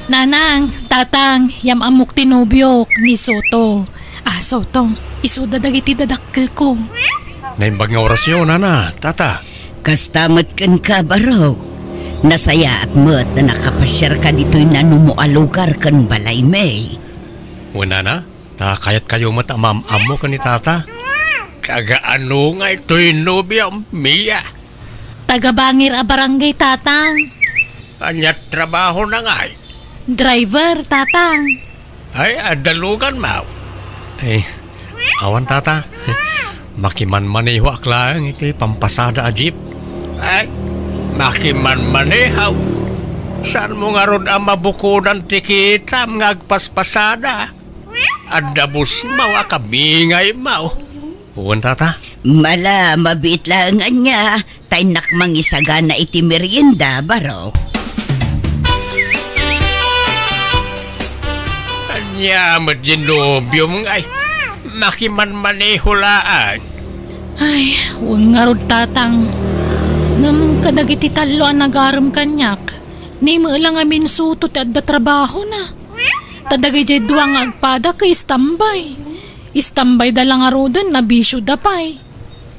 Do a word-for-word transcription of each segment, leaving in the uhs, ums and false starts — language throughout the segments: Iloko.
Nanang, Tatang, yam-ammok ti nobiok, ni Soto. Ah, Soto, isuda dagiti dadakkelko. Naimbag nga orasyo, Nana, Tata. Kasta met kenka, Barok. Nasayaat met a nakapasiarka ditoy nanumo a lugar ken balaymi. Wen, Nana, ta kayatkayo met a maam-ammo ken ni Tata. Taga-ano ngay toy nobiom, Mia? Taga-Bangir a barangay, Tatang. Ania trabahona ngay? Driver, Tatang. Ay, adda luganmo? Ay, awan, Tata. Makimanmanehoak laeng iti pampasada a jeep. Ay, makimanmaneho? Saanmo ngarud a mabukodan ti kitam nga agpaspasada? Adda busmaw a kabingaymo. Wen, Tata. Mala, mabiit laeng ania, ta innak mangisagana iti merienda, Barok. Ania met diay nobiom ngay? Makimanmaneho laeng. Ay, wen ngarud, Tatang. Ngem kadagiti tallo a nagarem kaniak, ni Mela ngamin Soto ti adda trabahona. Ta dagidiay dua nga agpada ket istambay. Istambayda la ngaruden, nabisioda pay.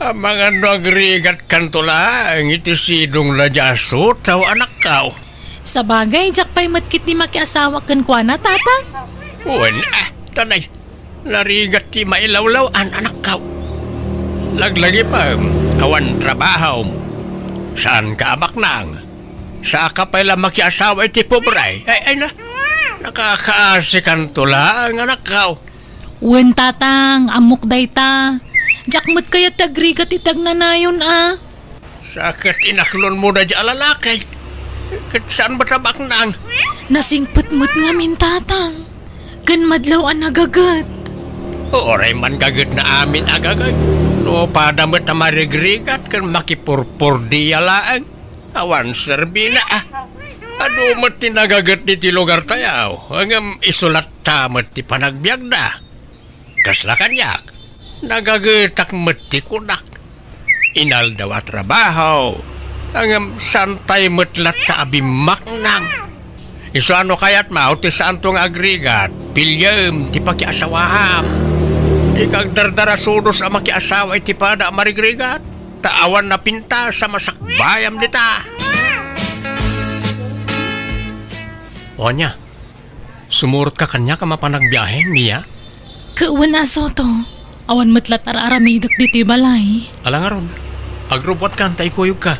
Amangan no agrigatkanto laeng iti sidongna diay a Soto, anakko. Sabagay, diak pay met ketdi makiasawa kenkuana, Tatang. Wen, ah, tanay. Narigat ti mailawlaw-an, anakko. Laglagipem, awan trabahom. Saanka a baknang. Saanka pay la makiasawa iti pobre. Ay, ay na. Nakakaasikanto laeng, anakko. Wen, Tatang, ammok dayta. Diak met kayat ti agrigat iti agnanayon a. Sa ket inaklonmo daydiay a lalaki. Ket saan met a baknang? Nasingpet met ngamin, Tatang. Ken madlaw a nagaget. Uray man gagetna amin a gaget. No pada met a marigrigat ken makipurpordia laeng. Awan serbina, ah. Adu met ti nagaget ditoy lugartayo, ngem isu latta met ti panagbiagda. Kasla kaniak, nagagetak met ti kunak. Inaldaw a trabaho, ngem saantay met latta a bimmaknang. Isu a no kayatmo ti saanto nga agrigat, piliem ti pakiasawaam. Dika agdardarasudos a makiasawa iti pada a marigrigat. Ta awan napintas a masakbayam dita. O ania, sumurotka kaniak a mapan agbiahe, Mia? Ket wen a, Soto, awan met latta ar-aramidek ditoy balay. Ala ngarud, agrubbuatkan ta ikuyogka.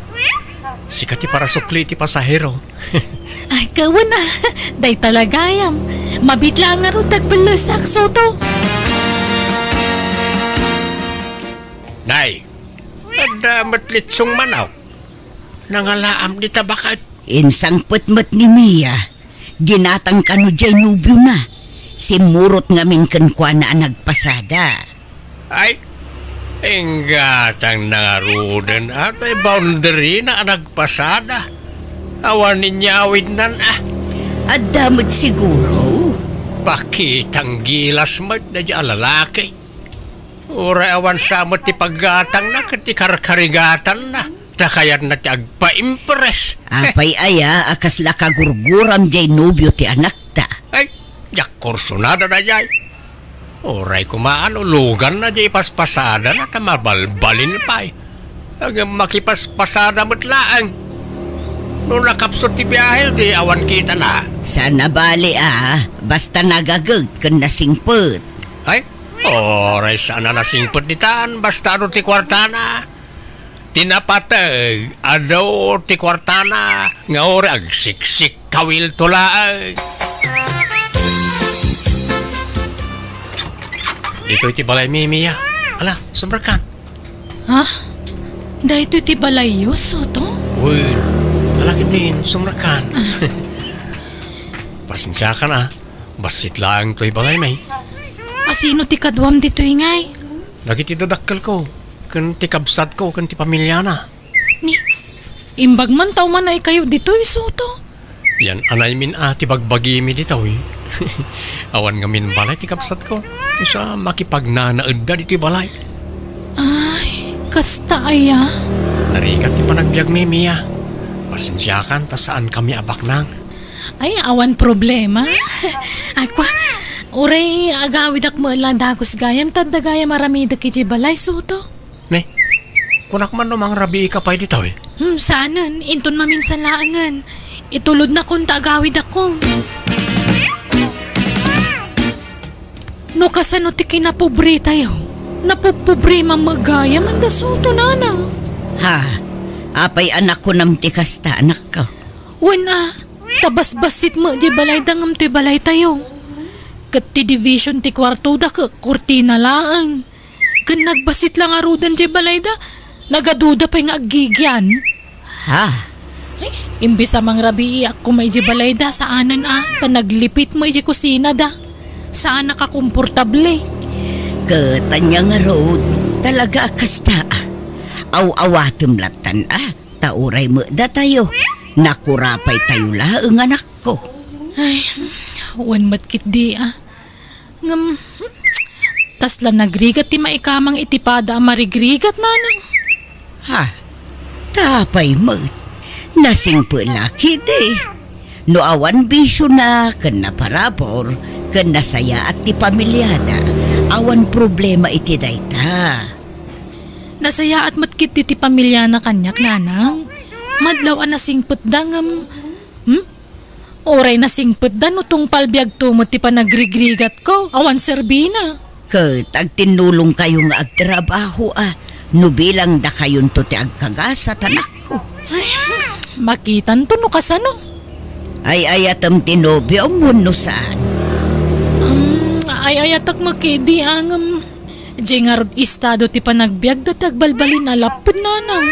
Sika ti parasukli iti pasahero. Ay, ket wen a, dayta la gayam. Mabiit laeng ngarud ti agbellesak, Soto. Nay, adda met litsong manok. Nangalaam dita baket. Insangpet met ni Mia. Ginatang kano diay nobiona. Simmurot ngamin kenkuana a nagpasada. Ay, inggatangna ngaruden. Adda boundary-na a nagpasada. Awan inyawidnan, ah. Adda met siguro. Pakitang gilas met daydiay a lalaki. Uray awan sa met ti paggatangna ket ti karkarigatanna, ta kayatna ti agpaimpress. Apay aya a kasla kagurguram diay nobio ti anakta? Ay, diak kursunada daydiay. Uray koma no luganna diay ipaspasadana ta mabalbalin pay. Ngem makipaspasada met laeng. No nakapsut ti biahe, di awan kitana. Saan a bale a, basta nagaget ken nasingpet. Ay, Uray saan a nasingpet ditan, basta adu ti kuartana. Ti napateg, adu ti kuartana, nga uray agsiksik kawilto laeng. Ditoy ti balaymi, Mia. Ala, sumrekkan. Ha? Daytoy ti balayyo, Soto? Uy, ala ketdin, sumrekkan. Pasensiakan a. Bassit laeng toy balaymi. A sino ti kaduam ditoy ngay? Dagiti dadakkelko, ken ti kabsatko, ken ti pamiliana. Ni, imbag man ta umanayo ditoy, Soto? Yan anaymin a ti bagbagimi ditoy. Awan ngamin balay ti kabsatko. Isu a makipagnanaedda ditoy balay. Ay, kasta aya? Narigat ti panagbiagmi, Mia. Pasensiakan ta saankami a baknang. Ay, awan problema. Ay, kwa, uray agawidak met la dagus gayam, ta adda gayam aramidek idiay balay, Soto. Ne, kunak man no mangrabii ka pay ditoy. Hmm, saanen, inton maminsan laengen. Itulodnakon ta agawidakon. No kasano ti kinapobretayo? Napupobreman met gayam, Manda Soto, nanang. Ha? Apay a kunam ti kasta, anakko? Wen a, ta basbassit met diay balayda ngem ti balaytayo. Ket ti division ti kuartoda ket kurtina laeng. Ken nagbassit la ngaruden diay balayda, nagaduda pay nga aggigian. Ha? Ay, imbes a mangrabiiak koma idiay balayda, saanen a, ta naglipit met idiay kusinada. Saanak a komportable. Ket ania ngarud, talaga a kasta. Aw-awatem lattan a, ta uray met datayo, nakurapaytayo laeng, anakko. Ay, wen met ketdi a. Ngem, hmm, kasla nagrigat ti maikamang iti pada a marigrigat, nanang. Ha? Ta apay met? Nasingpet la ketdi. No awan bisiona ken naparabur ken nasayaat ti pamiliada, awan problema iti dayta. Nasayaat met ketdi ti pamiliana kaniak, nanang. Madlaw a nasingpetda ngem, hmm? Uray nasingpetda no tungpal biagto met ti panagrigrigatko, awan serbina. Ket agtinnulongkayo nga agtrabaho a, no bilangdakayonto ti agkagasat, anakko. Ay, makitanto no kasano. Ay-ayatem ti nobiom wenno saan? Um, ay-ayatak met ketdi a ngem, diay ngarud estado ti panagbiagda ti agbalbalin a lapped, nanang.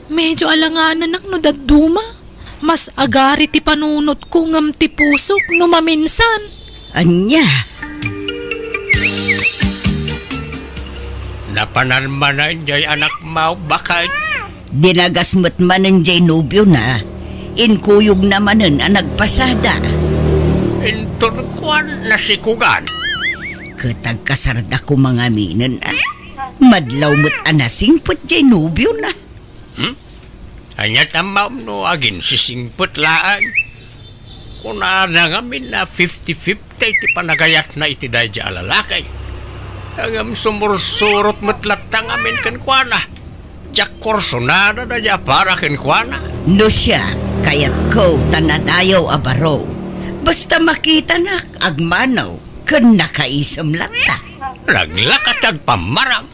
Medyo alanganak no dadduma. Mas agari ti panunotko ngem ti pusok no maminsan. Ania? Napanan manen jay anakmo, baket? Dinagas met manen jay nobiona. Inkuyogna manen a nagpasada. Inton kuan nasikugan. Ket agkasarda koma ngaminen a. Madlaw met a nasingpet jay nobiona. Hmm? Ania ti ammom no aginsisingpet laeng? Kunana ngamin a fifty fifty ti panagayatna iti daydiay a lalaki. Ngem sumursurot met latta ngamin kenkuana. Diak kursunada daydiay a para kenkuana. No siak, kayatko ta nadayaw a baro. Basta makitanak, agmano, ken nakaisem latta. Naglaka ti agpammarang.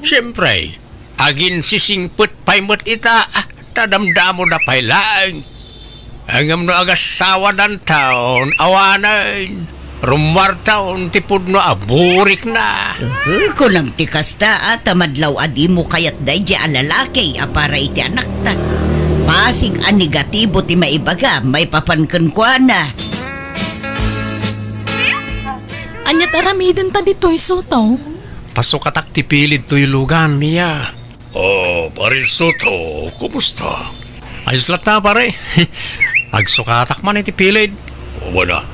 Siempre, aginsisingpet pay met ita, ah, ta damdamoda pay laeng. Ngem no agassawadanton, awanen, rummuarton ti pudno a burikna. Uhu, kunam ti kasta, ah, ta madlaw a dimo kayat daydiay a lalaki a para iti anakta. Pasig a negatibo ti maibagam maipapan kenkuana. Ania ti aramidenta ditoy, Soto? Pasukatak ti pilid toy lugan, Mia. Oh, Pare Soto, kumusta? Ayos latta, pare. Agsukatak man iti pilid. Wana.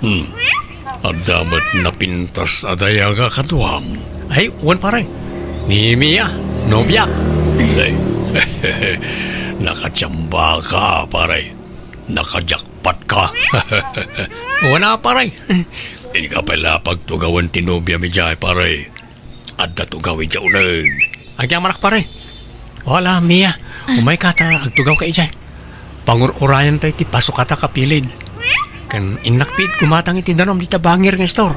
Hmm. Adda met napintas a dayag a kaduam. Ay, wen, pare. Ni Mia, nobiak. Ay. Nakachamba ka, pare. Nakajakpat ka. Wana, pare. Inka pay la pagtugawen ti nobiam idiay, pare. Adda tugaw idiay uneg. Agyamanak, pare. Wala, Mia. Umayka ta agtugawka idiay. Pangur-urayan tayo ti pasukatak a pilid. Ken innak pay gumatang iti danum dita bangir nga istor.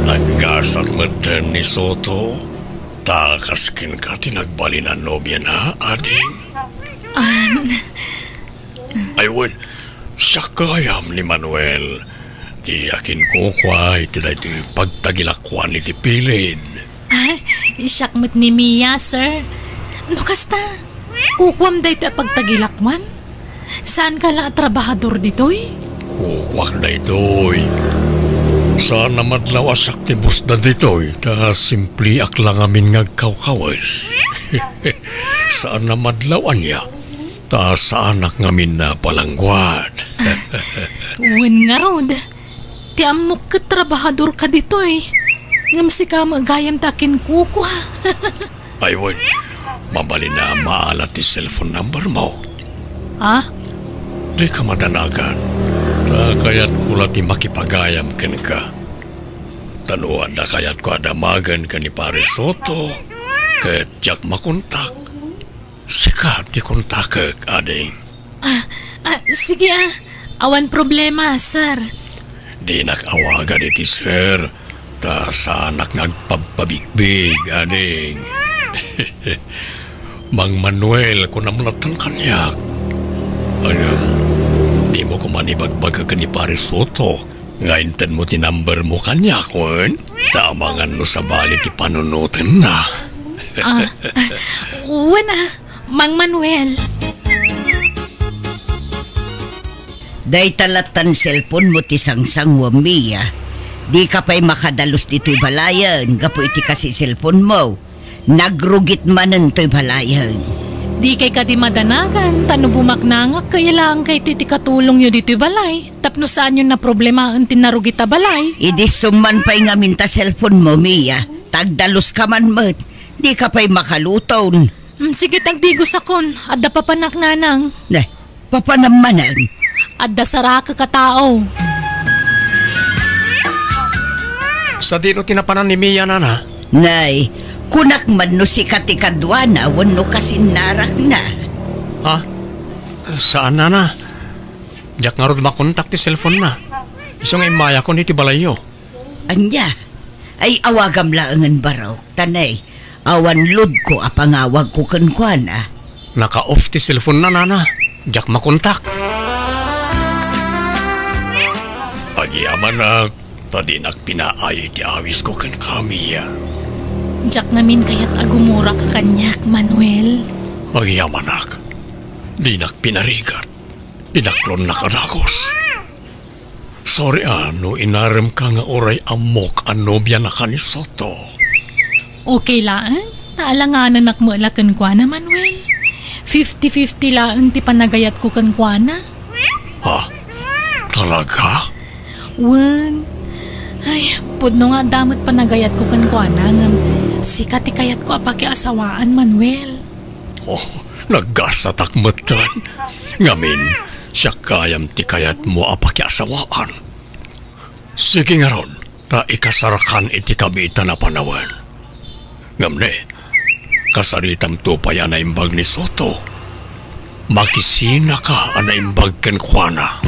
Naggasat metten ni Soto, ta kas kenka ti nagbalin a nobiana, ading? Um, Ay wen, siak gayam ni Manuel, ti akinkukua iti daytoy pagtagilakuan iti pilid. Ah, siak met ni Mia, sir. No kasta, kukuam daytoy a pagtagilakuan? Saanka la a trabahador ditoy? Kukuak daytoy. Saan a madlaw a siak ti boss da ditoy, ta simpleak la ngamin nga agkawkawes. Saan a madlaw ania, ta saanak ngamin a palangguad. Wen ngarud, ti ammok ket trabahadorka ditoy. Ngem sika met gayam ti akinkukua. Ay wen, Mabalin a maala ti cellphone number mo. Ah? Dika madanagan. Ta kayatko la ti makipagayam kenka. Ta no adda kayatko a damagen ken ni Pare Soto, ket diak makontak. Sika ti kontakek, ading. Ah, ah, sige, ah. Awan problema, sir. Dinak awagan iti sir, ta saanak nga agpabpabigbig, ading. Mang Manuel, kunam latta kaniak. Ngem, dimo koma ibagbaga ken ni Pare Soto nga intedmo ti number mo kaniak, wen? Ta amangan no sabali ti panunotenna. Ah, ah, wen, ah, Mang Manuel. Dayta lattan cellphone mo ti sangsanguam, Mia. Dika pay makadalus ditoy balayen gapu iti kasi cellphone mo. Nagrugit manen toy balayen. Dikay kadi madanagan, ta no bumaknangak, kayalaangkayto iti katulongyo ditoy balay, tapno saanyon naproblemaen ti narugit a balay. Idi summan pay ngamin ta cellphone mo, Mia, ta agdaluska man met, dika pay makaluton. Mm, sige, tagdigosakon, adda papanak, nanang. Ne, Papanam manen. Adda sarakek a tao. Sadino ti napanan ni Mia, nana? Nay, kunak man no sika ti kaduana wenno kasinnarakna. Ha? Saan, nana. Diak ngarud makontak ti cellphone na. Isu nga immayakon iti balayyo. Ania? Ay, awagam laengen barok, ta nay, awan loadko a pangawagko kenkuana. Naka-off ti cellphone na, nana. Diak makontak. Agyamanak, ta dinak pinaay ti awisko kenka, Mia. Diak ngamin kayat a gumurak kaniak, Manuel. Agyamanak, dinak pinarigat. Inaklonnak a dagus. Sorry a no inaremka nga uray ammok a nobianaka ni Soto. Okay laeng, ta alanganenak met la kenkuana, Manuel. Fifty fifty laeng ti panagayatko kenkuana. Ha? Talaga? Wen. Ay, pudno nga adda met panagayatko kenkuana, ngem sika ti kayatko a pakiasawaan, Manuel. Oh, naggasatak metten. Ngamin, siak gayam ti kayatmo a pakiasawaan. Sige ngarud, ta ikasarkan iti kabiitan a panawen. Ngem ne, kasaritamto pay a naimbag ni Soto. Makisinaka a naimbag kenkuana.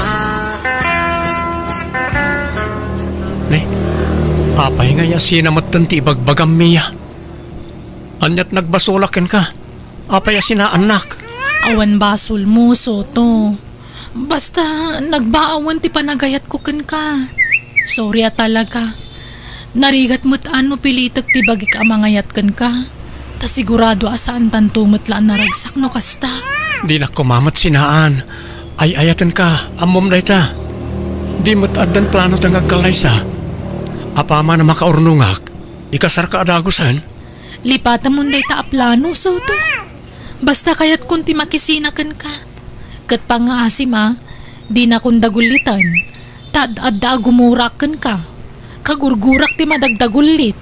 Ne, apay nga yasina metten ti ibagbagam, Mia? Aniat nagbasolak kenka? Apay a sinaannak? Awan basolmo, Soto. Basta, nagbaawen ti panagayatko kenka. Sorry a talaga. Narigat met a no pilitek ti bagik a mangayat kenka. Ta sigurado a saantanto met la a naragsak no kasta. Dinak koma met sinaan. Ay-ayatenka, ammom dayta. Di met addan planoten nga agkallaysa. Apaman a makaurnongak, ikasarka a dagusen. Lipatamon dayta a plano, Soto. Basta kayatkon ti makisina kenka. Ket pangngaasim a, dinakon dagulliten, ta ad-adda a gumurak kenka. Kagurgurak ti madagdagullit.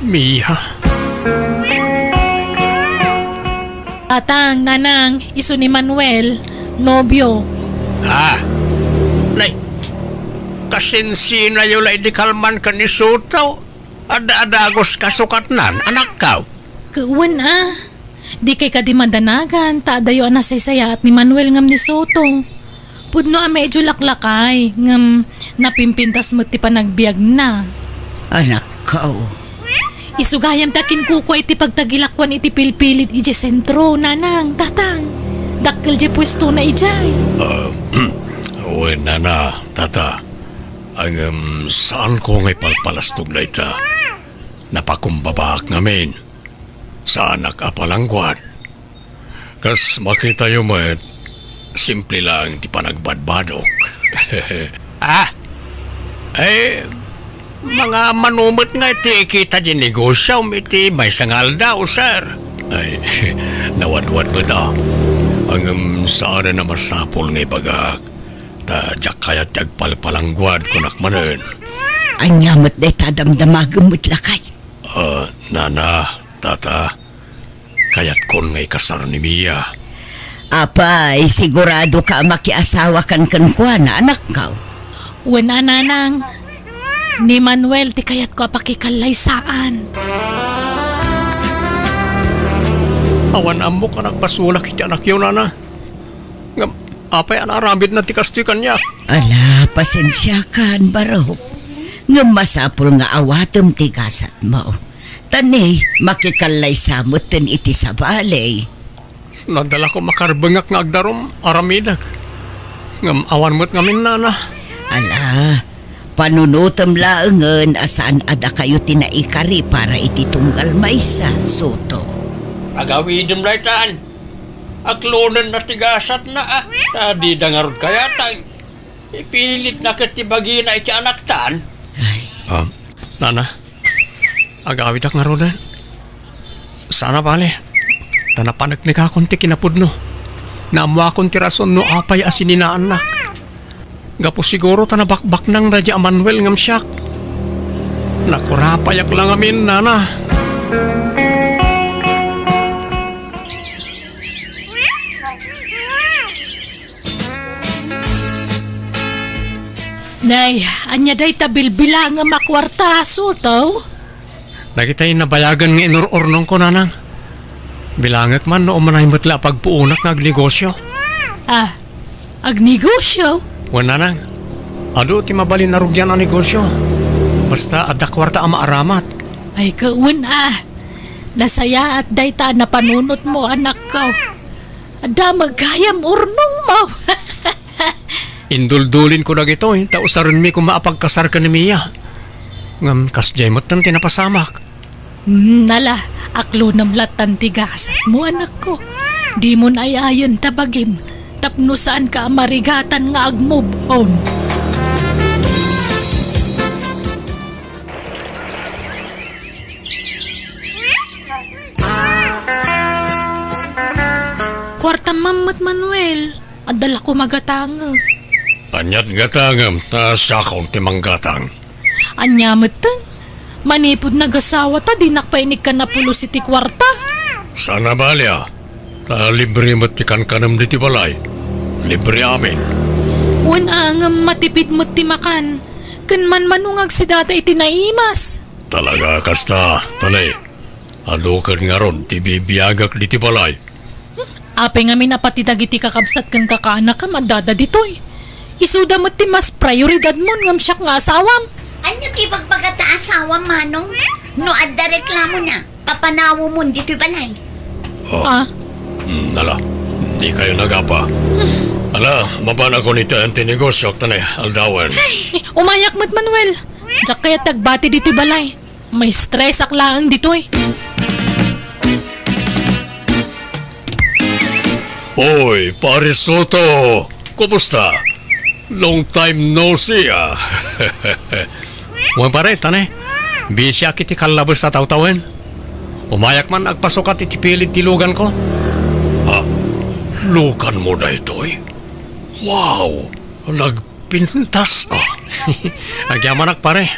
Mia. Tatang, nanang, isu ni Manuel, nobio. Ah, nay, kasinsinayo la idi kalman ken ni Soto. Adda a dagus kasukatnan, anakkaw. Wen a, dikay kadi madanagan, ta adayo a nasaysayaat ni Manuel ngem ni Soto. Pudno a medyo laklakay, ngem napimpintas met ti panagbiagna. Anakkaw. Isu gayam ta kinkukua iti pagtagilakuan iti pilpilid idiay sentro, nanang, tatang. Dakkel diay puestona idiay. Ah, wen, nana, tata. Ngem saanko nga ipalpalastog dayta. Napakumbabaak ngamin. Saanak a palangguad. Kas makitayo met, simple laeng ti panagbadbadok. Ah? Eh, mga manumet nga iti kita di negosyo iti maysa nga aldaw, sir. Ay, nawadwad met a. Ngem saanen a masapul nga ibagak. Ta diak kayat ti agpalpalangguad, kunak manen. Ania met dayta a damdamagem met lakay? Ah, nana, tata, Kayatkon nga ikasar ni Mia. Apay, sigurado ka a makiasawa kan kenkuana, anakko? Wen a, nanang. Ni Manuel ti kayatko a pakikallaysaan. Awan ammok a nagbasolak iti anakyo, nana. Ngem apay a naaramidna ti kastoy kaniak? Ala, pasensiakan, barok. Ngem masapul nga awatem ti gasatmo. Ta ni, makikallaysa metten iti sabali. Nadalako makarbengak nga agdarum, aramidek. Ngem awan met ngamin, nana. Ala, panunotem laengen a saan a dakayo ti naikari para iti tunggal maysa, Soto. Agawidem daytan. Aklonenna ti gasatna, a, ta dida ngarud kayatang. Ipilitna ket ti bagina iti anaktan. Ay. Ah, nana, agawidak ngaruden. Saan a bale, ta napaneknekakon ti kinapudno. Naammoakon ti rason no apay a sininaannak. Gapu siguro ta nabakbaknang daydi a Manuel ngem siak. Nakurapayak la ngamin, nana. Nay, ania dayta bilbilangem a kuarta, Soto? Dagitay nabayagen nga inur-urnongko, nanang. Bilangek man no umanay met la a pagpuonak nga agnegosio. Ah, agnegosio? Wen, nanang. Adu ti mabalin a rugian a negosio. Basta adda kuarta a maaramat. Ay, ka, wen, ah. Nasayaat dayta a napanunotmo, anakko. Adda met gayam urnongmo. Induldulinko dagitoy, ta usarenmi koma a pagkasar ken ni Mia. Ngem kasdiay metten ti napasamak. Hmm, ala, aklonem lattan ti gasatmo, anakko. Dimon ay-ayen ta bagim, tapno saanka a marigatan nga ag-move on. Kuartam man met, Manuel. Adda la koma gatangek. Aniat gatangem, ta siakon ti manggatang. Ania metten? Manipud nagasawata, dinak pay inikkan a pulos iti kuarta. Saan a bali a, ta libre met ti kankanem ditoy balay. Libre amin. Wen a, ngem matipid met ti makan. Ken manmano nga agsidata iti naimas. Talaga kasta, tani. Adu ket ngarud ti bibiagak ditoy balay. Apay ngamin a pati dagiti kakabsat ken kakaanakem addada ditoy. Isuda met ti mas prioridadmon ngem siak nga asawam. Ania ti ibagbagata asawam, manong? No adda reklamona, papanawemon ditoy balay. Oh. Ah? Hmm, ala, dikayo nagapa. Ala, mapanakon iti negosio, tani, aldawen. Eh, umayak met, Manuel. Diak kayat agbati ditoy balay. Maistresak laeng ditoy. Oy, Pare Soto! Kumusta? Long time no see, ah. Wen, pare, tani. Bisiak iti kallabes a tawtawen. Umayak man agpasukat iti pilid ti luganko. Ah, luganmo daytoy? Wow! Nagpintas, ah. Agyamanak, pare.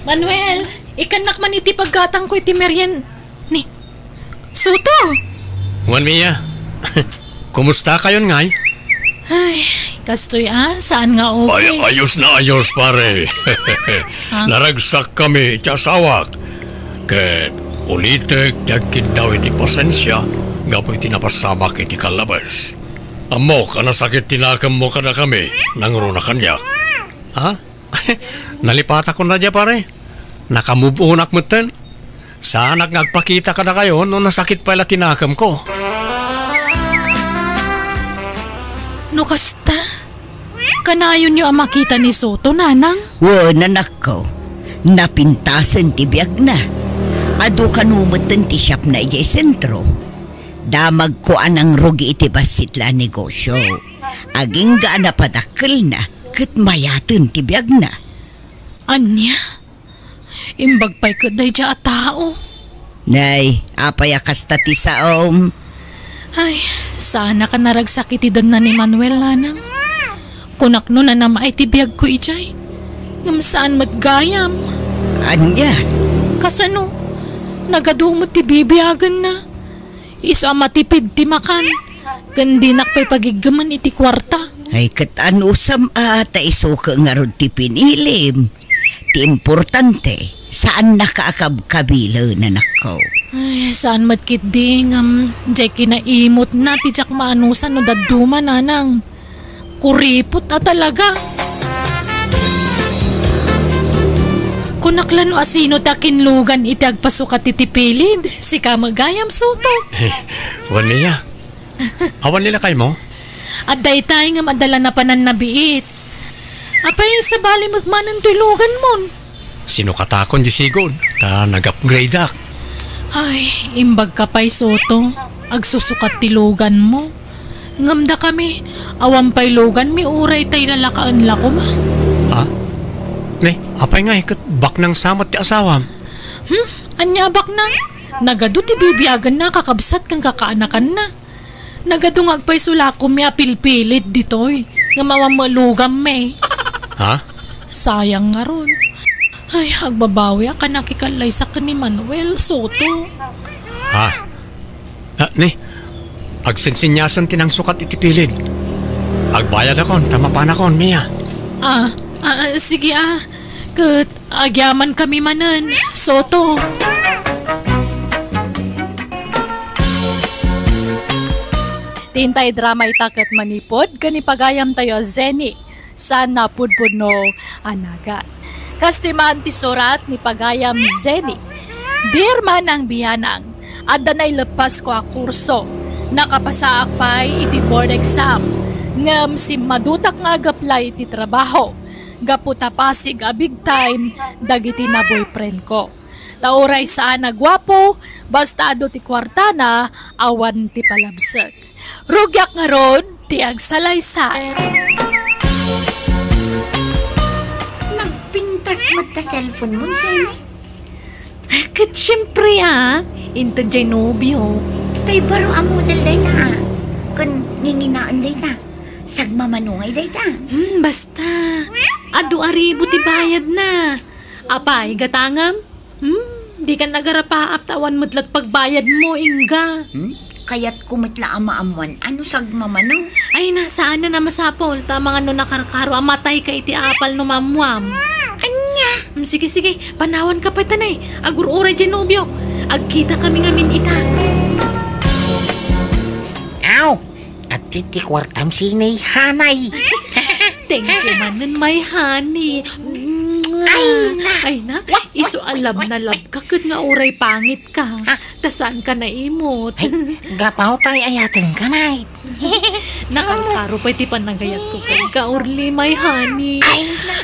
Manuel, ikannak man iti paggatangko iti merien-, ni Soto. Wen, Mia. Kumusta kayon ngay? Ay, kastoy a, saan nga okay. Ay, ayos na ayos, pare. Ha? Naragsak kami iti asawak. Ket ulitek ti agkiddaw iti pasensia gapu iti napasamak iti kallabes. Ammok a nasakit ti nakemmo kadakami, nangruna kaniak. Ha? Nalipatakon na dia, pare. Naka-move onak metten. Saanak nga agpakita kadakayo no nasakit pay la ti nakemko. No kasta, kanayonyo a makita ni Soto, nanang? Wen, anakko. Napintasen ti biagna. Adu kano metten ti shopna idiay sentro. Damagko a nangrugi iti bassit la a negosio. Agingga a napadakkelna ket mayaten ti biagna. Ania? Imbag pay ket daydiay a tao. Nay, apay a kasta ti saom? Ay, saanak a naragsak iti denna ni Manuel, nanang. Kunak no nanamay ti biagko idiay. Ngem saan met gayam. Ania? Kasano? Nagadu met ti bibiagenna. Isu a matipid ti makan, ken dinak pay pagiggemen iti kuarta. Ay, ket anusam a ta isuka ngarud ti pinilim. Ti importante, saannaka a kabkabilen, anakko. Ay, saan met ketdi, ngem diay kinaimutna ti diak maanusan no dadduma, nanang. Kuripot a talaga. Kunak la no asino ti akinlugan iti agpasukat iti pilid, sika met gayam, Soto. Eh, wen, Mia. Awan ni lakaymo? Adda itay ngem adda la napanan nabiit. Apay, sabali met manen toy luganmon? Sinukatakon di sigud, ta nag-upgradeak. Ay, imbagka pay, Soto. Agsusukat ti luganmo. Ngem dakami, awan pay luganmi uray tay lalakaen la koma. Ha? Ne, apay ngay ket baknang sa met ti asawam? Hmm? Ania a baknang? Nagadu ti bibiagenna a kakabsat ken kakaanakanna. Nagadu nga agpayso la a kumia pilpilid ditoy, ngem awan met luganmi. Ha? Sayang ngarud. Ay, agbabawiak a nakikallaysak ken ni Manuel Soto. Ha? Ah, ni, agsinsinyasen ti nangsukat iti pilid. Agbayadakon, ta mapanakon, Mia. Ah, ah, ah, sige, ah. Ket agyamankami manen, Soto. Ti intay drama ita ket manipud ken ni pagayamtayo a Zenny, saan a pudpudno a nagan. Kas ti maan ti surat ni pagayam Zenny. Dear Manang Bianang, adda naileppasko a kurso. Nakapasaak pay iti board exam. Ngem simmadutak nga ag-apply iti trabaho. Gapu ta pasig a big time dagiti na-boyfriend ko. Ta uray saan a guapo, basta adu ti kuartana, awan ti palabsek. Rugiak ngarud ti agsalaysay. Nagpintas met ta cellphone mo, Sene? Ket siempre, ah, inted jay nobio. Tay baro a model dayta, ah. Kun nginginaen dayta, sagmamano ngay dayta. Hmm, basta. Adu a ribu ti bayadna. Apay, gatangem? Hmm, dikan agarapaap ta awan met la pagbayadmo, ingga. Hmm? Kayatko met la a maammuan a no sagmamano. Ay na, saanen a masapul, ta amangan no nakarkaro a matayka iti apal no maammuam. Ania? Hmm, sige, sige, panawanka pay tanay. Agur-uray jay nobiok. Agkitakami ngamin ita. Aw! Adtoy ti kuartam, Sene, hanay. Thank you manen, my honey. Ay, na. Ay, na. Wak, wak, isu a wak, love wak, na love wak. Ka ket nga uray pangit ka. Ha? Ta saanka naimot. Ay, gapu ta ay-ayatenka, nay. Nakarkaro pay ti panagayatko kenka, Orly, my honey. Ay, na.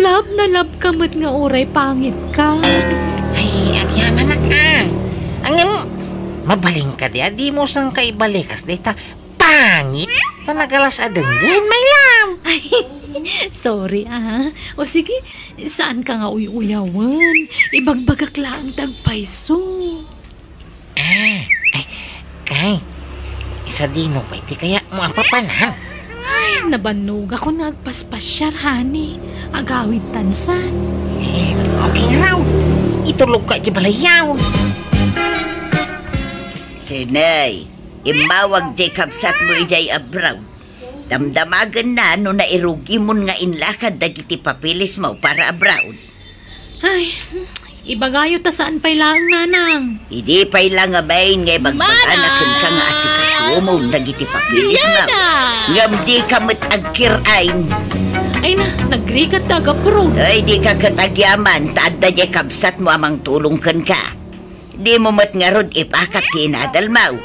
Love na love ka met nga uray pangit ka. Ay, agyamanak, ah. Ngem, mabalinka di a dimo sangka ibalikas dayta pangit ta nagalas a denggen, my love. Ay, sorry, ah. O sige, saanka nga uy-uyawen? Ibagbagak laeng ti agpayso. Ah, ay, kay, sadino pay ti kayatmo a papanan? Ay, nabannogakon nga agpaspasiar, honey. Agawid tansan. Eh, okay raw. Itulogka iti balayyo. Sene, immawag jay kabsatmo idiay abroad. Damdamagenna no nairugimon nga inlakad dagiti papeles mo para abroad. Ay, ibagayo ta saan pay laeng, nanang. Idi pay la ngamin nga ibagbagana kenka nga asikasuomon dagiti papeles mo. Diana! Ngem dika met agkir-ayn. Ay na, nagrigat ta agapurod. Ay, dika ket agyaman, ta adda jay kabsatmo a mangtulong kenka. Dimo met ngarud ipakat ti inadalmo.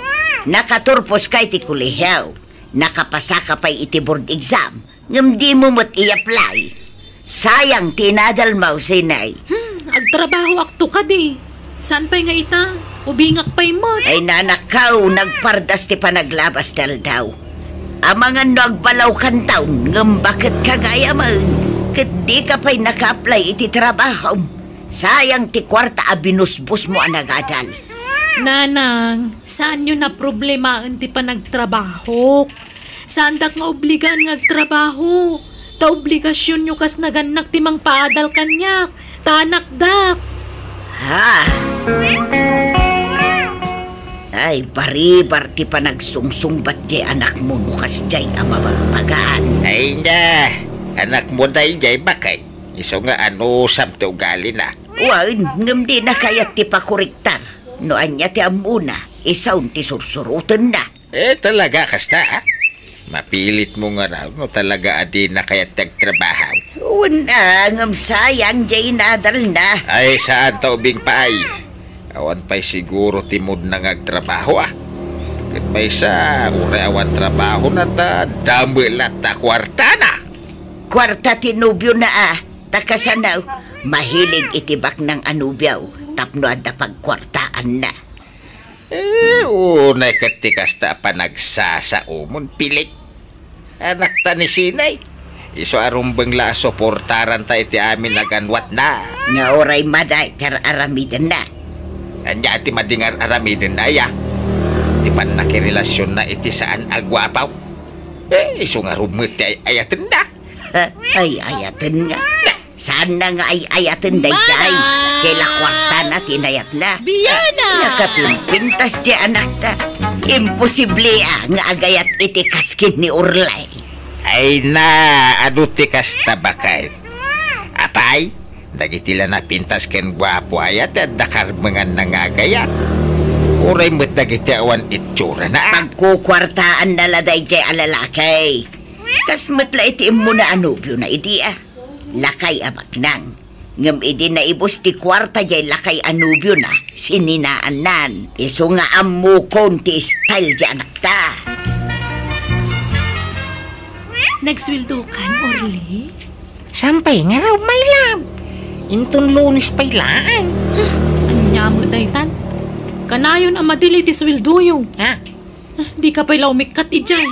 Nakaturposka iti kolehio. Nakapasaka pay iti board exam, ngem dimo met i-apply. Sayang ti inadalmo, Sene. Hmm, agtrabahoakto kadi. Saan pay nga ita? Ubingak pay met. Ay, nanakkaw, nagpardas ti panaglabas ti aldaw. Amangan no agbalaw kantaon, ngem baket ka gayamen, ket dika pay naka-apply iti trabahom. Sayang ti kuarta a binusbosmo a nagadal. Nanang, saanyo naproblemaen ti panagtrabahok. Saandak nga obligaan nga agtrabaho. Ta obligasionyo kas nagannak ti mangpaadal kaniak. Ta anakdak. Ha? Ay, baribar ti panagsungsungbat jay anakmo no kasjay a mabagbagaan. Ay na, anakmo dayjay, baket. Isu nga anusam ti ugalina. Wen, ngem dina kayat ti pakuriktar. No ania ti ammona, isun ti sursurotenna. Eh, talaga kasta, ah? Mapilitmo ngarud no talaga a dina kayat ti agtrabaho. Wen, ah, ngem sayang jay inadalna. Ay, saan ta ubing pay. Awan pay siguro ti moodna nga agtrabaho, ah. Ket maysa, uray awan trabahona ta damo latta kuartana. Kuarta ti nobiona, ah. Ta kasano, mahilig iti baknang a nobio tapno adda pagkuartaanna. Eh, unay ket ti kasta a panagsasaomon, pilik. Anakta ni Sinay. Isu a rumbeng la a suportaranta iti amin a ganwatna. Nga uray madi ti ar-aramidenna. Ania ti madi nga ar-aramidenna, aya? Ti pannakirelasionna iti saan a guapo. Eh, isu ngarud met ti ay-ayatenna. Ay-ayaten nga. Saanna nga ay-ayaten dayjay. Mana! Jay la kuartana ti inayatna. Biana! Nakapimpintas jay anakta. Imposible, ah, nga agayat iti kas ken ni Orly. Ay na, adu ti kasta, baket. Apay, dagiti la napintas ken guapo aya ti adda karmenganna nga agayat. Uray met dagiti awan itsurana, ah. Pagkukuartaanna la dayjay a lalaki. Kas met la iti immuna a nobiona idi, ah. Lakay a baknang. Ngem idi naibus ti kuarta jay lakay a nobiona, sininaannan. Isu nga ammokon ti style jay anakta. Nagsueldokan, Orly? Saan pay ngarud, my love? Inton Lunes pay laeng. Ania met daytan? Kanayon a madili ti sueldoyo. Ha? Dika pay la umikkat idiay.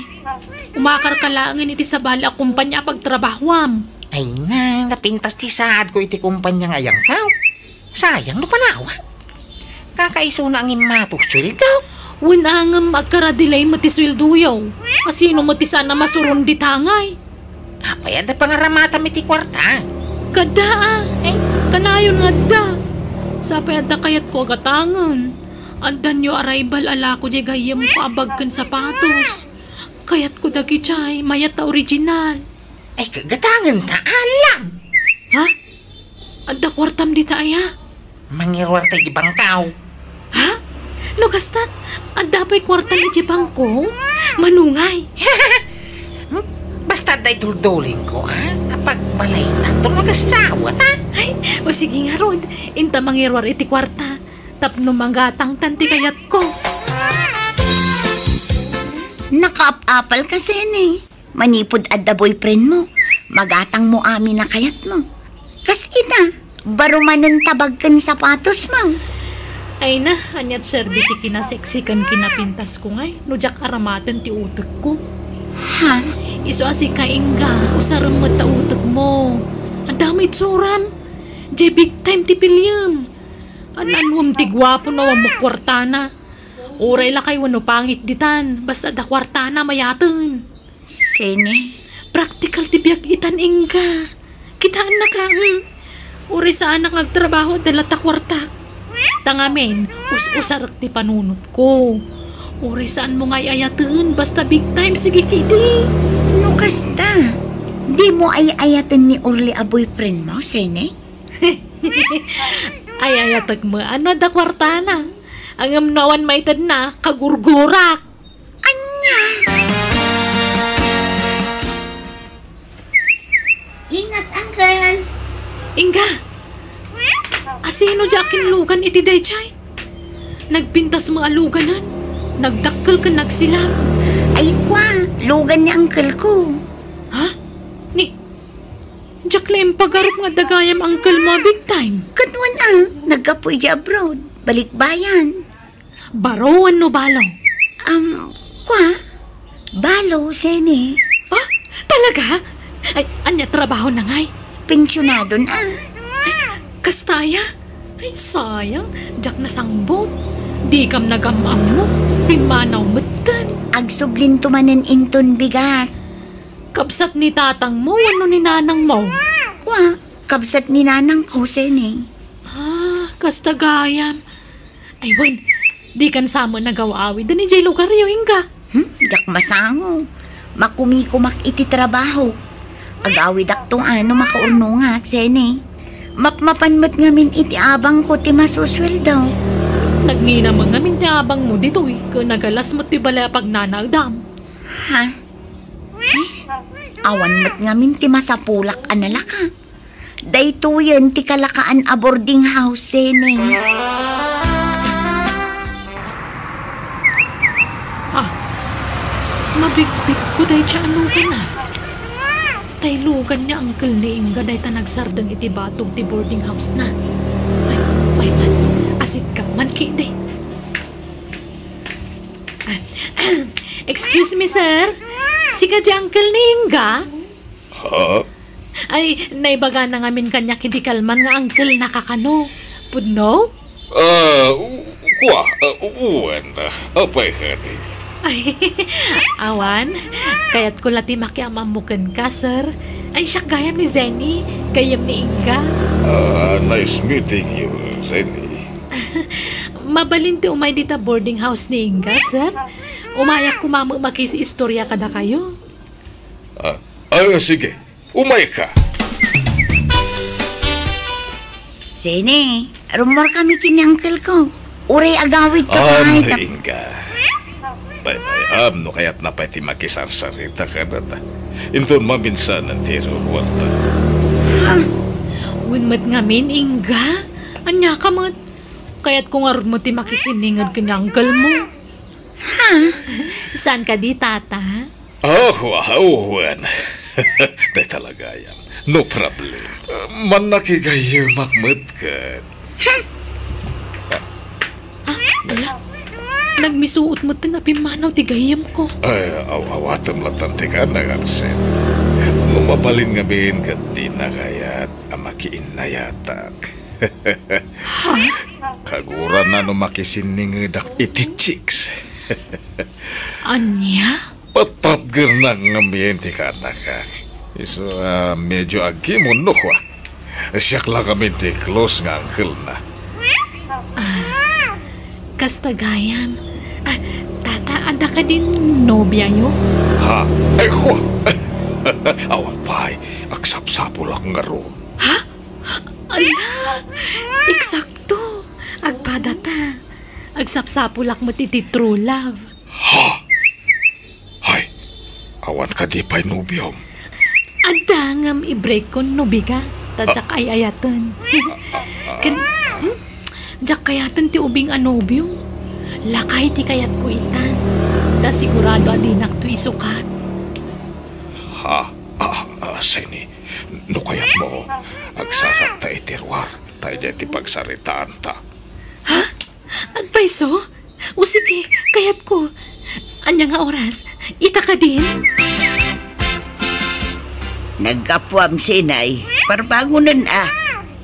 Umakarka laengen iti sabali a kompania a pagtrabahoam. Ay na, napintas ti saadko iti kompania nga ayangko. Sayang no panawa. Kakaisuna ngem mato sueldo. Wen a ngem agkara-delay met ti sueldoyo. Asino met ti saan a masuron dita ngay? Apay adda pangaramatam iti kuarta? Adda, ah. Ay. Kanayon nga adda. Sapay adda kayatko a gatangen. Addanyo arrival a lako jay gayyemko a bag ken sapatos. Kayatko dagidiay, mayat a original. Ay, ka-, gatangenta, alam. Ha? Adda kuartam dita aya? Mangiruar ta iti bangko. Ha? No kasta, adda pay kuartam iti bangko? Manungay. Basta adda ituldulingko, ha? Apagbalayta, tulmagasawat, ha? Ay, o sige ngarud, inta mangiruar iti kuarta. Tapno magatangtan ti kayatko. Nakaap-apal ka, Sene. Manipud adda boyfriend mo, magatang mo amin a kayat mo. Kas ita, baro manen ta bag ken sapatos mo. Ay na, aniat serbi ti kinasexy ken kinapintas ko ngay, no diak aramaten ti utek ko. Ha? Isu a sika, Inga, usarem met ta utek mo. Adda met suram. Jay big time ti piliem. An-anuem ti guapo no awan met kuartana. Uray lakay wenno pangit ditan, basta adda kuartana mayaten. Sene? Praktikal ti biag itan, Inga. Kitaennaka, hmm? Uray saanak nga agtrabaho, adda latta kuartak. Ta ngamin, us-usarek ti panunotko. Uray saanmo nga ay-ayaten, basta big time, sige kidi. No kasta, dimo ay-ayaten ni Orly a boyfriend mo, Sene? Ay-ayatek met no adda kuartana. Ngem no awan maitedna, kagurgurak. Ania? Ingat, Uncle. Inga! Asino diay akinlugan iti daydiay? Nagpintas met a luganen. Nagdakkel ken nagsilap. Ay, kua, lugan ni uncle ko. Ha? Ni, diak la impagarup nga adda gayam uncle mo a big time. Ket wen a, naggapu idiay abroad, balikbayan. Baro wenno balo? Am, kua? Balo, Sene. Ah, talaga? Ay, ania trabahona ngay? Pensionadon a. Ay, kasta aya? Ay, sayang, diak nasangbut. Dikam nagam-ammo, pimmanaw metten. Agsublinto manen inton bigat. Kabsat ni tatangmo wenno ni nanangmo? Kua, kabsat ni nanangko, Sene. Ah, kasta gayam. Ay, wen, Dikan sa met nagaw-awiden idiay lugaryo, Inga. Hmm, diak masango. Makumikumak iti trabaho. Agawidakto no makaurnongak, Seni. Mapmapan met ngamin iti abangko ti masusueldo. Nagngina met ngamin ti abangmo ditoy, ket nagalas met ti balay a pagnanaedam. Ha? Awan met ngamin ti masapulak a nalaka. Daytoyen ti kalakaan a boarding house, Seni. Ah, mabikbikko dayta a lugan, ah. Tay lugan ni Uncle ni Inga dayta nagsardeng iti batog ti boarding house na. Ay, ay man, asit ka man, kidi. Ah, excuse me, sir. Sika di Uncle ni Inga? Ha? Ay, naibagana ngamin kaniak idi kalman nga uncle na ka kano. Pudno? Ah, u-, kua, ah, u-, wen. Apay kadi? Ay, awan. Kayatko la ti makiam-ammo kenka, sir. Ay, siak gayam ni Zenny, gayyem ni Inga. Ah, nice meeting you, Zenny. Mabalin ti umay dita boarding house ni Inga, sir? Umayak koma met makiistorya kadakayo. Ah, ah, sige. Umayka. Seni, rummuar kami ken ni uncle ko. Uray agawid ka. Ano, pay. Inga? Tay, tay, am, no kayatna pay ti makisarsarita kadata. Inton maminsanan ti iruruarta. Ha? Wen met ngamin, Inga? Ania ka met? Kayatko ngarud met ti makisinninged ken ni uncle mo. Ha? Saan kadi, Tata? Oh, wow, wen. Dayta la gayam. No problem. Mannakigayyemak met ket. Ah, ala. Nagmisuot met ti napimmanaw ti gayyemko. Ay, aw-, awatem latta ti kaannak, Arsen. No mabalin ngamin ket dina kayat a makiinnayatak. Ha? Kagurana no makisinningedak iti chicks. Ania? Patpatgernak ngamin ti kaannakak. Isu a medio agkimon no kua. Siak la ngamin ti close nga uncle na. Ah, kasta gayam. Ah, tata, adda kadin nobiayo? Ha? Ay, kua. Awan pay, agsapsapulak ngarud. Ha? Ala! Eksakto! Agpadata. Agsapsapulak met iti true love. Ha? Hay, awan kadi pay nobiom? Adda ngem i-break-kon no bigat, ta diak ay-ayaten. Ken, hmm? Diak kayaten ti ubing a nobio. Lakay ti kayatko itan. Ta sigurado a dinakto isukat. Ha? Ah, ah, Seni, no kayatmo, agsaratta iti ruar, ta idiay ti pagsaritaanta. Ha? Agpayso? O sige, kayatko. Ania nga oras? Ita kadin? Naggapuam, Senay. Parbangonen a.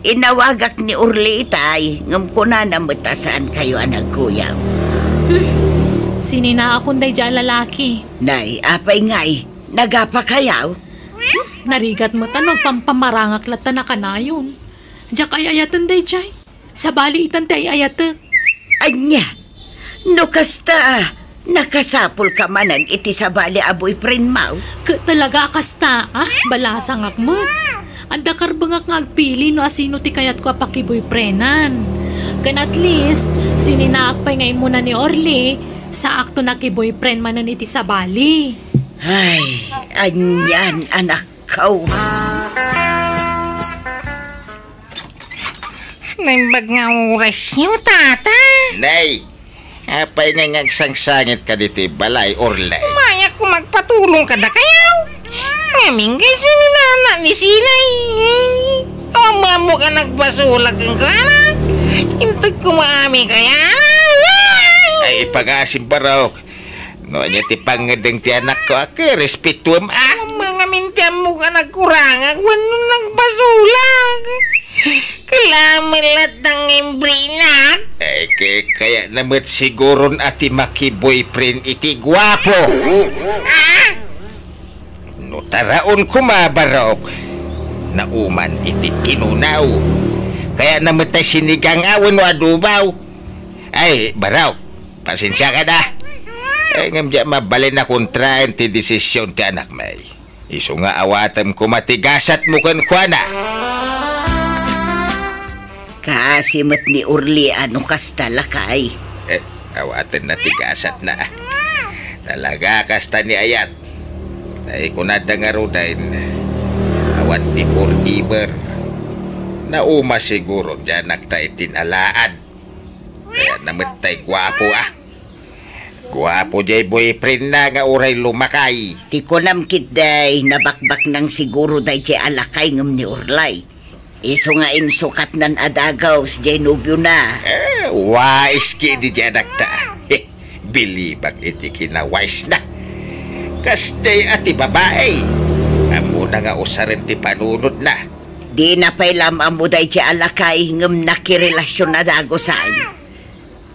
Inawagak ni Orly itay, ngem kunana met a saankayo a nagkuyog. Hmm. Sininaakon daydiay a lalaki. Nay, apay ngay, nagapakayaw? Hmm, narigat met a no agpampamarangak latta a kanayon. Diak ay-ayaten daydiay. Sabali itan ti ay-ayatek. Ania? No kasta, nakasapulka manen iti sabali a boyfriendmo? Ket talaga a kasta, ah? Balasangak met. Adda karbengak nga agpili no asino ti kayatko a pakiboyfriendan. Ken at least, sininaak pay nga immuna ni Orly, saakto nakiboyfriend manen iti sabali. Ay, anian, anakko. Naimbag nga orasyo, Tata. Nay, apay nga, nga agsangsangitka ditoy balay, Orly? Umayak koma agpatulong kadakayo. Ngamin kay sininana ni Senay. Ammok a nagbasolak kenkuana. Inted koma amin kayana. Ay, ipagasim, Barok. No ania ti pangngedeng ti anakko a, ket respetuem a. Ammok ngamin ti ammok a nagkurangak wenno nagbasolak. Kalamet latta nga imbrinak. Ay, kay kayatna met siguron a ti makiboyfriend iti guapo. Ah! No taraon koma, Barok, nauman iti tinunaw. Kayatna met tay sinigang a wenno adobo. Ay, Barok, Pasensiakan a. Eh, ngem diak mabalin a kontraen ti desisyon ti anakmi. Isu nga awatem koma ti gasatmo kenkuana. Kaasi met ni Orly a no kasta, lakay. Eh, awatenna ti gasatna. Talaga kasta ni ayat. Tay kunada ngaruden, awan ti forever. Nauma siguro ti anakta iti nalaad. Kayatna met tay guapo a. Guapo jay boyfriendna nga uray lumakay. Ti kunam ketdi, nabakbaknang siguro dayjay a lakay ngem ni Orly. Isu nga insukatnan a dagus jay nobiona. Eh, wais ketdi jay anakta. Bilibak iti kinawaisna. Kasjay a ti babai. Ammona nga usaren ti panunotna. Dina pay la am-ammo dayjay a lakay ngem nakirelasyon a dagusan.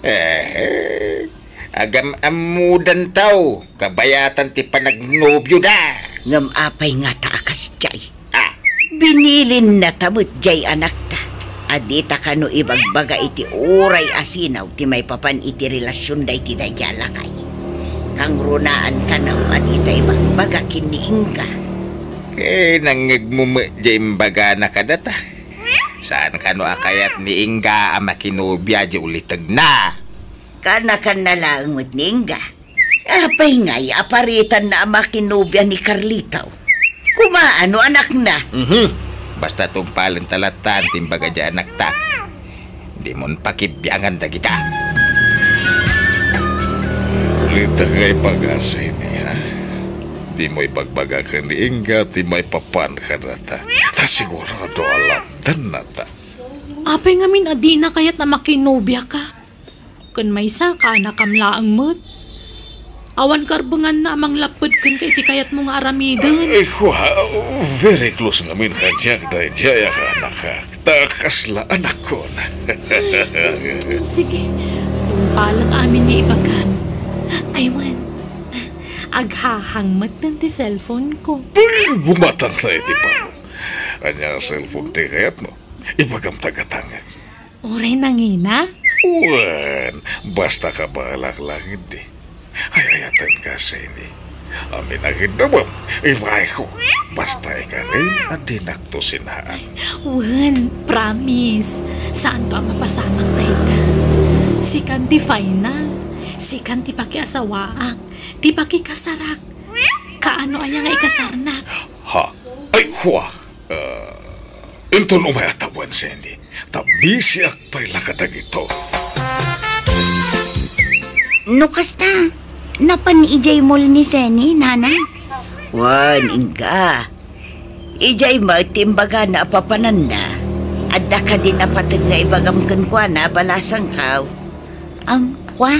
Eh, agam-ammodanto, kabayatan ti panagnobiona. Ngem apay ngata a kasjay? Ah. Binilinna ta met jay anakta a dita kano ibagbaga iti uray a sinaw ti maipapan iti relasionda iti dayjay a lakay. Kangrunaan kano a dita ibagbaga ken ni Inga. Ket nangngegmo met jay imbagana kadata. Saan kano a kayat ni Inga a makinobia jay ulitegna? Kanakanna laeng met ni Inga. Apay ngay a paritanna a makinobia ni Carlito? Kumaano, anakna? Mhm. Basta tungpalenta latta ti imbaga jay anakta. Dimon pakibiangan dagita. Ulitek nga ibaga, Seni, ha? Dimo ibagbaga ken ni Inga ti maipapan kadata. Ta sigurado a lapdennata. Apay ngamin a dina kayat a makinobiaka? Ken maysa, kaanakam laeng met. Awan karbenganna a manglapped kenka iti kayatmo nga aramiden. Ay, kua, very close ngamin kaniak daydiay a kaanakak. Ta kasla anakkon. Sige, tungpalek amin nga ibagam. Ay, wen, aghahang met ti cellphone ko. Ay, gumatangta iti baro. Ania a cellphone ti kayatmo? Ibagam ta gatangek. Uray nangina? Wen, basta kabaelak laeng idi. Ay-ayatenka, Seni. Amin a giddawem, ibaeko. Basta ikarim a dinakto sinaan. Wen, promise. Saanto a mapasamak dayta. Sikan ti final. Sikan ti pakiasawaak. Ti pakikasarak. Kaano aya nga ikasarnak? Ha? Ay, kua. Ah, inton umay a tawen, Seni, ta bisiak pay la kadagito. No kasta, napan idiay mall ni Seni, Nana? Wen, Inga. Idiay met ti imbagana a papananna. Adda kadi napateg nga ibagam kenkuana, balasangko? Am, kua?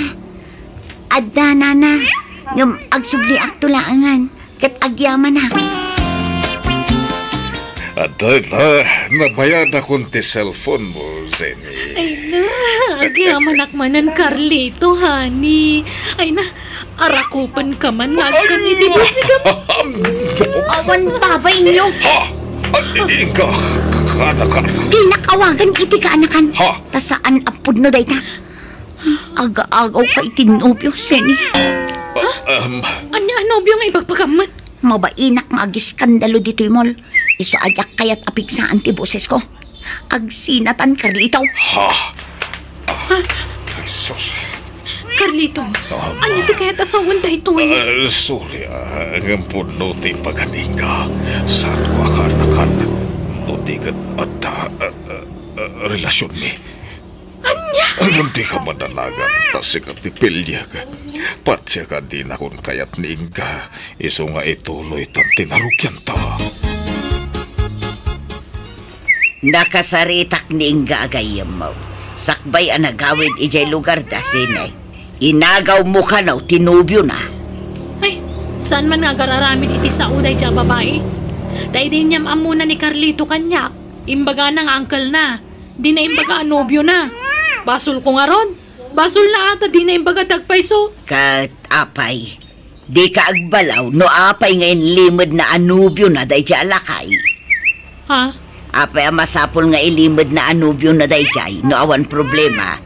Adda, Nana. Ngem agsubliakto laengen. Ket agyamanak. Adda ita, nabayadakon ti cellphone mo, Jenny. Ay na, agyamanak manen, Carlito, honey. Ay na, arakupenka man nga agkan iti buot ni Gam- Awan babainyo. Ha? Ay, Inga, kada ka. Dinak awagan iti kaanakan. Ha? Ta saan a pudno dayta. Aga-agaw ka iti nobio, Jenny. Ah, um. Ania a nobio nga ibagbagammet? Mabainak nga agiskandalo ditoy mall. Isu a diak kayat a pigsaan ti bosesko. Agsinatan, Carlito. Ha? Ah, Jesus. Carlito, um, ania ti kayat a sawen daytoy? Ah, sorry, ah, ngem pudno ti ibagan, Inga. Saanko a kaanakan no di ket adda, ah, ah, ah, relasionmi. Ania? Ngem dika madanagan, ta sika ti piliek. Patiek a dinakon kayat ni Inga, isu nga ituloytan ti narugianta. Nakasaritak ni Inga a gayyemmo. Sakbay a nagawid idiay lugarda, Jenny. Inagawmo kano ti nobiona. Ay, saan man nga agar-aramid iti sao daydiay a babai? Ta idi inyam-ammona ni Carlito kaniak, imbagana nga uncle-na. Dina imbaga a nobiona. Basolko ngarud. Basolna a ta dina imbaga ti agpayso. Ket apay, dika agbalaw no apay nga inlimedna a nobiona daydiay a lakay? Ha? Apay a masapul nga ilimedna a nobiona daydiay no awan problema?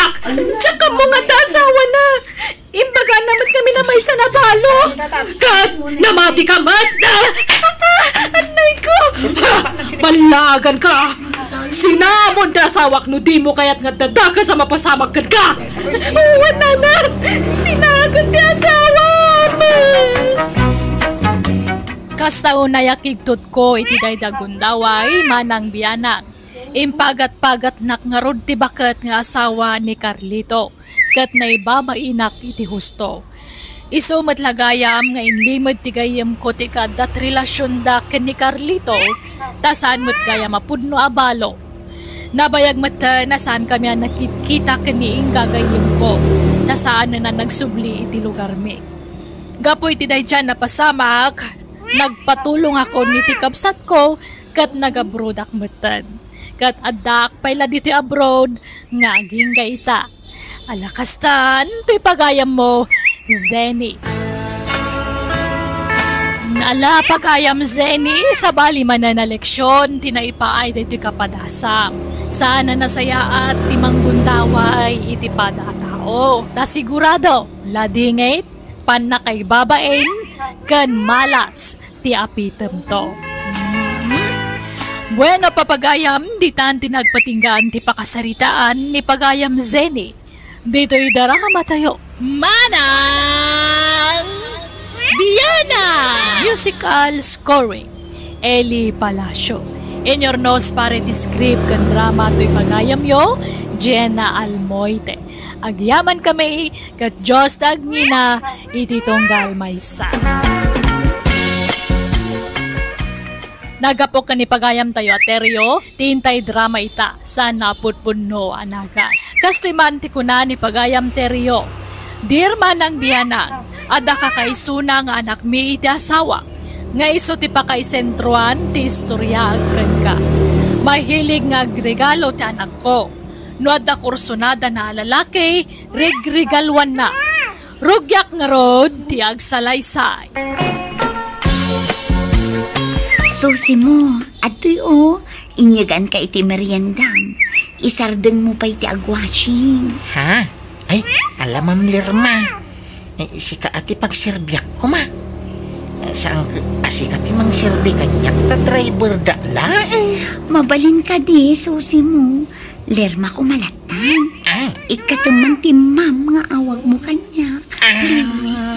anak. Diak ammo nga adda asawana. Imbagana met ngamin a maysa a balo. Ket namatika met. Ah, ah, anay ko. Ha, ballaganka. Sinamon ti asawak no dimo kayat nga adda dakes a mapasamak kenka. Wen, anak. Sinamon ti asawam. Kasta unay a kigtotko iti daydi a gundaway, manang bianang. Impagat-pagatnak ngarud ti baket nga asawa ni Carlito, ket naibabainak iti husto. Isu met la gayam nga inlimed ti gayyemko ti kaadda ti relasionda ken ni Carlito, ta saan met gayam a pudno a balo. Nabayag metten a saankami a nagkitkita ken ni Inga a gayyemko, ta saanen a nagsubli iti lugarmi. Gapu iti daydiay a napasamak, nagpatulongakon iti kabsatko ket nag-abroadak metten. Ket addaak pay la ditoy abroad nga agingga ita. Ala kastan, toy pagayammo, Zenny. Ala pagayam, Zenny, sabali manen a leksion ti naipaay daytoy kapadasam. Saan a nasayaat ti manggundaway iti pada a tao. Ta sigurado, ladingit, pannakaibabain ken malas ti apitemto. Mm. Bueno, papagayam, ditan ti nagpatinggaan ti pakasaritaan ni pagayam Zenny. Ditoy drama tayo. Manang Biana! Musical scoring, Eli Palacio. Inyurnos para iti script ken drama toy pagayamyo, Jenna Almoite. Agyaman kami ket Dios ti agngina iti tunggal maysa. Naggapu ken ni pagayam tayo a Terio, ti intay drama ita, saan a pudpudno a nagan. Kastoy man ti kuna ni pagayam Terio, Dear Manang Bianang, adda kakaisuna nga anakmi iti asawa, nga isu ti pakaisentroan ti istoriaek kenka. Mahilig nga agregalo ti anakko. No adda kursunadana a lalaki, rigregaluanna. Rugiak ngarud ti agsalaysay. Susi mo, adtoy o, inyeganka iti meriendam. Isardengmo pay ti agwashing. Ha? Ay, ala, Ma'am Lirma. Eh, sika a ti pagserbiak koma. Eh, saan a sika ti mangserbi kaniak ta driver da laeng. Mabalin kadi, Susi mo. Lirma ko malatan. Ah. Ikkatem man ti ma'am nga awagmo kaniak. Ah. Please.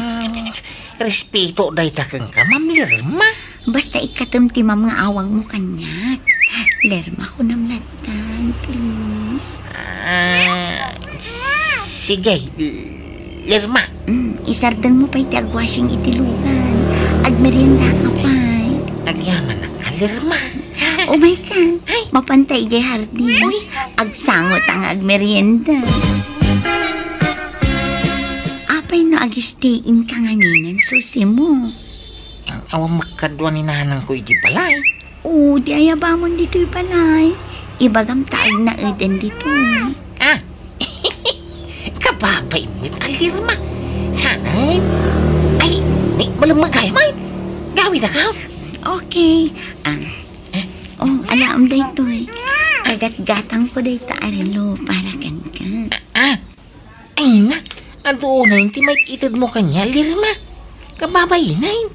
Respeto dayta kenka, Ma'am Lirma. Basta ikkatem ti ma'am nga awagmo kaniak. Lirma ko namlatan, please. Ah, sige, Lirma. Mm, isardengmo pay ti agwashing iti lugan. Agmeriendaka pay. Agyamanak a Lirma. Umayka. Ay. Mapanta idiay hardin. Uy. Agsangot nga agmerienda. Apay no agistay inka nganinen, Susi mo? Awan makadua ni nanangko iti balay. O, di ayabamon ditoy balay. Ibagam ta agnaeden ditoy. Ah, kababay met a Lirma. Saan? Ay, ni, malemmegay man. Gawidaka. Okay. Ah. Oh, alaem daytoy. Agatgatangko dayta a relo para kenka. Ah, ay na. Adu unay ti maititedmo kaniak, Lirma. Kababainay.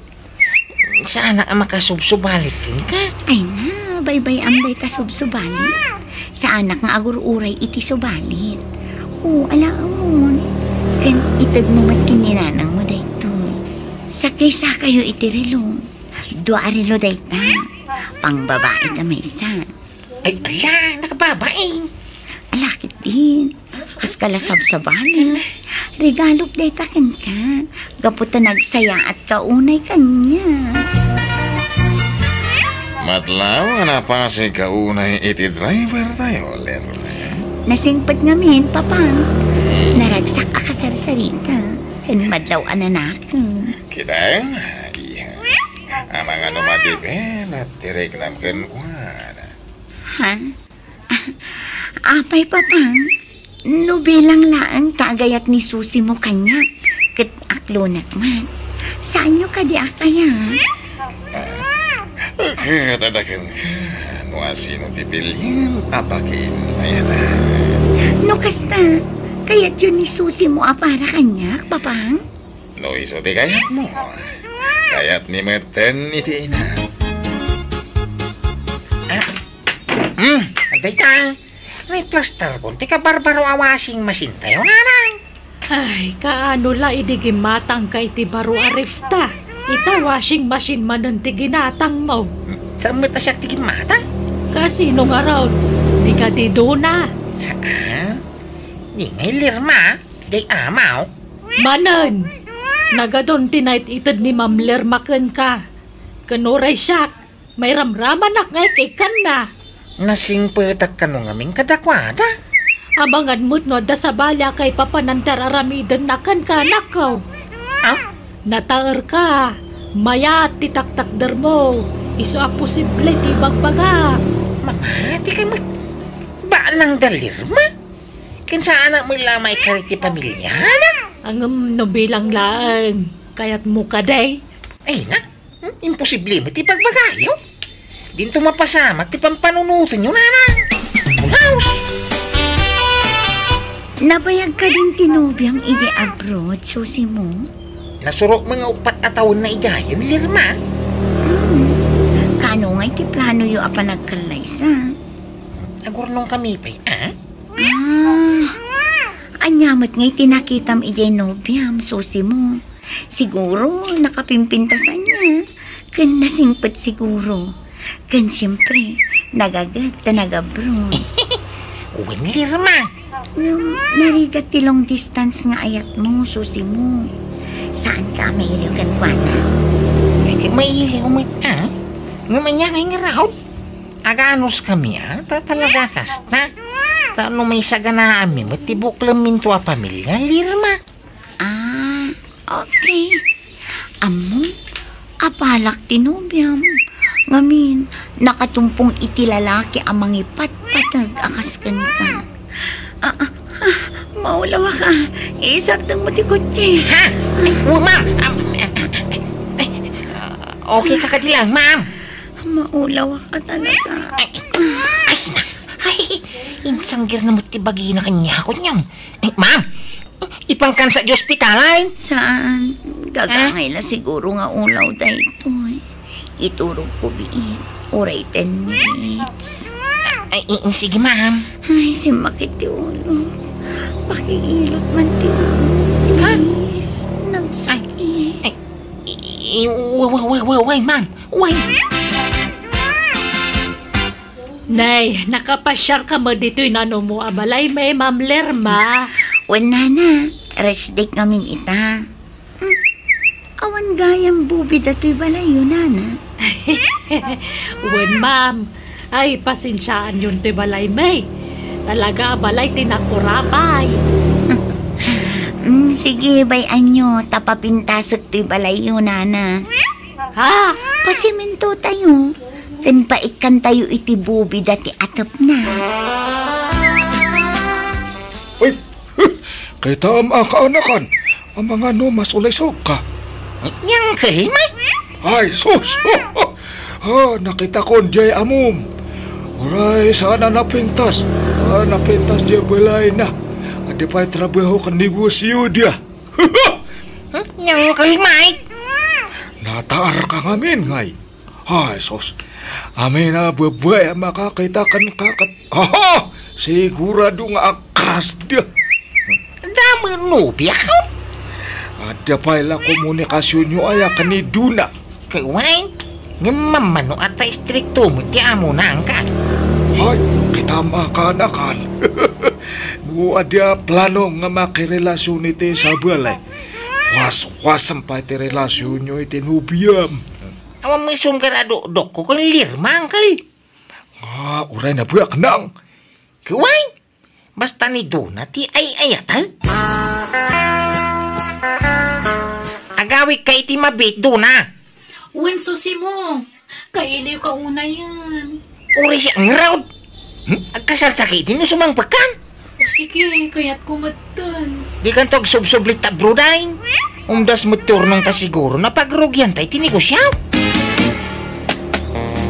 Saanak a makasubsubalit kenka. Ay na, baybay-am dayta subsubalit. Saanak nga agur-uray iti subalit. O, alaawon. Ken itedmo met ken ni nanangmo daytoy. Sakrisakayo iti relo. Dua a relo dayta. Pangbabai ta maysa. Ay, ala, nakababain. Ala, ketdin. Kas ka la sabsabali. Regalok dayta kenka. Gapu ta nagsayaatka unay kaniak. Matlaw nga napasigka unay iti driver tayo, Lerma. Nasingpet ngamin, Papa. Naragsak a kasarsarita. Ken madlaw a nanakem. Kita, iya. Amangan no madiben at tiriknam kenkuana. Ha? Apay, Papa? No bilang laeng ta agayat ni Susi mo kaniak, ket aklonek met. Saanyo kadi a kayat? Ah, ket adda kenka, no asino ti bilin a pakiinnayan. No kasta, kayatyo ni Susi mo a para kaniak, Papa? No isu ti kayatmo, kayatmi metten iti ina. Ah, hmm, dayta. Naiplastarkon ti kabarbaro a washing machine tayo, nanang. Ay, kaano la idi gimmatangka iti baro a refta? Ita washing machine manen ti ginatangmo. Saan met a siak ti gimmatang? Kasino ngarud? Di kadi Dona? Saan? Di ngay Lerma, di amaw. Manen, nagadun ti naited ni Ma'am Lerma kenka. Ken uray siak, mairamramanak nga ikkanna. Nasingpetak kano ngamin kadakuada? Amangan met no adda sabali a kaipapanan ti ar-aramidenna kenka, anakko. Ah? Nataerka, mayat ti taktakdermo, isu a posible ti ibagbaga. Mamati ka met. Balang da Lerma? Ken saanak met la maikari ti pamiliana? Ngem no bilang laeng, kayatmo kadi? Ay na, hmm? Imposible met ti ibagbagayo. Dinto mapasamak ti pampanunotenyo, nanang. Bulaos! Nabayag kadin ti nobiam idiay abroad, Susi mo? Nasurok mo nga uppat a tawenna idiayen, Lerma. Hmm. Kaano ngay ti planoyo a panagkallaysa? Agurnong kami pay, a? Ah, ania met ngay ti nakitam idiay nobiam, Susi mo? Siguro, nakapimpintas ania. Ken nasingpet siguro. Ken siempre, nagaget ta nagabroad. Wen, Lerma. Ngem, narigat ti long distance nga ayatmo, Susi mo. Saanka a mailiw kenkuana? Ay, di mailiw met, a? Ngem ania ngay ngarud? Aganus kami, a? Ta talaga kasta. Ta no maisaganaanmi met ti buklemminto a pamilia, Lerma. Ah, okay. Ammom, abalak ti nobiam. Ngamin, nakatumpong iti lalaki a mangipatpateg a kas kenka. Ah, ah, ah, maulawak a. Isardengmo ti kotse. Ha? Ay, oh, ma'am. Am, ay, okay ka kadi lang, ma'am? Maulawak a talaga. Ay, ay, ay, insanggir na mo ti bagina kaniak, kunyam. Ay, ma'am, ipangkansa di ospitalan? Saan? Gagangay la siguro nga ulaw daytoy. Iturogko biit. Uray ten minutes. Ay, i-, sige, ma'am. Ay, simmakit ti ulo. Pakiilot man ti ulo, please. Nagsakit. Ay, i-, i-, wa-, wa-, wa-, wa-, way, ma'am. Way. Nay, nakapasiarka met ditoy nanumo a balay, may Ma'am Lerma. Wen, nana, rest day ngamin ita. Hmm, awan gayam bubi datoy balayyo, nana. Wen, ma'am. Ay, pasensiaanyon toy balay, may. Talaga a balay ti nakurapay. Hmm, sige, bay-anyo, ta papintasek toy balayyo, nana. Ha? Pasiminto tayo. Ken paikkan tayo iti bubida ti atepna. Ay, kitaem a kaanakan, amangan no masulisog ka. Ni Uncle Mike? Ay, sus! Ah, nakitakon diay amom. Uray, saan a napintas. Ah, napintas diay balayna. Adi pay trabaho ken negosyo dia. Hmm? Ni Uncle Mike? Ataarka ngamin, ngay. Ay, sus. Amin a babai a makakita kenka ket, aha! Sigurado nga akrasda. Damo nobiak. Adda pay la komunikasionyo aya ken ni Dona. Ket wen, ngem mammano a ta istrikto met ti amona kenka. Ay, kita makanakan. No adda plano nga makirelasion iti sabali, waswasem pay ti relasionyo iti nobiam. Awan met sumgar a dokdokko ken Lirma, uncle. Nga, uray nabiak nang. Ket wen, basta ni Dona ti ay-ayatek. Agawidka iti mabiit, Dona. Wen, Susimo, kailiwka unayen. Uray siak ngarud. Hmm? Agkasarta ketdi no sumangpetkan. O sige, kayatko metten. Dikanto agsubsublit ta abroad ay. Umdas met ti urnongta siguro, napagrugianta iti negosio.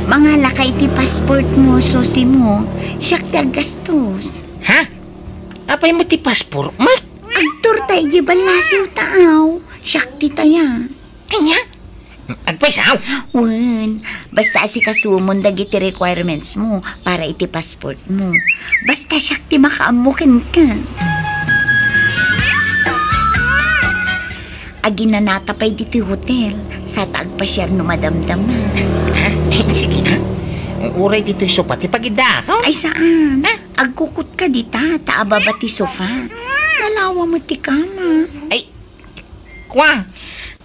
Mangalaka iti passportmo, Susimo. Siak ti aggastos. Ha? Apay met ti passportmo? Agturta idiay ballasiw ta aw. Siak ti taya. Ania? Agpayso? Wen, basta asikasomon dagiti requirementsmo para iti passportmo. Basta siak ti makaammo kenka. Aginanata pay ditoy hotel, sa ta agpasiar no madamdama. Ha? Ay, sige, ha? Uray ditoy sofa ti pagiddaak, ha? Ay, saan. Ha? Agkukutka dita, ta ababa ti sofa. Nalawa met ti kama. Ay, Kua.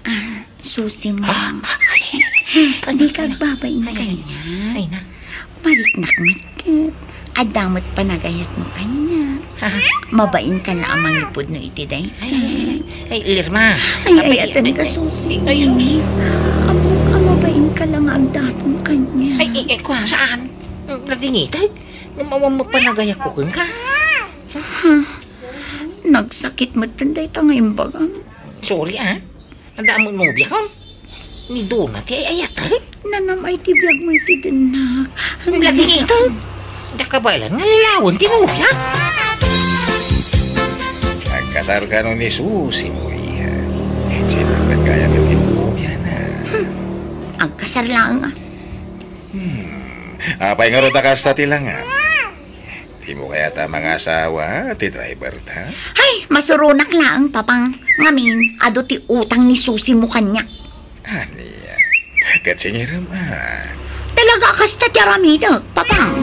Ah, Susimo. Ah, ay, ay, ay, Dika agbabain ay, ay, kaniak. Ay, na. Mariknak met ket. Adda met panagayatmo kaniak. Ha? Mabainka la a mangipud no iti dayta. Ay, ay, ay, ay, Lirma. Ay, apay, ayatenka, ay, Susimo. Ay, ay, sus. Ammok a mabainka la nga agdaton kaniak. Ay, ay, ay, kua, saan? Nadingitay? Ngem awan met panagayatko kenka. Ha? Nagsakit metten dayta nga imbagam. Sorry, ah. Adda met nobiakon? Ni Dona ti ay-ayatek? Nanam-ay ti biagmo iti dennak. Lagi ito. Diak kabaelan nga lawen ti nobiak. Agkasar kano ni Susimo, iya. Sino met kaya met ti nobiana? Hmm. Agkasar laeng, ah. Hmm. Apay ngarud a kasta ti langam? Dimo kayat a mangasawa ti driver ta? Ay, masuronak laeng, Papang. Ngamin, adu ti utang ni Susimo kaniak. Ania? Ket singirem, a. Talaga a kasta ti aramidek, Papang.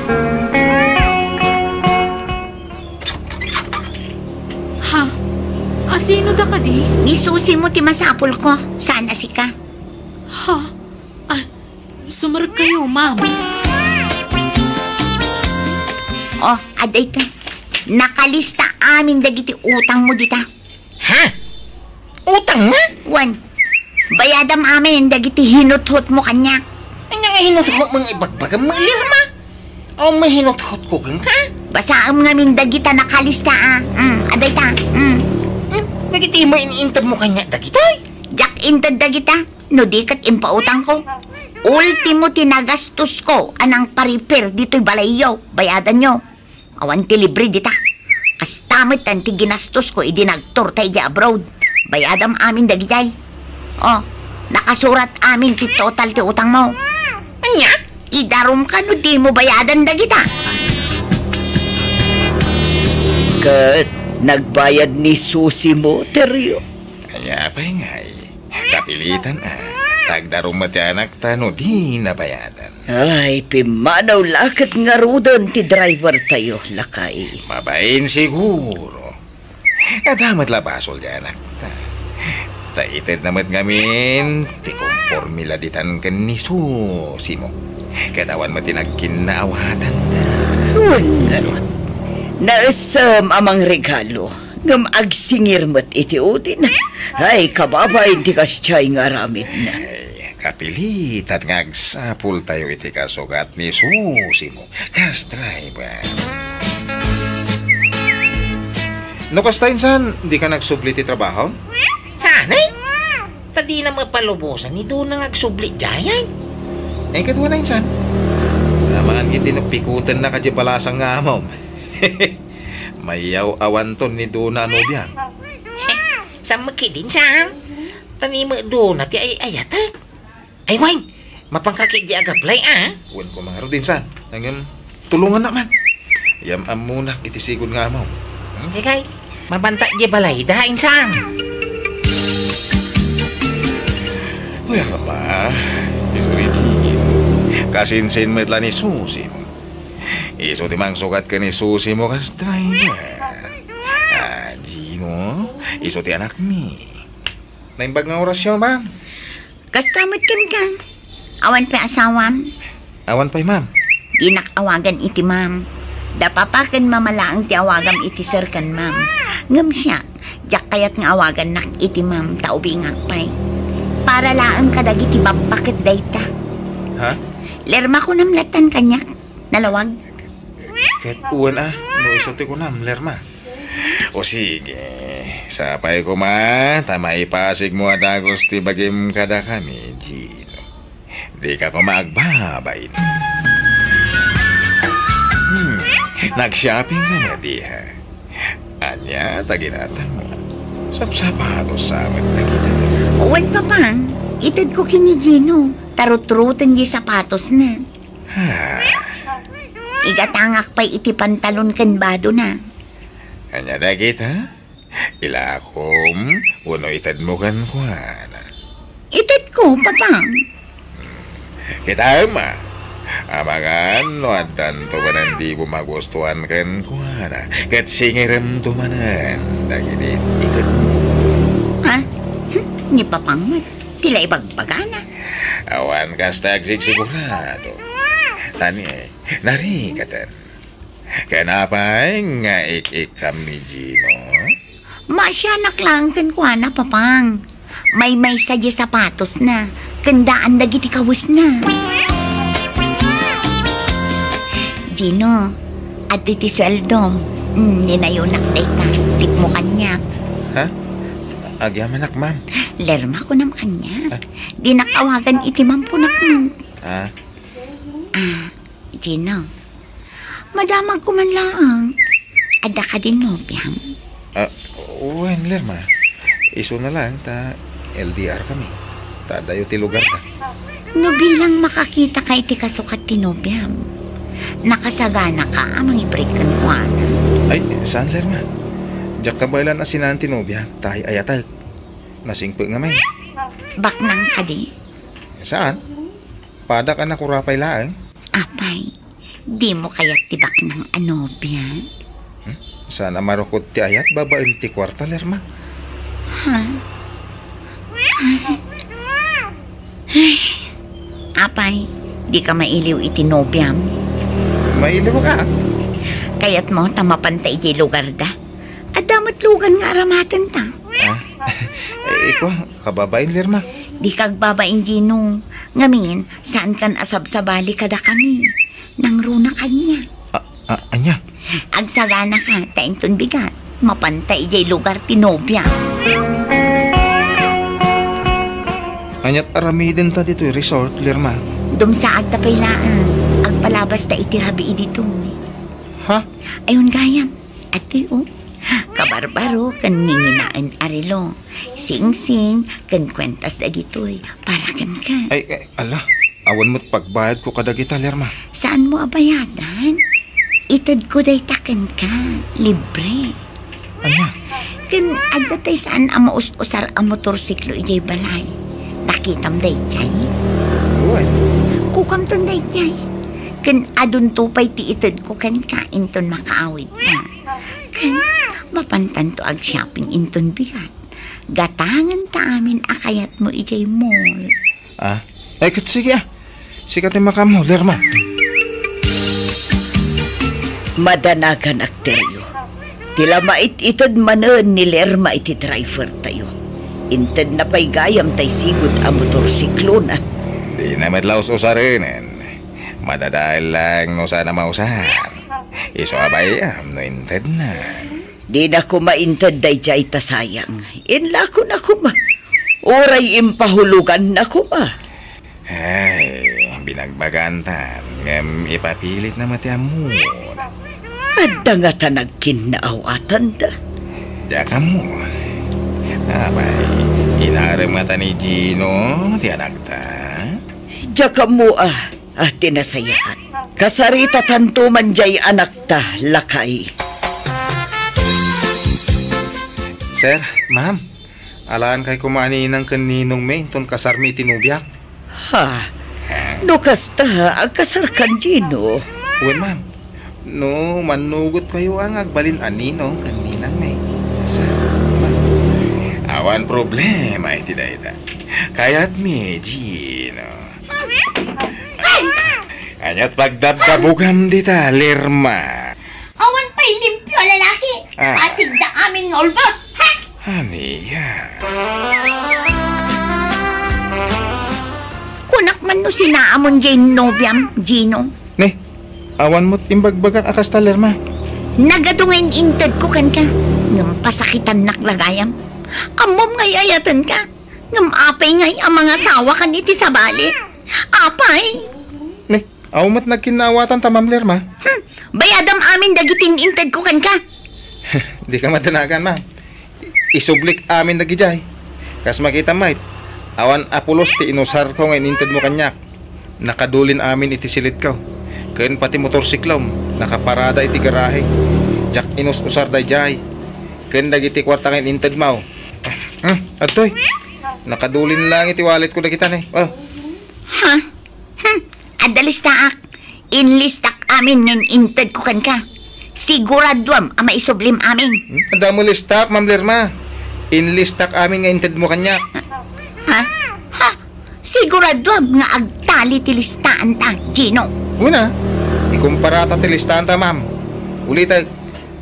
Ha? Asino da kadi? Ni Susimo ti masapulko, saan a sika. Ha? Ah, Sumarek kayo, ma'am. Oh, adda ita. Nakalista amin dagiti utangmo dita. Ha? Utang nga? Wen. Bayadam amin dagiti hinuthotmo kaniak. Ania nga hinuthotmo nga ibagbagam, Lirma? Awan met hinuthotko kenka? Basaem ngamin dagita nakalista, a. Mm, adda ita. Mm. Hmm? Dagiti main-intedmo kaniak dagitoy? Diak inted dagita. No di ket impautangko. Ultimo ti nagastosko a nangpariper ditoy balayyo, bayadanyo. Awan ti libre dita. Kasta met ti ginastosko idi nagturta idiay abroad. Bayadam amin dagidiay. Oh, nakasurat amin ti total ti utangmo. Ania? Idarumka no dimo bayadan dagita. Ket nagbayad ni Susimo, Terio. Ania pay ngay? Kapilitan, a. Tagdarum met ti anakta no di nabayadan. Ay, pimmanaw la ket ngaruden ti driver tayo, lakay. Mabain siguro. Adda met la basol ti anakta. Ta itedna met ngamin ti kompormi la ditan ken ni Susimo. Ket awan met ti nagkinnaawatan. Wen, ngarud. Naessem a mangregalo. Ngem agsingir met iti udina. Ay, kababain ti kasdiay nga aramidna. Ay, kapilitan nga agsapultayo iti kasugat ni Susimo kas driver. No kasta, insan, dika nagsubli ti trabaho? Saan, eh? Ta dina mapalubosan ni Dona nga agsubli diay, ay. Ay, kadua na, insan. Amangan ket no pikutennak diay balasang nga amom. Mayaw-awanton ni Dona a nobia. Saan met ketdin, saan? Ta ni met Dona ti ay-ayatek. Ay, wen, mapanka ketdi agaplay, a? Wen ko mangarud, insan. Ngem, tulongannak man. Yam-ammonak iti sigud nga ammo. Hmm, sige. Mapanta diay balayda, insan. Wen, ma, isu iti kasinsin met la ni Susi mo. Isu ti mangsukat ken ni Susi mo kas driver. A, Gino, isu ti anakmi. Naimbag nga orasyo, ma'am. Kasta met kenka. Awan pay asawam? Awan pay, ma'am. Dinak awagan iti ma'am. Da papa ken mama laeng ti awagam iti sir ken ma'am. Ngem siak, diak kayat nga awagannak iti ma'am ta ubingak pay. Para laeng kadagiti babba ket dayta. Ha? Lerma kunam lattan kaniak. Nalawag? Ket wen a, no isu ti kunam, Lerma. O sige, sapay koma, ta maipasigmo a dagus ti bagim kadakami, Gino. Dika koma agbabain. Hmm, nag-shopping ka na, di ha? Ania, ta ginatangmo. Sapsapatos sa met na kita. Wen, Papang, itedko ken ni Gino, ta rutruten di sapatosna. Ha? Igatangak pay iti pantalon ken badona. Ania dagita? Ilakom wenno itedmo kenkuana? Itedko, Papang. Kitaem, a. Amangan no addanto manen di mo magustuan kenkuana, ket singiremto manen dagiti itedmo. Ha? Hmm, ni Papang met. Ti la ibagbagana. Awan kasta agsigsigurado. Tani, narigaten. Ken apay nga ik-ikkam ni Gino? Maasianak laeng kenkuana, Papang. Maymaysa di sapatosna, ken daan dagiti kawesna. Gino, adtoy ti sueldom. Mm, ninayonak dayta. Tikmo kaniak. Ha? Agyamanak, ma'am. Lerma, kunam kaniak. Ah. Dinak awagan iti ma'am, kunak met. Ah. Ah, Gino. Madamagko man laeng. Adda kadin nobiam? Ah, wen, Lerma. Isuna laeng ta L D R kami. Ta adayo ti lugarda. No bilang makakitaka iti kasukat ti nobiam, nakasaganaka a mangibrik kenkuana? Ay, saan, Lerma. Diak kabaelan a sinaen ti nobiak ta ay-ayatek. Nasingpet ngamin. Baknang kadi? Saan? Padak a nakurapay laeng. Apay, dimo kayat ti baknang a nobia? Hmm? Saan a marukod ti ayat babaen ti kuarta, Lerma? Ha? Ay. Apay, dika mailiw iti nobiam? Mailiwka? Kayatmo ta mapanta idiay lugarda? Adda met lugan nga aramatenta. Ah? Eh, ikua, kababain, Lerma. Dika agbabain, Gino. Ngamin, saankan a sabsabali kadakami. Nangruna kaniak. A-, a-, ania? Agsaganaka, ta inton bigat, mapanta idiay lugar ti nobia. Aniat aramidenta ditoy resort, Lerma? Dumsaagta pay laeng. Agpalabasta iti rabii ditoy. Ha? Ayon gayam. Adtoy, o. Kabarbaro ken nginginaen a relo, singsing, ken kuentas dagitoy para kenka. Ay, ay, ala, awan met pagbayadko kadagita, Lerma. Saanmo a bayadan? Itedko dayta kenka, libre. Ania? Ken adda tay saan a maus-usar a motorsiklo idiay balay. Nakitam daydiay? Wen. Kukamton daydiay. Ken adunto pay ti itedko kenka inton makaawidta. Ken mapantanto ag-shopping inton bigat. Gatangenta amin a kayatmo idiay mall. Ah? Ay, ket sige, a. Sika ti makaammo, Lerma. Madanagan, akteryo. Ti la mait-ited manen ni Lerma iti drivertayo. Intedna pay gayam tay sigud a motorsiklona. Dina met la us-usarenen. Madadael laeng no saan a mausar. Isu a bay-am no intedna. Dina koma inted daydiay ta sayang. Inlakona koma. Uray impahuloganna koma. Ay, binagbagaantan, ngem ipapilitna met ti ammona. Adda ngata nagkinnaaw-atanda? Diak ammo. Apay, inarem ngata ni Gino ti anakta? Dakam mo, ah, ah, ti nasayaat. Kasaritatanto man jay anakta, lakay. Sir, ma'am, alankay koma a ninang ken ninongmi inton kasarmi iti nobiak. Ha? No kasta, agkasarkan, Gino? Wen, ma'am. No, mannugotkayo a nga agbalin a ninong ken ninangmi. Sir, ma'am. Awan problema iti dayta. Kayatmi, Gino. Ania't pagdabdabugam dita, Lerma? Awan pay limpio a lalaki. Ah. Pasigda amin nga ulbod. Ha? Ania? Kunak man no sinaamon jay nobiam, Gino. Ne, awan mo't imbagbagak a kasta, Lerma. Nagadu nga in-intedko kenka, ngem pasakitannak la gayam. Ammom nga ay-ayatenka, ngem apay ngay a mangasawakan iti sabali? Apay? Ne, awan met nagkinnaawatan ta, Ma'am Lerma. Hmm, bayadam amin dagiti in-intedko kenka. Dika madanagan, ma'am. Isublik amin dagidiay. Kas makitam met, awan a pulos ti inusarko nga inintedmo kaniak. Nakadulin amin iti silitko. Ken pati motorsiklom, nakaparada iti garahe. Diak inus-usar daydiay. Ken dagiti kuarta nga inintedmo. Hmm, adtoy. Nakadulin lang iti walletko dagita ne. Oh. Ha? Hmm, adda listaak. Inlistak amin nga in-intedko kenka. Siguraduam a maisublim amin. Hmm? Adda mo listak, Ma'am Lerma. Inlistak amin nga intedmo kaniak. Ha? Ha? Siguraduam nga agtali ti listaanta, Gino. Una, ikumparata ti listaanta, ma'am. Ulitek,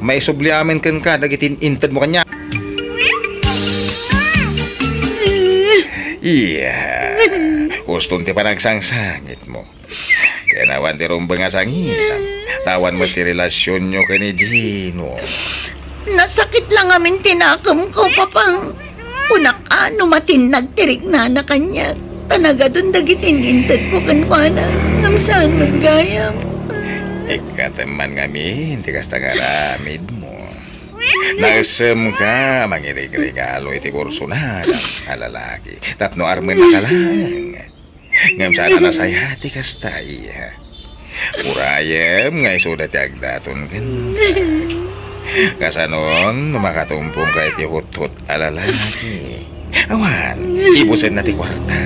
maisubli amin kenka dagiti intedmo kaniak. Iya. Uston ti panagsangsangitmo. Ken awan ti rumbeng a sangitam. Ta awan met ti relasionyo ken ni Gino. Nasakit lang amin ti nakemko, Papang. Kunak a no matinnag ti riknana kaniak, ta nagadun dagiti in-intedko kenkuana, ngem saan met gayam. Ikkatem man ngamin ti kasta nga aramidmo. Nasemka a mangirigregalo iti kursunada a lalaki tapno armenna ka laeng. Ngem saan a nasayaat ti kasta, iya. Urayem nga isuda ti agdaton kenka. Kasanon, no makatumpongka iti huthot a lalaki. Awan, ibusenna ti kuarta.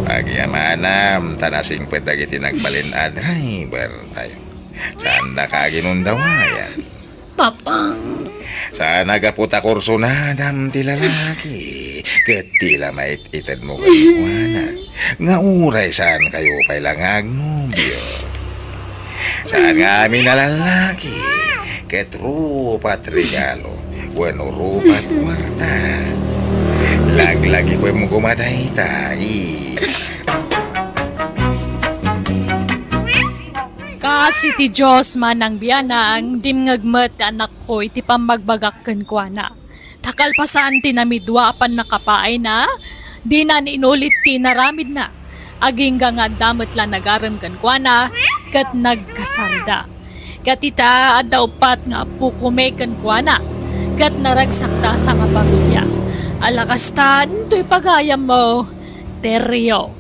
Agyamanam, ta nasingpet dagiti nagbalin a driver tayo. Saandaka aginundawayan. Papang. Saan a gapu ta kursunadam ti lalaki, ket ti la mait-itedmo kenkuana, nga uray saankayo pay la nga agnobio. Saan nga amin a lalaki, ket rupat regalo, wenno rupat kuarta. Laglagipem koma dayta, i. Kas iti Dios, Manang Bianang, dimngeg met ti anakko iti pammagbagak kenkuana. Ta kalpasan ti namidua a pannakapaayna, dinan inulit ti inaramidna. Agingga nga adda met la nagarem kenkuana, ket nagkasarda. Ket ita, adda uppat nga appokomi kenkuana, ket naragsakta a sangapamilia. Ala kastan, toy pagayammo, Terio.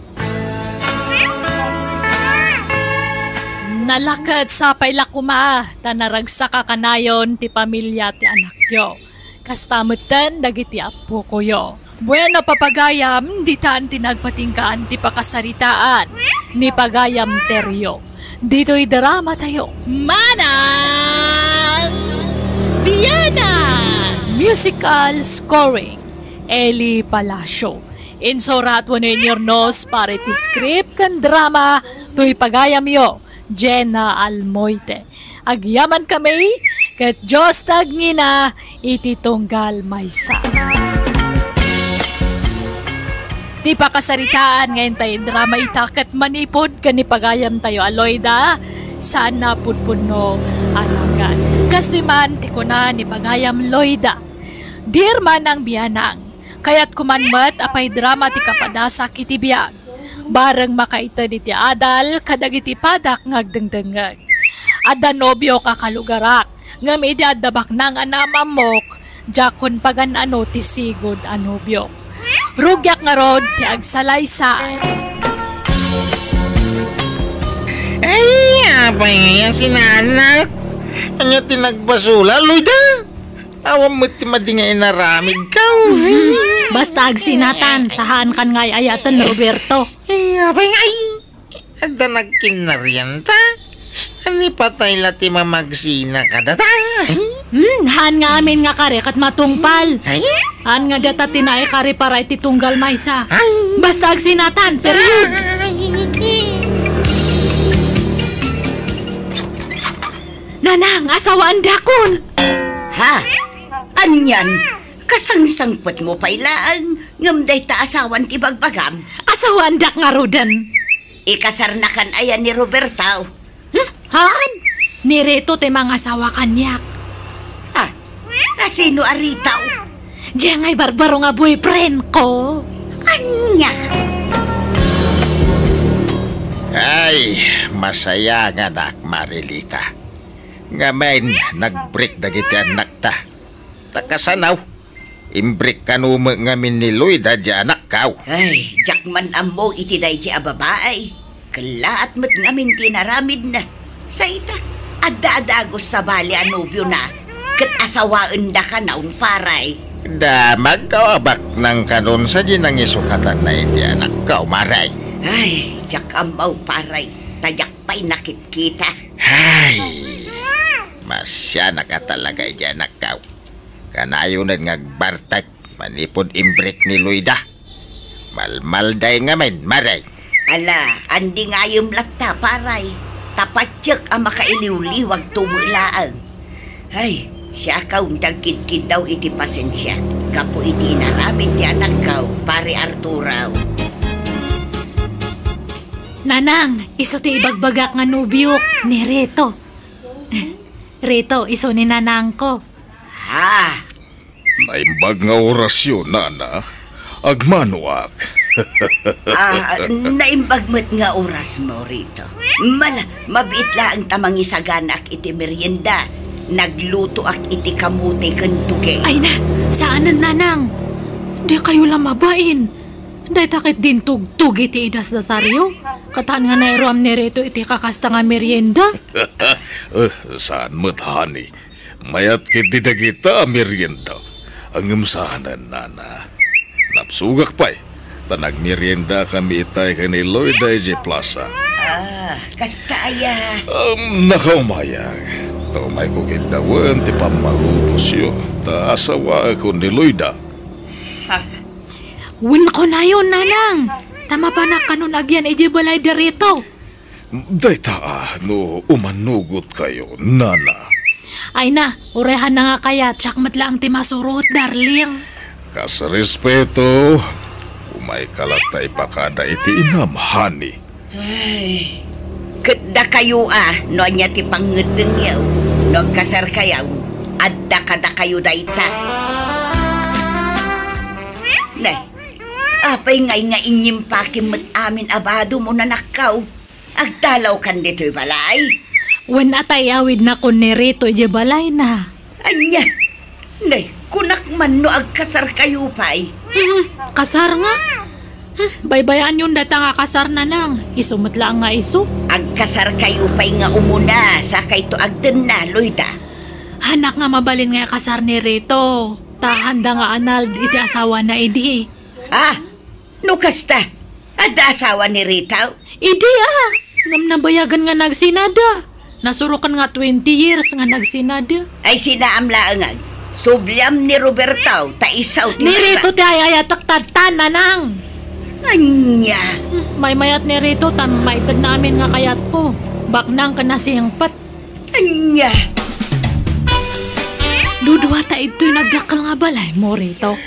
Nalaket sapay la koma ta naragsaka kanayon ti pamilia ti anakyo. Kasta metten dagiti appokoyo. Bueno, papagayam, ditan ti nagpatinggaan ti pakasaritaan ni Pagayam Terio. Ditoy drama tayo. Manang Biana! Musical scoring, Eli Palacio. Insurat wenno inyurnos para iti script ken drama toy pagayamyo, Jenna Almoite. Agyamankami, ket Dios ti agngina iti tunggal maysa. Ti pakasaritaan nga intay drama ita ket manipud ken ni pagayamtayo a Loida, saan a pudpudno a nagan. Kastoy man ti kuna ni pagayam Loida, Dear Manang Bianang, kayatko man met a pay drama ti kapadasak iti biag. Bareng makaited iti adal kadagiti padak nga agdengdengngeg. Adda nobiok a kalugarak, ngem idi adda baknang a naam-ammok, diakon pagan-ano ti sigud a nobiok. Rugiak ngarud ti agsalaysa. Ay, apay ngayan sinanak? Ania ti nagbasula, Loida? Awan met ti madi nga inaramidko. Basta agsinatan, ta haankan nga ay-ayaten, Roberto. Ay, apay nga, ay. Adda nagkinnarianta? Ani patay la ti mamagsina kadata? Hmm, haan nga amin nga kari ket matungpal. Ay? Haan nga data ti naikari para iti tunggal maysa. Ay? Basta agsinatan, period. Nanang, asawaandakon. Ha? Anian? Kasangsangpetmo pay laeng, ngem dayta asawan ti bagbagam? Asawaandak ngaruden. Ikasarnakan aya ni Roberto? Hmm, haan. Ni Rito ti mangasawa kaniak. Ah, a sino a Rito? Diay nga ibarbaro nga boyfriendko. Ania? Ay, masayanganak, Marilita. Ngamin, nagbreak dagiti annakta. Ta kasano? Imbreak kano met ngamin ni Loida diay anakko. Ay, diak man ammo iti daydi a babai. Kellaat met ngamin ti inaramidna. Sa ita, adda a dagus sabali a nobiona. Ket asawaenda kanon, paray. Damagko a baknang kanon sadi nangisukatanna iti anakko, maray. Ay, diak ammo, paray. Ta diak pay nakitkita. Ay, masianak a talaga iti anakko. Kanayonen nga agbartek manipud imbreak ni Loida. Malmalday ngamin, maray. Ala, andi ngayem latta, paray. Ta patiek a makailiwliwagto met laeng. Ay, siakon ti agkidkiddaw iti pasensia gapu iti inaramid ti anakko, Pare Arturo. Nanang, isu ti ibagbagak nga nobiok, ni Rito. Rito, isu ni nanangko. Ha? Naimbag nga orasyo, nana. Agmanoak. Ah, naimbag met nga orasmo, Rito. Mala, mabiit laeng ta mangisaganaak iti merienda. Naglutoak iti kamote ken tuge. Ay na, saanen, nanang. Dikayo la mabain. Dayta ket dintugtog iti idasdasaryo. Ket haan nga nairuam ni Rito iti kakasta nga merienda. Eh, saan met, honey. Mayat ketdi dagita a merienda. Ngem saanen, nana. Napsugak pay, ta nagmeriendakami itay ken ni Loida idiay plaza. Ah, kasta aya. Um, nakaumayag. Ta umayko kiddawen ti pammalubosyo, ta asawaekon ni Loida. Ha? Wen kunayon, nanang. Ta mapanak kanon agyan idiay balay da Rito. Dayta a, no umannugotkayo, nana. Ay na, uray haan nga kayat, siak met laeng ti masurot, darling. Kas respeto, umayka latta ipakada iti inam, honey. Ay, ket dakayo a, no ania ti pangngeddengyo, no agkasarkayo, adda kadakayo dayta. Ne, apay ngay nga inyimpakim met amin a badom, nanakko? Agtalawkan ditoy balay? Wen a ta iyawidnakon ni Rito idiay balayna. Ania? Nay, kunak man no agkasarkayo pay. Hmm, kasar nga? Hmm, baybayaanyon dayta nga kasar, nanang. Isu met laeng nga isu. Agkasarkayo pay nga umuna, sakayto agtenna, Loida. Haanak nga mabalin nga ikasar ni Rito. Ta haanda nga anald iti asawana idi. Ah, no kasta, adda asawa ni Rito? Idi a, ngem nabayagen nga nagsinada. Nasuroken nga twenty years nga nagsinada. Ay, sinaam laeng, subliam ni Roberto, ta isu ti... Ni Rito ti ay-ayatek tatta, nanang. Ania? Maymayat ni Rito, ta maitedna amin nga kayatko. Baknang ken nasingpet. Ania? Duduata idtoy nagdakkel nga balaymo, Rito.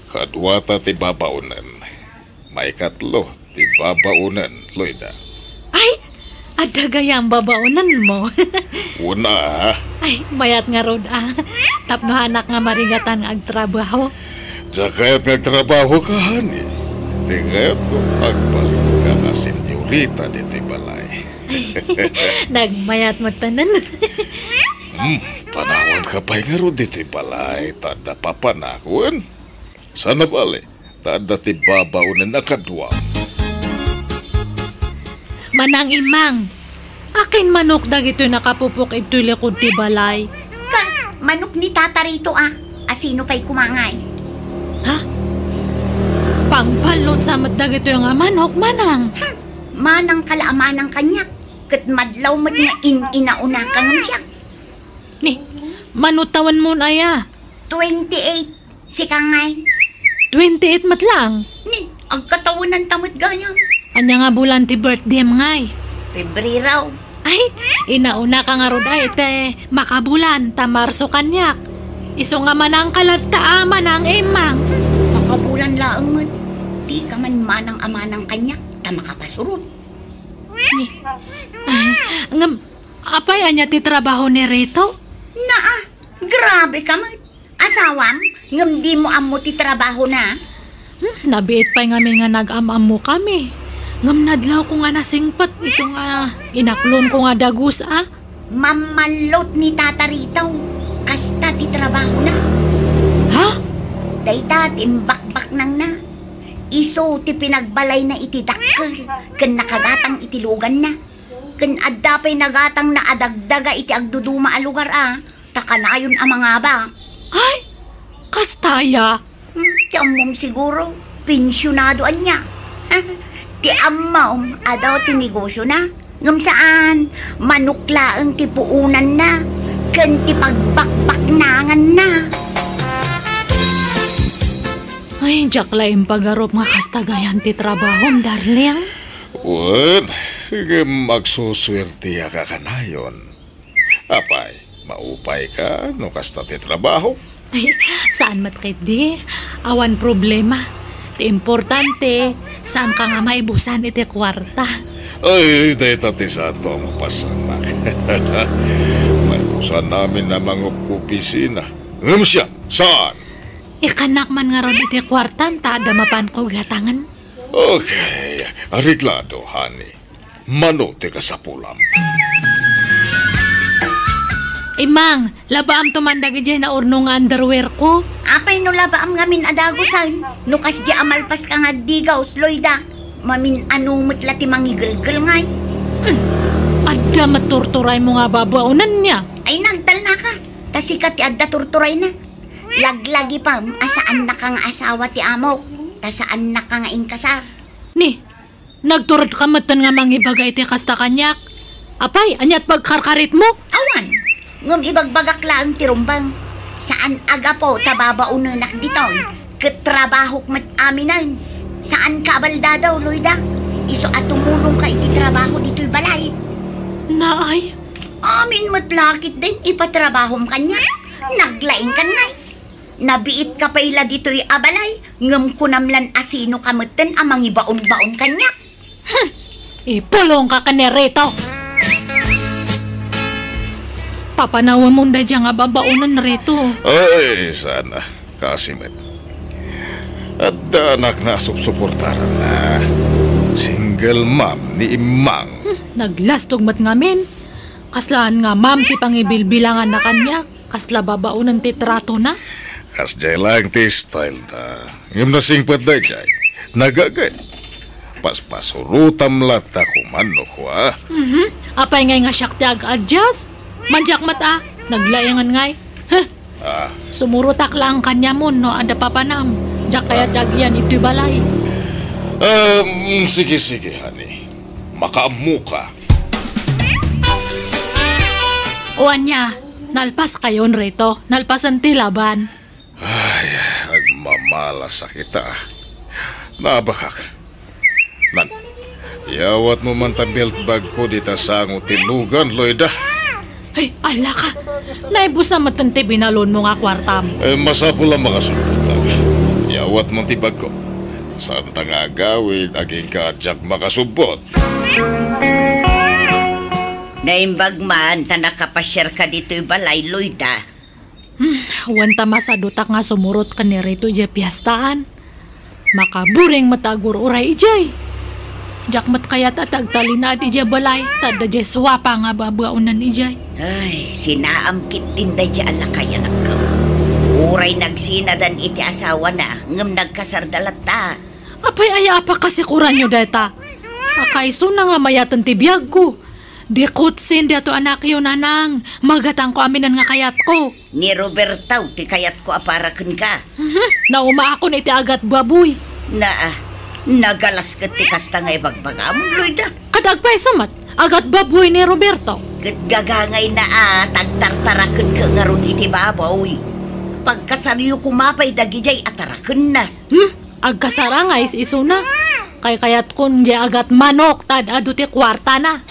Kaduata ti babaonen. Maikatlo ti babaonen, Loida. Ay, adda gayam babaonenmo. Una. Ay, mayat ngarud a. Tapno haanak nga marigatan nga agtrabaho. Diak kayat nga agtrabaho ka, honey. Ti kayatko, agbalinka nga senyorita ditoy balay. Nagmayat met tanan. Hmm, panawanka pay ngarud ditoy balay, ta adda papanak, wen? Saan a bale, ta adda ti babaonen a kadua. Manang Imang, akin manok dagitoy nakapupok idtoy likod ti balay? Ka, manok ni Tata Rito, a. Asino pay koma ngay? Ha? Pangpalot sa met dagitoy nga manok, manang? Hmm, manang kala a manang kaniak, ket madlaw met nga in-inauna ka ngem siak. Ni, mano tawenmon aya? Twenty-eight. Sika ngay? Twenty-eight met lang. Ni, agkatawenanta met gayam. Ania nga bulan ti birthdayem ngay? Febrero. Ay, inauna ka ngarud ay, te, makabulan, ta Marso kaniak. Isu nga manang ka latta a manang Imang. Makabulan laeng met. Dika man manang a manang kaniak, ta makapasurot. Ni, ay, ngem, apay ania ti trabaho ni Rito? Naa, grabe ka met. Asawam, ngem dimo ammo ti trabahona? Hmm, nabiit pay ngamin nga nag-am-ammokami. Ngem nadlawko nga nasingpet isu nga inaklonko nga dagus a. Mammallot ni Tata Rito. Kasta ti trabahona. Ha? Dayta ti imbakbaknangna. Isu ti pinagbalayna iti dakkel ken nakagatang iti luganna. Ken adda pay nagatangna a dagdaga iti agduduma a lugar a. Ta kanayon a mangabak. Ay, kasta aya? Hmm, ti ammom siguro, pensionado ania. Ti ammom, adu ti negosiona. Ngem saan, manok laeng ti puonanna, ken ti pagbakbaknanganna. Ay, diak la impagarup nga kasta gayam ti trabahom, darling. Wen, ngem agsusuertiak a kanayon. Apay, maupay ka no kasta ti trabaho? Ay, saan met ketdi? Awan problema. Ti importante, saan ka nga maibusan iti kuarta. Ay, dayta ti saanto a mapasamak. Maibusan amin a mangopisina. Ngem siak, saan? Ikkannak man ngarud iti kuartam ta adda mapanko gatangen. Okay, areglado, honey. Mano ti kasapulam? Imang, labaamto man dagidiay naurno nga underwear ko. Apay no labaam ngamin a dagusen? No kasdiay a malpas ka nga agdigaus, Loida, mamin-ano met la ti mangigelgel ngay. Hmm. Adda met turturaymo nga babaonen nia. Ay, nagtalna ka. Ta sika ti adda turturayna. Laglagipem a saannaka nga asawa ti amok, ta saannaka nga inkasar. Ni, nagturod ka metten nga mangibaga iti kasta kaniak? Apay, aniat pagkarkaritmo? Awan, ngem ibagbagak laeng ti rumbeng. Saan a gapu ta babaonenak ditoy, ket trabahok met aminen. Saan ka a baldado, Loida. Isu a tumulong ka iti trabaho ditoy balay. Naay? Amin met la ketdin ipatrabahom kaniak. Naglaing kan ngay. Nabiit ka pay la ditoy a balay, ngem kunam lan a sino ka metten a mangibaon-baon kaniak. Hmm. Ipulong ka ken ni Rito. Papanawemon daydiay nga babaonen, Rito. Ay, sana. Kasi met. Adda anak nga supsuportaranna. Single mom ni Imang. Hmm. Naglastog met ngamin. Kaslaan nga ma'am ti pangibilbilanganna kaniak. Kasla babaonen ti tratona? Kasdiay laeng ti style na. Ngem nasingpet daydiay. Nagaget. Paspasurotam latta koma no kua. Mhm. Apay ngay nga siak ti ag-adjust? Mandiak met a. Naglaingan ngay. Huh. Ah. Sumurotak laeng kaniamon no adda papanam. Diak kayat ti agian itoy balay. Um, sige, sige, honey. Makaammo ka. O ania, nalpaskayon, Rito. Nalpasen ti laban. Ay, agmamalasakit a. Nabakak. Nan, iyawatmo man ta belt bagko dita sango ti lugan, Loida. Ay, ala ka. Naibusan met ti binalonmo nga kuartam. Eh, masapul a makasubbot ka. Iyawatmo ti bagko. Saanta nga agawid, agingga a diak makasubbot. Naimbag man ta nakapasiarka ditoy balay, Loida. Hmm, wen ta masadutak nga sumurot ken ni Rito idiay piestaan. Makaburing met a agur-uray idiay. Diak met kayat a ti agtalinaed idiay balay, ta adda diay suapa nga babaonen idiay. Ay, sinaam ketdin daydiay a lakay, anakko. Uray nagsinadan iti asawana, ngem nagkasarda latta. Apay aya a pakasikuranyo dayta? Akaisuna nga mayaten ti biagko. Dikutsin daytoy anakyo, nanang. Magatangko aminen nga kayatko. Ni Roberto ti kayatko a para kenka. Mhm. Naumaakon iti agatbabuy. Naa, nagalas ket ti kasta nga ibagbagam, Loida. Ket agpayso met, agatbabuy ni Roberto. Ket gagangayna a tagtartarakenka ngarud iti baboy. Pagkasaryo koma pay dagidiay a tarakenna. Hmm? Agkasara nga is-isuna. Kaykayatkon diay agatmanok ta ad-adu ti kuartana.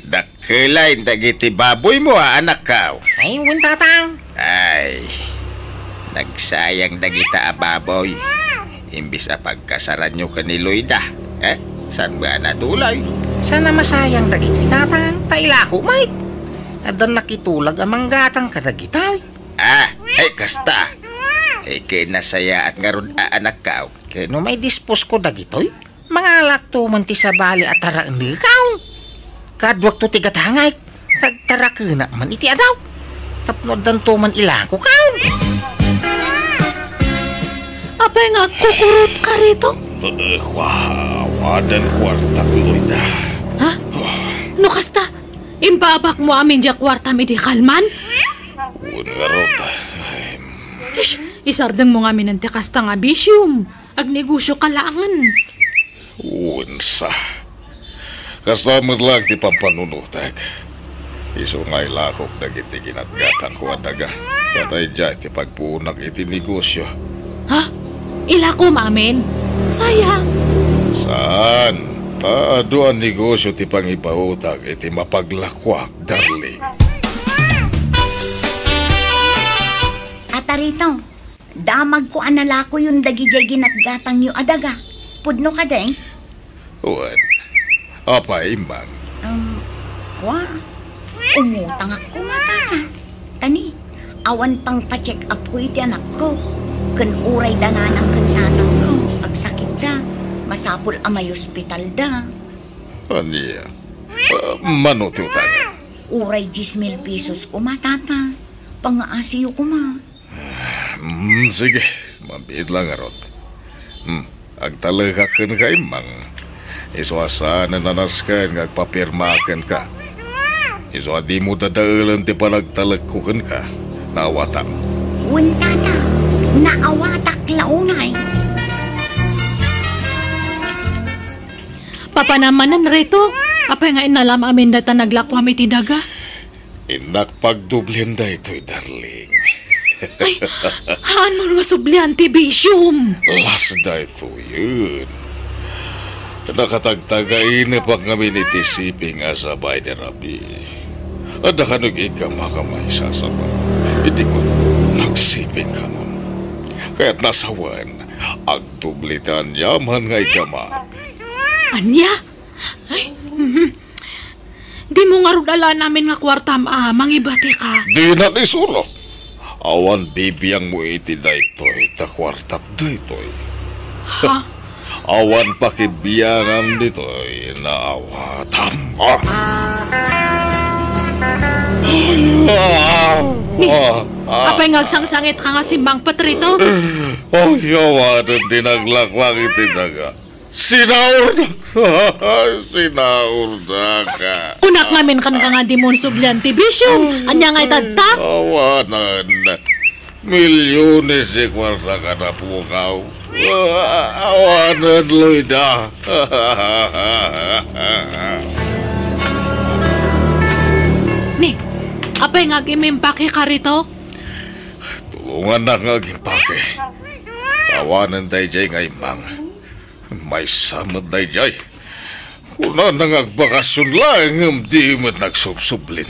Dakkel laeng dagiti baboymo a anakko. Ay, wen, tatang. Ay, nagsayang dagita a baboy. Imbes a pagkasaranyo ken ni Loida, eh, saan ba a natulay? Saan a masayang dagitoy, tatang? Ta ilako met. Addan nakitulag a manggatang kadagitoy. Ah, ay, kasta. Ay, kinasayaat ngarud a anakko. Ket no maidisposko dagitoy, mangalakto man ti sabali a taraeneko. Kaduakto ti gatangek, tagtarakena man iti adaw. Tapno addanto man ilako, kaw. Apay nga agkukurotka rito? Eh, kua, awanen kuartak, Loida. Ha? Oh. No kasta, impaabakmo amin diay kuartam idi kalman? Wen ngarud. Ay. Ish, isardengmo ngamin ti kasta nga bisiom. Agnegosio ka laengen. Wen sa. Kasta met laeng ti pampanunotek. Isu nga ilakok dagiti ginatgatangko a daga. Ta daydiay ti pagpuonak iti negosio. Ha? Ilakom amin? Sayang. Saan? Ta adu a negosio ti pangipaotak iti mapaglakoak, darling. Atarito, damagko a nalakoyon dagidiay ginatgatangyo a daga. Pudno kadi? Wen. Apay, Immang? Um, kua, umutangak koma, Tata. Ta ni, awan pangpa-check-upko iti anakko. Ken uray da nanang ken tatangko, agsakitda, masapul a maiospitalda. Ania? Ah, mano ti utangem? Uray dies mil pesos koma, Tata. Pangaasiyo koma. Hmm, sige. Mabiit la ngarud. Hmm, agtalekak kenka, Immang. Isu a saanen a nasken nga agpapirmaak kenka. Isu a dimo dadaelen ti panagtalekko kenka. Naawatam? Wen, Tata. Naawatak la unay. Papanam manen, Rito. Apay nga innalam amin dayta naglakoam iti daga? Innak pagdoblian daytoy, darling. Ay, haanmo nga sublian ti bisiom? Las daytoyen. Nakatagtagainep ngamin iti siping a sabay ni Rabi. Adda kano iggamak a maisasaba. Iti kun, nagsiping kanon. Kayatna a sawen, agdobli ti aniaman nga iggamak. Ania? Ay, mhm. Dimo ngarud alaen amin nga kuartam a mangibatika? Dinak isuro. Awan bibiangmo iti daytoy, ta kuartak daytoy. Ha? Awan pakibiangam ditoy, naawatam. Ah! Ni, ah, ah, apay nga agsangsangitka nga simmangpet rito? Ay, awanen ti naglakoak iti daga. Sinaurdak! Sinaurdak! Kunak ngamin kenka nga dimo sublian ti bisiom. Ania nga itadta? Awanen. Milyones ti kuarta kada pukaw. Awanen, Loida. Ni, apay nga agimpakeka rito? Tulongannak nga agimpake. Awanen daydiay nga immang. Maysa met daydiay. Kunana nga agbakasion laeng ngem di met nagsubsublin.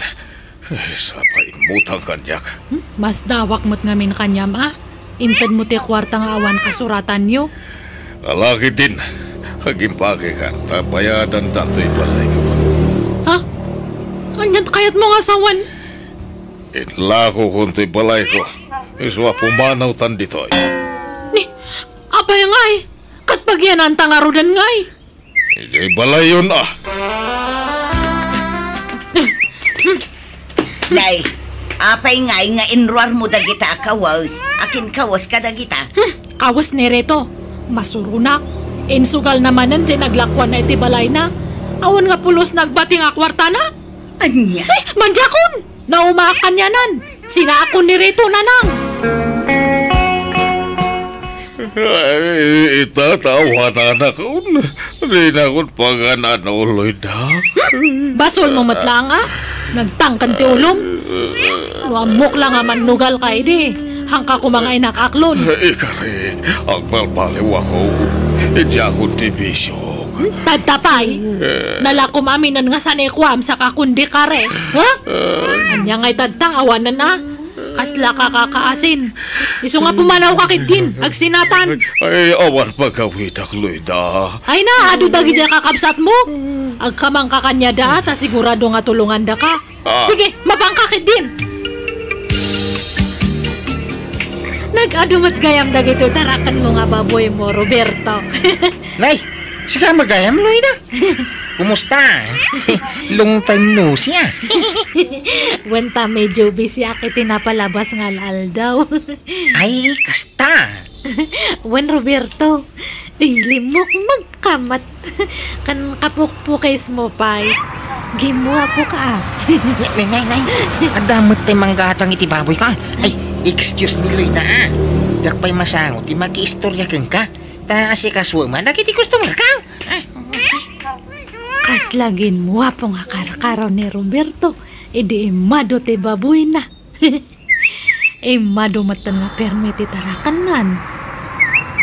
Sapa immutang kaniak? Hmm? Masdawak met ngamin kaniam a. Intedmo ti kuarta nga awan kasuratanyo. Ala ketdin, agimpakekan ta bayadantan toy balayko. Ha? Aniat kayatmo nga sawen? Inlakokon toy balayko. Isu a pumanawtan ditoy. Ni, apay ngay? Ket pagyananta ngaruden ngay? Idiay balayon a. Nay, Apay ngay nga inruarmo dagita a kawes? Akin kawes kadagita? Hmm, kawes ni Rito. Masuronak. Insugalna manen ti naglakuanna iti balayna. Awan nga pulos nagbating a kuartana. Ania? Eh, mandiakon! Naumaak kanianan. Sinaakon ni Rito, Nanang. Ay, ita, tawananakon. Dinakon pagan-ano, Loida. Basolmo met laeng a. Nagtangken ti ulom. No ammok la nga mannugalka idi, haanka koma nga inakaklon. Ikarik, agbalbaliwakon. Idiakon ti bisio. Tadta pay, nalakom aminen nga sanikuam sakakon di kare. Ha? Ania ngay tadta, awanen a? Kasla ka kakaasin. Isu nga pumanawka ketdin, agsinatan. Ay, awan pagawidak, Loida. Ay na, adu dagiti kakabsatmo. Agkamangka kaniada, ta sigurado nga tulongandaka. Ah. Sige, mapanka ketdin. Nag-adu met gayam dagitoy tarakenmo nga baboymo, Roberto. Nay, sika met gayam, Loida? Kumusta? Long time no see, ah. Wen ta medyo busy ak iti napalabas nga al-aldaw. Ay, kasta. Wen, Roberto, ay, limok magkamat. Kan kapukpukes mo pay. Gimuapo ka, ah. Nay, nay, nay, nay. Adda met tay manggatang iti baboy ka. Ay, excuse me, Loida, ah. Diak pay masango ti makiistorya kenka. Ta asikaso man dagiti customer ka. Ah. Kasla gimuapo nga karkaro ni Roberto, idi immadu ti baboyna. Immadu metten nga permi ti tarakennan.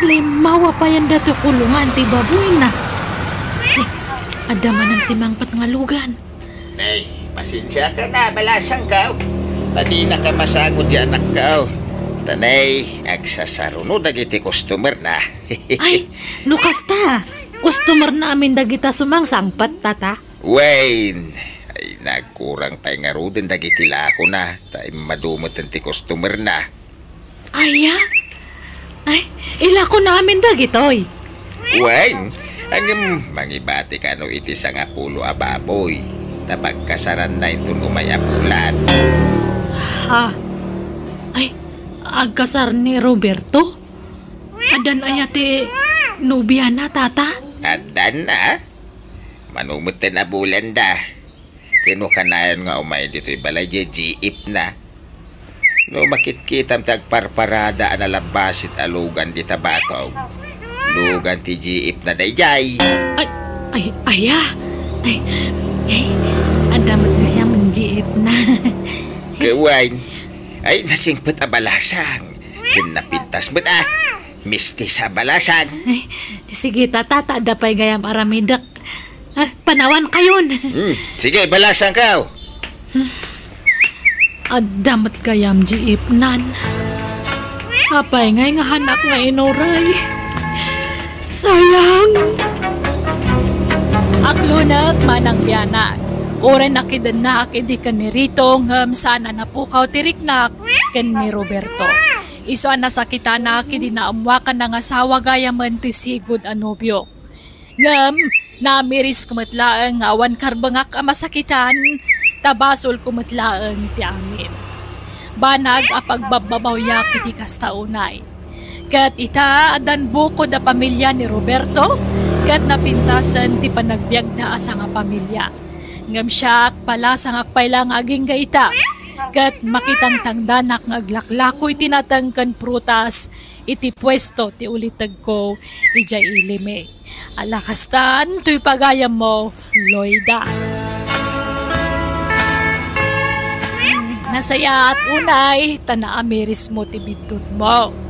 Limmawa payen datoy kulongan ti baboyna. Eh, adda manen simangpet nga lugan. Nay, pasensiakan a, balasangko. Ta dinaka masango ti anakko. Ta nay, agsasaruno dagiti customerna. Ay, no kasta, customerna amin dagita sumangsangpet, tata. Wen, ay, nagkurang pay ngaruden dagiti lakona, ta immadu metten ti customerna. Aya? Ay, ilakona amin dagitoy. Wen, ngem mangibatika no iti sangapulo a baboy, ta pagkasaranna inton umay a bulan. Ha? Ay, agkasar ni Roberto? Addan aya ti nobiana, tata? Addan a? Mano metten a bulanda. Ken no kanayon nga umay ditoy balay diay jeepna. No makitkitam ti agparparada a nalabbasit a lugan dita batog, lugan ti jeepna daydiay. Ay, ay, aya? Ay, ay, adda met gayam jeepna. Ket wen, ay, nasingpet a balasang. Ken napintas met a. Mistis a balasang. Ay, sige, tata, ta adda pay gayam aramidek. Ah, panawankayon. Hmm, sige, balasangko. Adda met gayam jeepnan. Apay ngay nga haanak nga inuray? Sayang. Aklonek, manang bianak. Uray nakidennak idi ken ni Rito ngem saan a napukaw ti riknak ken ni Roberto. Isu a nasakitanak idi naammoak a nangasawa gayamen ti sigud a nobiok. Ngem naamirisko met laeng nga awan karbengak a masakitan, ta basolko met laeng ti amin. Banag a pagbabbabawiak iti kasta unay. Ket ita, addan bukod a pamilia ni Roberto, ket napintasen ti panagbiagda a sangapamilia. Ngem siak, palasangak pay la nga agingga ita, ket makitangtangdanak nga aglaklako iti nateng ken prutas iti puesto ti ulitegko idiay Ilime. Ala kastan, toy pagayammo, Loida. Nasayaat unay, ta naamirismo ti biddutmo.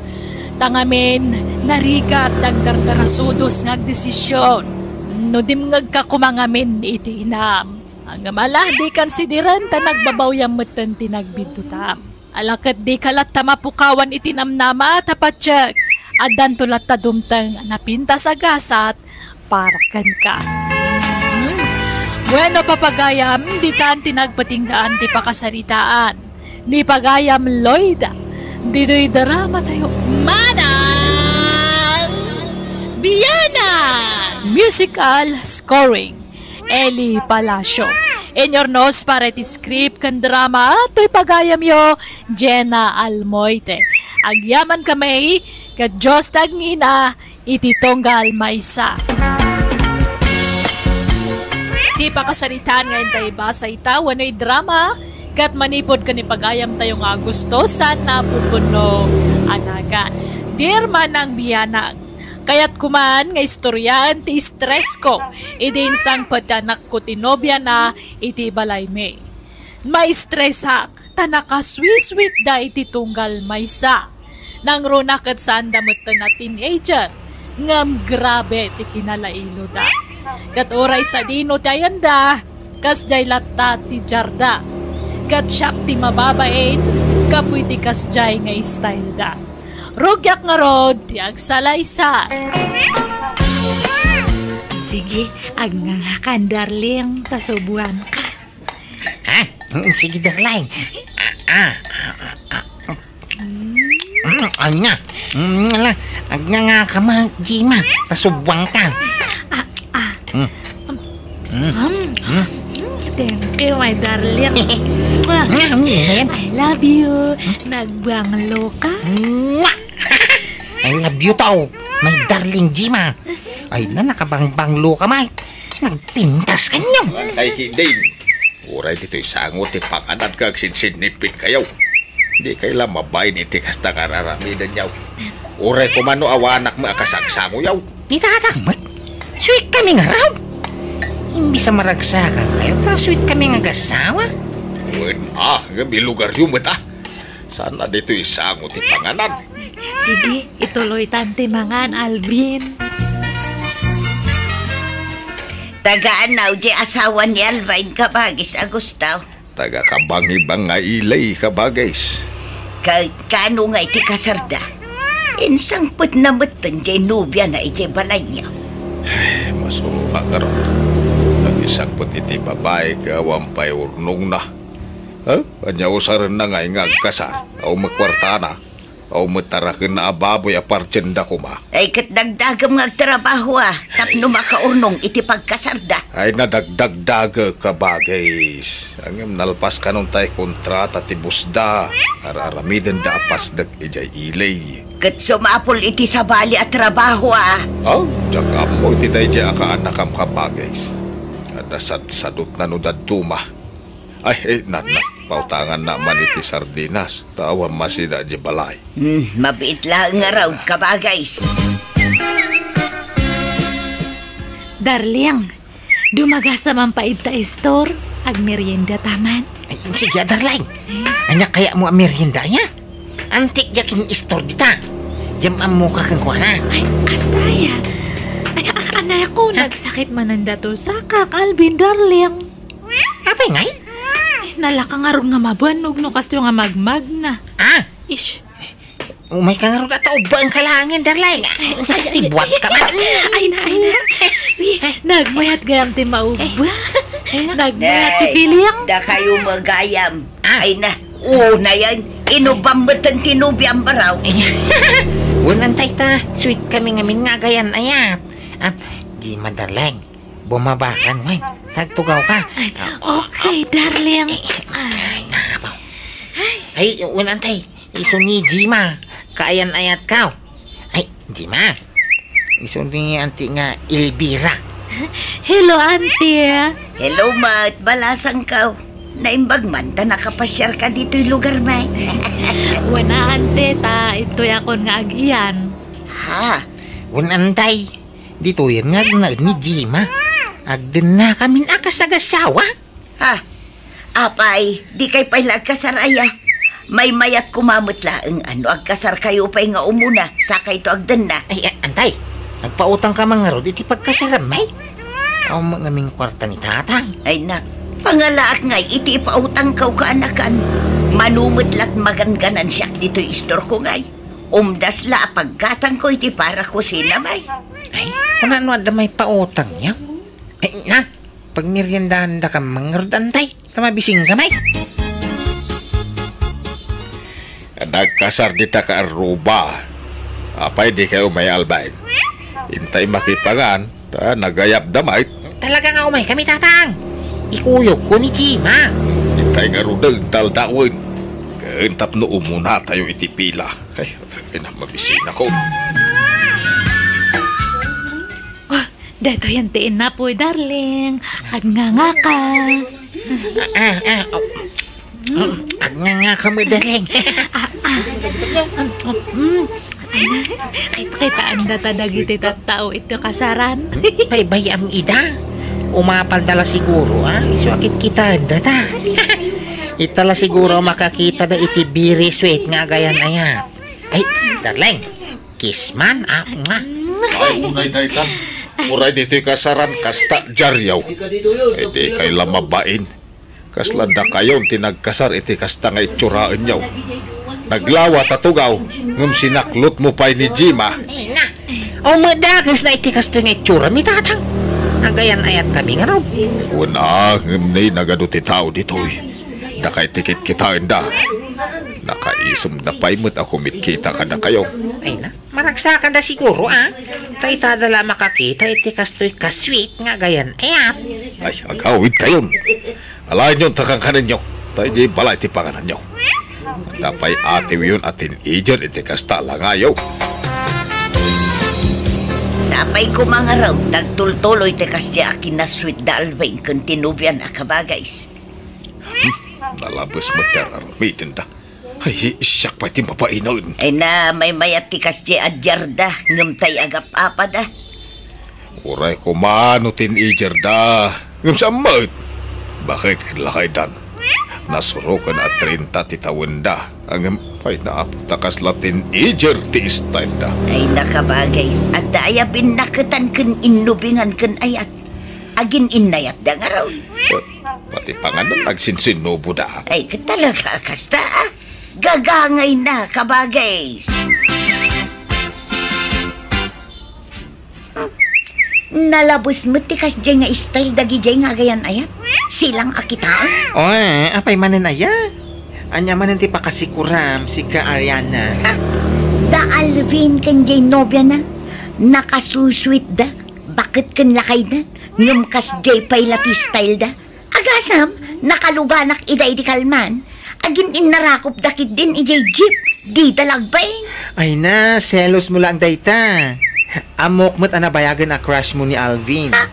Ta ngamin, narigat ti agdardarasudos nga agdesision. No dimngegka koma ngamin iti inam. Ngem ala, dikan sidiren ta nagbabawiam metten ti nagbiddutam. Ala ket dika latta mapukawan iti namnama ta patiek, addanto latta dumteng a napintas a gasat para kenka. Hmm. Bueno, papagayam, ditan ti nagpatinggaan ti pakasaritaan ni pagayam Loida. Ditoy drama tayo. Manang Biana! Musical scoring. Eli Palacio. Inurnos para iti script ken drama, toy pagayamyo, Jenna Almoite. Agyaman kami, ket Dios ti agngina, iti tunggal maysa. Ti pakasaritaan nga intay basa ita, wenno drama, ket manipud ken ipagayamtayo nga Agostosan, napudpudno a nagan. Dear Manang Bianag, kayat ko man nga istoryaen ti stress ko, idi insangpet ti anakko ti nobiana iti balaymi. Maistresak ta nakasweet-sweetda iti tunggal maysa. Nangruna ket saanda metten a teenager, ngem grabe ti kinalailoda. Ket uray sadino ti ayanda, kasdiay latta ti diarda. Ket siak ti mababain, gapu iti kasdiay nga styleda. Rugiak ngarud ti agsalaysay. Sige, agngangakan, darling, ta subuanka. Ha? Mm, sige, darling. Ah, ah, ah, ah. Mm, anya? Mm, ala, agngangakan, Jima, ta subuanka. Ah, ah. Mm. Mm. Mm. Mm. Thank you, my darling. Mwah. Mm, ano yan? I love you. Nagbanglo ka? Mwah! I love you too, my darling Jima. Ay na, nakabangbanglo ka, Mike. Nagpintas ka niyo. Ay, Kiding. Uray ditoy sango ti panganan ket agsinsinnipit kayo. Di kay la mabain iti kasta nga ar-aramidenyo. Uray kumano awanak met a kasangsangoyo. Ni tatang met, sweet kami nga raw. Imbis a maragsakan kayo, ta sweet kami nga agasawa. Wen, ah, nga bilugaryo met, ah. Saan a ditoy sango ti panganan? Sige, ituloytan ti mangan, Alvin. Taga anaw di asawa ni Alvin, kabagis Agosto? Taga Kabangibang nga Ilay, kabagis. Ka-, kano nga iti kasarda? Insangpetna metten di nobiana iti balayyo. Ay, masumak ngarud. Nagisangpet iti babai ket awan pay urnongna. Ha? Ania usarenna ngay nga agkasar? Awan met kuartana. Awan met tarakenna a baboy a partienda koma. Ay, ket dagdagem nga agtrabaho, a, tapno makaurnong iti pagkasarda. Ay, nadagdagdagek, kabagis. Ngem nalpas kanon tay kontrata ti bosda. Ar-aramidenda a pasdek idiay Ilay. Ket sumapul iti sabali a trabaho, a. Aw, diak ammo iti daydiay a kaanakam, kabagis. Adda sadsadutna no dadduma. Ay, ay, nanna, pautanganna man iti sardinas, ta awan masida di balay. Hmm, mabiit laeng ngarud, kabagis. Darling, dumagasta man pay ita istor, agmerienda ta man. Ay, sige, darling. Eh? Ania kayatmo a merienda, aya? Antik diak kin istor dita. Yam-ammoka kenkuana. Ay, kasta aya. Ay, a-, anay ako, ha? Nagsakit manen da toy sakak, Alvin, darling. Apay ngay? Ay, nalaka ngarud nga mabannog no kastoy nga magmagna. Ah? Ish. Umayka ngarud a ta ubbaenka laengen, darling. Ay, ay, ay, ibuagka man. Ay na, ay na. Uy, nagmayat gayam ti maubba. Ay na. Nagmayat ti feeling. Dakayo met gayam. Ah. Ay na. Unayen, inubbam metten ti nobiam, baro. Wen, antay ta, sweet kami ngamin nga agayan-ayat. Ah, Jima, darling. Bumabakan, wen. Nagtugawka. Ay, okay, darling. Ay, ay, napaw. Ay, wen, antay. Isu ni Jima. Kaayan-ayatka. Ay, Jima. Isu ni anti nga Elvira. Hello, auntie. Hello, met. Balasangko. Naimbag man ta nakapasiarka ditoy lugarmi. Wen, auntie, ta intoyakon nga agiyan. Ha? Wen, antay. Ditoyen nga agnaed ni Jima. Agdennakamin a kasagasawa. Ha? Apay, dikay pay la agkasar aya? Maymayat koma met laeng a no agkasarkayo pay nga umuna, sakayto agdenna. Ay, a-, antay, agpautangka man ngarud iti pagkasarammi? Awan met ngamin kuarta ni Tatang. Ay, nak, pangalaak ngay iti ipautangko, kaanakan. Mano met lat magangganansiak ditoy istorko ngay. Umdas la a paggatangko iti para kusinami. Ay, kunano adda maipautangyo? Ay, na, pagmeriendaandaka man ngarud, antay, ta mabisingka, may. Nagkasar dita ka arruba. Apay, dikay umay, Alvin? Intay makipangan, ta nagayabda, may. Talaga nga umaykami, Tatang. Ikuyogko ni Jima. Itay ngaruden ta aldawen. Ken tapno umunatayo iti pila. Ay, ay na, mabisinakon. Oh, daytoyen ti innapoy, darling. Agngangaka. Ah, ah, ah, oh. Mm, agngangaka met, darling. Ah, ah. Mm, mm. Ay na, kit-, kitaenda ta dagiti tattao iti kasaran. Baybay-am ida. Umapalda la siguro, ah. Isu a kitkitaenda ta. Ita la siguro a makakitada iti very sweet nga agayan-ayat. Ay, darling. Kiss man, ah, nga. Ay, unay dayta. Uray ditoy kasaran, kasta diaryo. Ay, dikay la mabain. Kasla dakayon ti nagkasar iti kasta nga itsuraenyo. Naglawa ta tugaw, ngem sinaklotmo pay ni Jima. Ay na. Aw, madakes na iti kastoy nga itsura, mi tatang. Agayan-ayatkami ngarud. Wen a, ngem nay nagadu ti tao ditoy. Dakay ti kitkitaenda. Nakaisumda pay met a kumitkita kadakayo. Ay na. Maragsakanda siguro, ah. Ta itada la makakita iti kastoy ka-sweet nga agayan-ayat. Ay, agawidkayon. Alaenyon ta kankanenyo. Ta idiay balay ti pangananyo. Napay atiwyon a teenager iti kasta a langayo. Sapay koma ngarud, tagtultuloy ti kasdiay a kinasweet da Alvin ken ti nobiana, kabagays. Hmm, nalabes met ti ar-aramidenda. Ay, siak pay ti mabainen. Ay na, maymayat ti kasdiay a diarda, ngem tay agap-apada. Uray koma no teenager da, ngem saan met? Baket ket lakaydan. Nasuroken a trenta ti tawenda, ngem pay naapo ta kasla teenager ti style da. Ay na, kabagays, adda aya binnaketan ken innubingan ken ayat. Agin-innayatda ngarud. Eh, pati panganan agsinsinnuboda. Ay, ket talaga a kasta, ah. Gagangayna, kabagays. Nalabes met ti kasdiay nga style dagidiay nga agayan-ayat. Silang a kitaen. Oy, apay manen aya? Ania manen ti pakasikuram, sika Ariana? Ha? Da Alvin ken diay nobiana, nakasusweet da, baket ken lakayda, ngem kasdiay pay la ti style da. Agasem, nakaluganak ida idi kalman. Agin-innarakopda ketdin idiay jeep, dida la agbain. Ay na, selosmo laeng dayta. Ammok met a nabayagen a crush mo ni Alvin. Ha?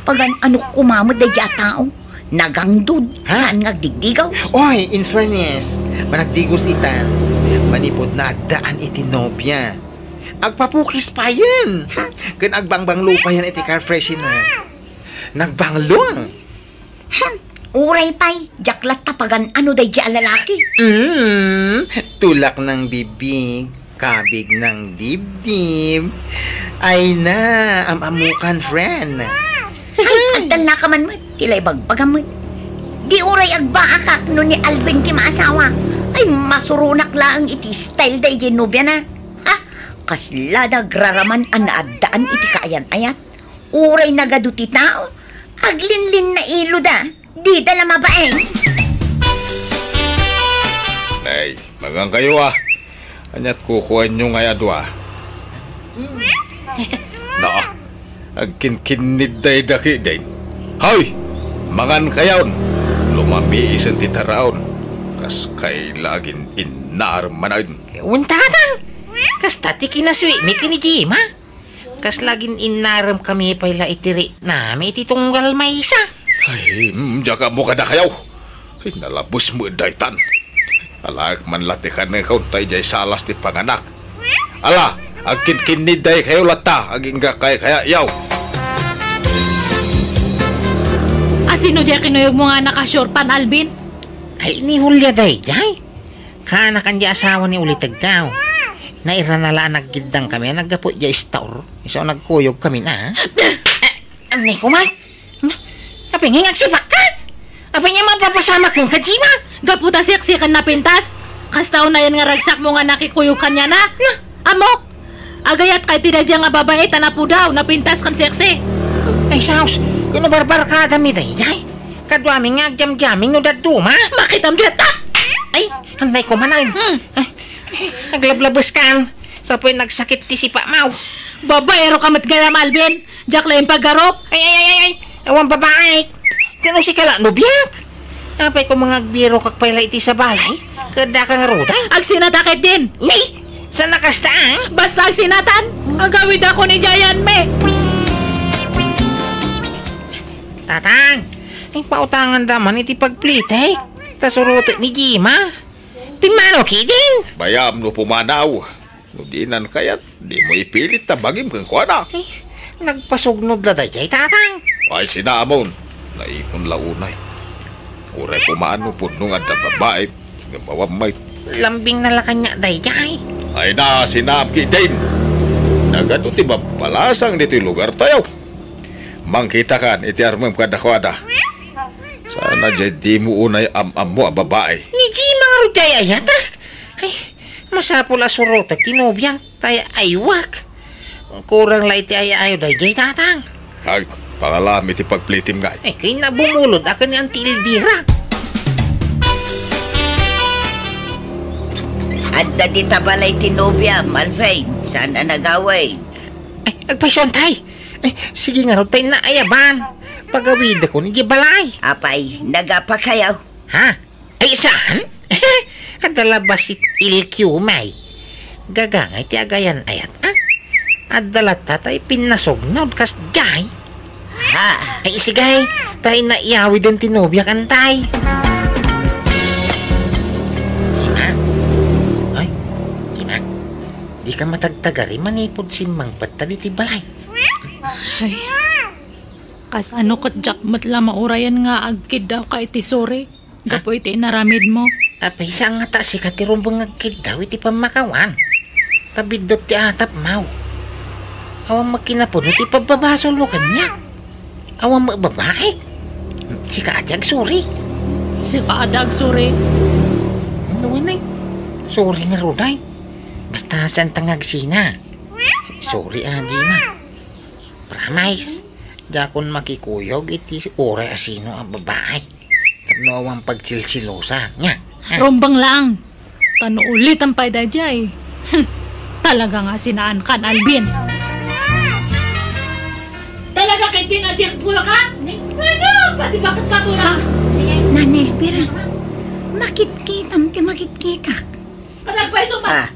Pagan-anok koma met daydiay a tao. Nagangdud, ha? Saan nga agdigdigaw? Oy, in fairness, managdigos itan. Manipud naaddaan iti nobia. Agpapukis payen. Ha? Ken agbangbanglo payen iti car freshener. Nagbanglo. Hmm, uray pay, diak latta pagan-ano daydiay a lalaki. Mm, tulak ng bibig, kabig ng dibdib. Ay na, am-amukan, friend. Ay, agdallaka man met, ti la ibagbagam met. Di uray agbaakak no ni Alvin ti maasawa. Ay, masuronak laeng iti style daydiay nobiana. Ha? Kasla da agraraman a naaddaan iti kaayan-ayat. Uray nagadu ti tao, aglinlinnailoda, dida la mabain. Ay, magankayo, ah. Aniat kukuanyo nga adu, ah? Na, agkinkinnidda daki, day. Hoy! Mangankayon! Lumamiisen ti taraon. Kas kaila agin-innar manen. Wen, tatang! Kasta ti kinasweet mi ken ni Jima. Kasla agin-innarem kami pay la iti riknami iti tunggal maysa. Ay, mm, diak ammo kadakayo. Ay, nalabes met daytan. Alaek man la ti kanekon ta idiay salas ti panganak. Ala, agkinkinnidda kayo latta, agingga kay kaya yaw. Asino diay kinuyogmo nga naka-short pan, Alvin? Ay, ni Julia daydiay. Kaanakan diay asawa ni Uli Teggaw. Nairana la a naggiddang kami a naggapu diay store. Isu a nagkuyog kami na. Eh, anay ko, Mike. Apay nga agsipak ka? Apay nga mapapasamak ka, Jima? Gapu ta sexy ken napintas. Kasta unayen nga ragsakmo nga nakikuyog kaniana. Na. Ammok! Agayat kay ti daydiay nga babai ta napudaw, napintas ken sexy. Ay, sus, kuno barbarkada mi daydiay. Kaduami nga agjamjaming no dadduma. Makitam dita! Ay, anay ko man ay. Hmm. Ay, aglablabes kan. Sa po'y nagsakit ti sipa maw. Babaero ka met gayam, Alvin. Diak laeng pagarup. Ay, ay, ay, ay, ay. Awan babae. Ken no sika la, nobiak? Apay koma nga agbirokak pay la iti sabalay? Ket daka ngaruden? Agsinata ketdin! Ni! Saan a kasta, ah? Basta agsinatan! Agawidakon idiay ayanmi! Tatang, ipautanganda man iti pagplitek. Ta surotek ni Jima. Pimmano ketdin? Bayam no pumanaw. No dinan kayat, dimo ipilit ta bagim kenkuana. Eh, nagpasugnod la daydiay, Tatang. Ay, sinaamon. Naipon la unay. Uray koma no pudno nga adda babai, nga mawammay. Lambingna la kaniak daydiay. Ay na, sinaam ketdin. Nagadu ti mappalasang ditoy lugartayo. Mangkitakan iti armem kadakuada. Saan a diay dimo unay am-ammo a babai. Ni Jima ngarud diay ayat, ah. Ay, masapul a surotek ti nobiak, ta ay-aywak. Kurang la iti ay-ayo daydiay, Tatang. Ay, pangalam iti pagplitim ngay. Ay, kayna bumulod a ken ni Auntie Elvira. Adda dita balay ti nobiam, Alvin. Saan a nagawid? Ay, agpayso, Tay. Ay, sige ngarud, tay, naayaban. Pagawidakon idiay balay. Apay, nagapakayo? Ha? Ay, saan? Adda la bassit ilkiw, may. Gagangay ti agayan-ayat, ah? Adda latta tay pinnasugnod kasdiay. Ha? Ay, sige, tay, naiyawiden ti nobiak, Tay. Jima? Ay, Jima? Dika matagtagari manipud simmangpettayo ditoy balay. Ay. Kasano ket diak met la maurayan nga agkiddawka iti suri gapu iti inaramidmo? Apay, saan ngata sika ti rumbeng nga agkiddaw iti pammakawan? Ta biddut ti atapmaw. Awan met kinapudno ti pabbabasolmo kaniak. Awan met babaik. Sika a ti agsuri. Sika a ti agsuri. No, wen, ay. Suri ngarud, ay. Basta saan ta nga agsina. Suri a, Jima. Promise, diakon makikuyog iti uray a sino a babai. Tapno awan pagsilsilosa. Nya? Ha? Rumbeng laeng. Ta no ulitem pay daydiay. Hmm. Talaga nga sinaankan, Alvin. Talaga ketdin a diak bulak, ha? Ano? Pati bakit patula? Nanay Elvira, makitkitam ti makitkitak. Panagpayso, ma. Ah,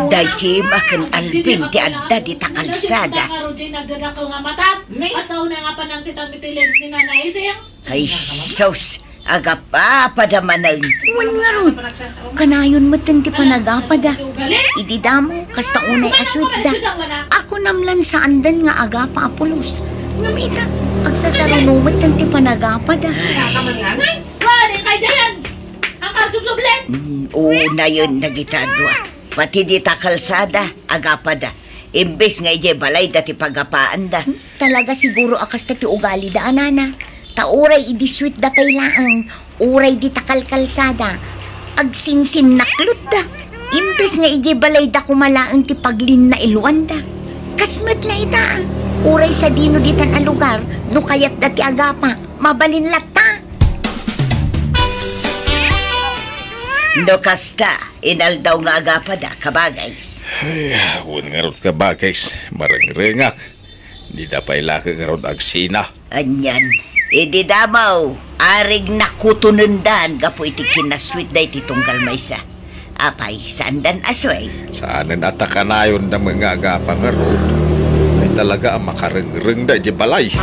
da Jima ken Alvin ti adda dita kalsada. Ay, sus, agapapada manen. Wen ngarud, kanayon metten ti panagapada. Idi damo, kasta unay a suitda. Kunam lan saanden nga agapa a pulos. Ngem ita, agsasaruno metten ti panagapada. Ay, kay Jayan! Ang kagsubsublen! Mm, unayen dagita dua. Pati dita kalsada, agapada. Imbes nga idiay balayda ti pagapaanda. Hmm, talaga siguro a kasta ti ugalida, a nana. Ta uray idi suitda pay laeng, uray dita kalkalsada, agsinsinnaklutda. Imbes nga idiay balayda koma laeng ti paglinnailwanda. Kas met la ita, a. Uray sadino ditan a lugar, no kayatda ti agapa, mabalin latta. No kasta, inaldaw nga agapada, kabagays. Ay, wen ngarud, kabagays, marengrengak. Dida pay la ngarud agsina. Anian, idi damo, arigna kutonendan gapu iti kinasuitda iti tunggal maysa. Apay, saandan a suit? Saanen a ta kanayonda met nga agapa ngarud. Ay, talaga a makarengrengda idiay balay.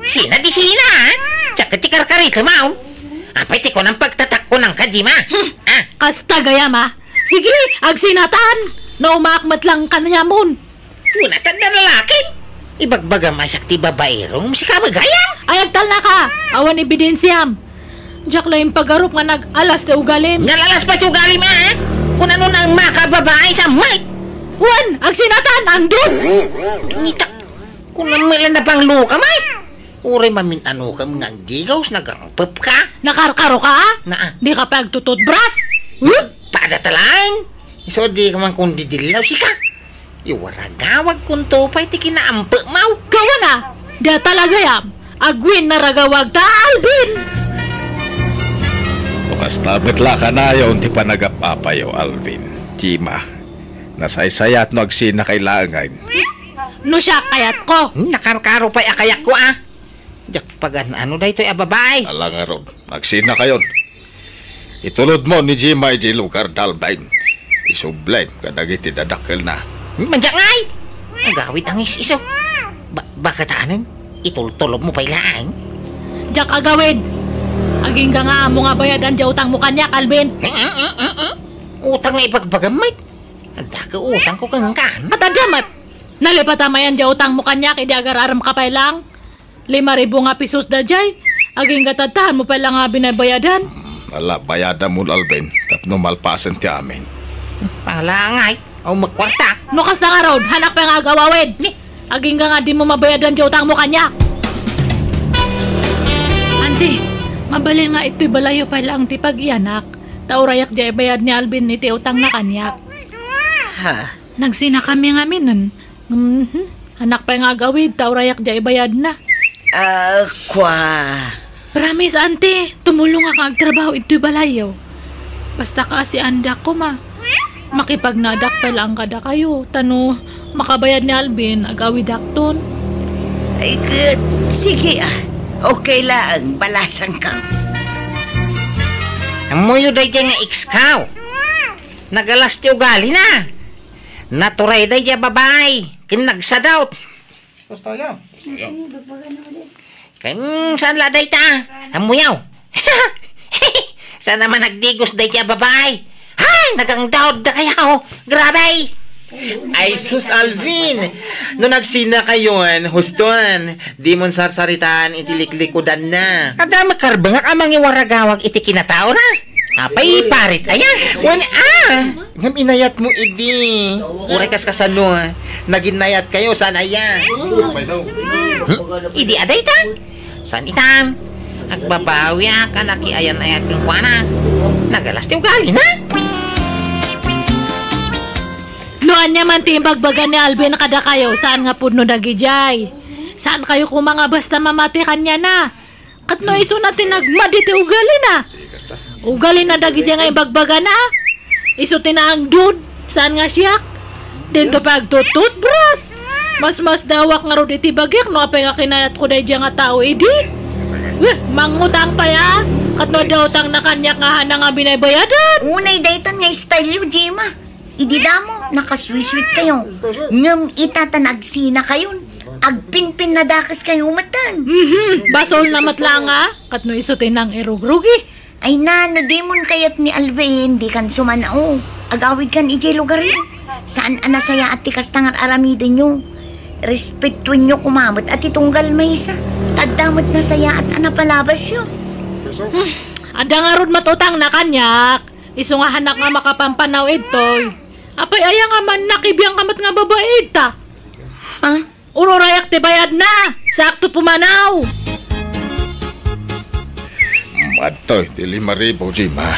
Sina ti sina, a? Diak ket ti karkaritem, a. Apay ti kunam pagtatakko nangka, Jima? Hmm. A? Kasta gayam, a. Sige, agsinatan. No umaak met laeng kanayamon. Kuna, ta adda lalaki. Ibagbagam a siak ti babaero, ngem sika met gayam. Ay, agtalnaka. Awan ebidensiam. Diak la impagarup nga nag-alas ti ugalim. Nalalas pay ti ugalim, a? Kunano nga makababai sa mic? Wen, agsinatan, angdon. Nita, kunam met la napangloka, mic. Uray mamin-anokam nga agdigaw, nagangpepka. Nakarkaroka, a? Naa. Dika pay agtututbras? Huh? Pada talaeng. Isu a dika man kundidillaw, sika. Iwaragawagkonto pay ti kinaampekmaw. Kawana, da talagayam. Agwinnaragawagta, Alvin! No kasta met la kanayon ti panagap-apayo, Alvin. Jima, nasaysayat no agsinakay laengen. No siak, kayatko. Hmm, nakarkaro pay a kayatko, a. Diak pagan-ano daytoy a babai. Ala ngarud, agsinakayon. Itulodmo ni Jima idiay lugar da Alvin. Isublim kadagiti dadakkelna. Madiak ngay! Agawid a ngis-iso. Ba-, bakatanen? Itultulobmo pay laeng? Diak agawid! Agingga nga ammo nga bayadan diay utangmo kaniak, Alvin. Eh, eh, eh, eh, eh. Utang nga ibagbagam met. Adda ka utangko kenka. Ket adda met. Nalipatmo manen diay utangmo kaniak idi agar-aramka pay laeng. Lima ribu nga pesos daydiay. Agingga tattaanmo pay laeng nga binabayadan. Hmm, ala, bayadamon, Alvin, tapno malpasen ti amin. Pangalaangay, awan met kuarta. No kasta ngarud, haanak pay nga agawawid. Ni? Agingga nga dimo mabayadan diay utangmo kaniak. Anti, mabalin nga itoy balayyo pay laeng ti pag-iyanak. Ta urayak diay bayad ni Alvin iti utangna kaniak. Ha? Nagsinakami ngaminen. Mhm. Haanak pay nga agawid, ta urayak diay bayadna. Ah, kua. Promise, Anti, tumulongak nga agtrabaho itoy balayyo. Basta kaasiandak koma. Makipagnaadak pay laeng kadakayo, ta no makabayad ni Alvin, agawidakton. Ay, ket, sige, ah. Okay laeng, balasangko. Ammoyo daydiay nga ex-ko. Nagalas ti ugalina. Naturay daydiay a babai, ken nagsadut. Basta yan. Ken saan la dayta? Ammoyo. Saan a man nagdigos daydiay a babai? Hay, nagangdaod dakayo. Grabe! Ay, sus, Alvin! No nagsinakayon, huston, dimon sarsaritaan iti liklikudanna. Adda makarbengak a mangiwaragawag iti kinataona. Apay, parit aya? Wen a! Ngem inayatmo idi. Uray kas kasano, naginnayatkayo, saan aya? Hmm? Idi a dayta? Saan itan? Agbabawiak a nakiayan-ayat kenkuana. Nagalas ti ugalina. No ania man ti imbagbaga ni Alvin kadakayo, saan nga pudno dagidiay. Saankayo koma nga basta mamati kaniana. Ket no isuna ti nagmadi ti ugalina. Ugalina dagidiay nga imbagbagana. Isu ti naangdud, saan nga siak. Dinto pay agtututbras. Masmasdawak ngarud iti bagiak no apay nga kinayatko daydiay nga tao idi. Weh, mangutang pay a. Ket no adda utangna kaniak nga haanna nga binabayadan. Unay daytan nga style yo, Jima. Idi damo, nakasweet-sweetkayo. Ngem ita ta nagsinakayon, agpinpinnadakeskayo metten. Mhm, basolna met laeng a, ket no isu ti nangirugrugi. Ay na, no dimon kayat ni Alvin, dikan sumanao. Agawidkan idiay lugaryo. Saan a nasayaat ti kasta nga ar-aramidenyo. Respetuenyo koma met a ti tunggal maysa. Ta adda met nasayaat a napalabasyo. Hmm, adda ngarud met utangna kaniak. Isu nga haannak nga makapampanaw idtoy. Apay aya nga man nakibiangka met nga babai idta? Ha? Ururayak ti bayadna, saakto pumanaw. Adtoy ti lima ribu, Jima.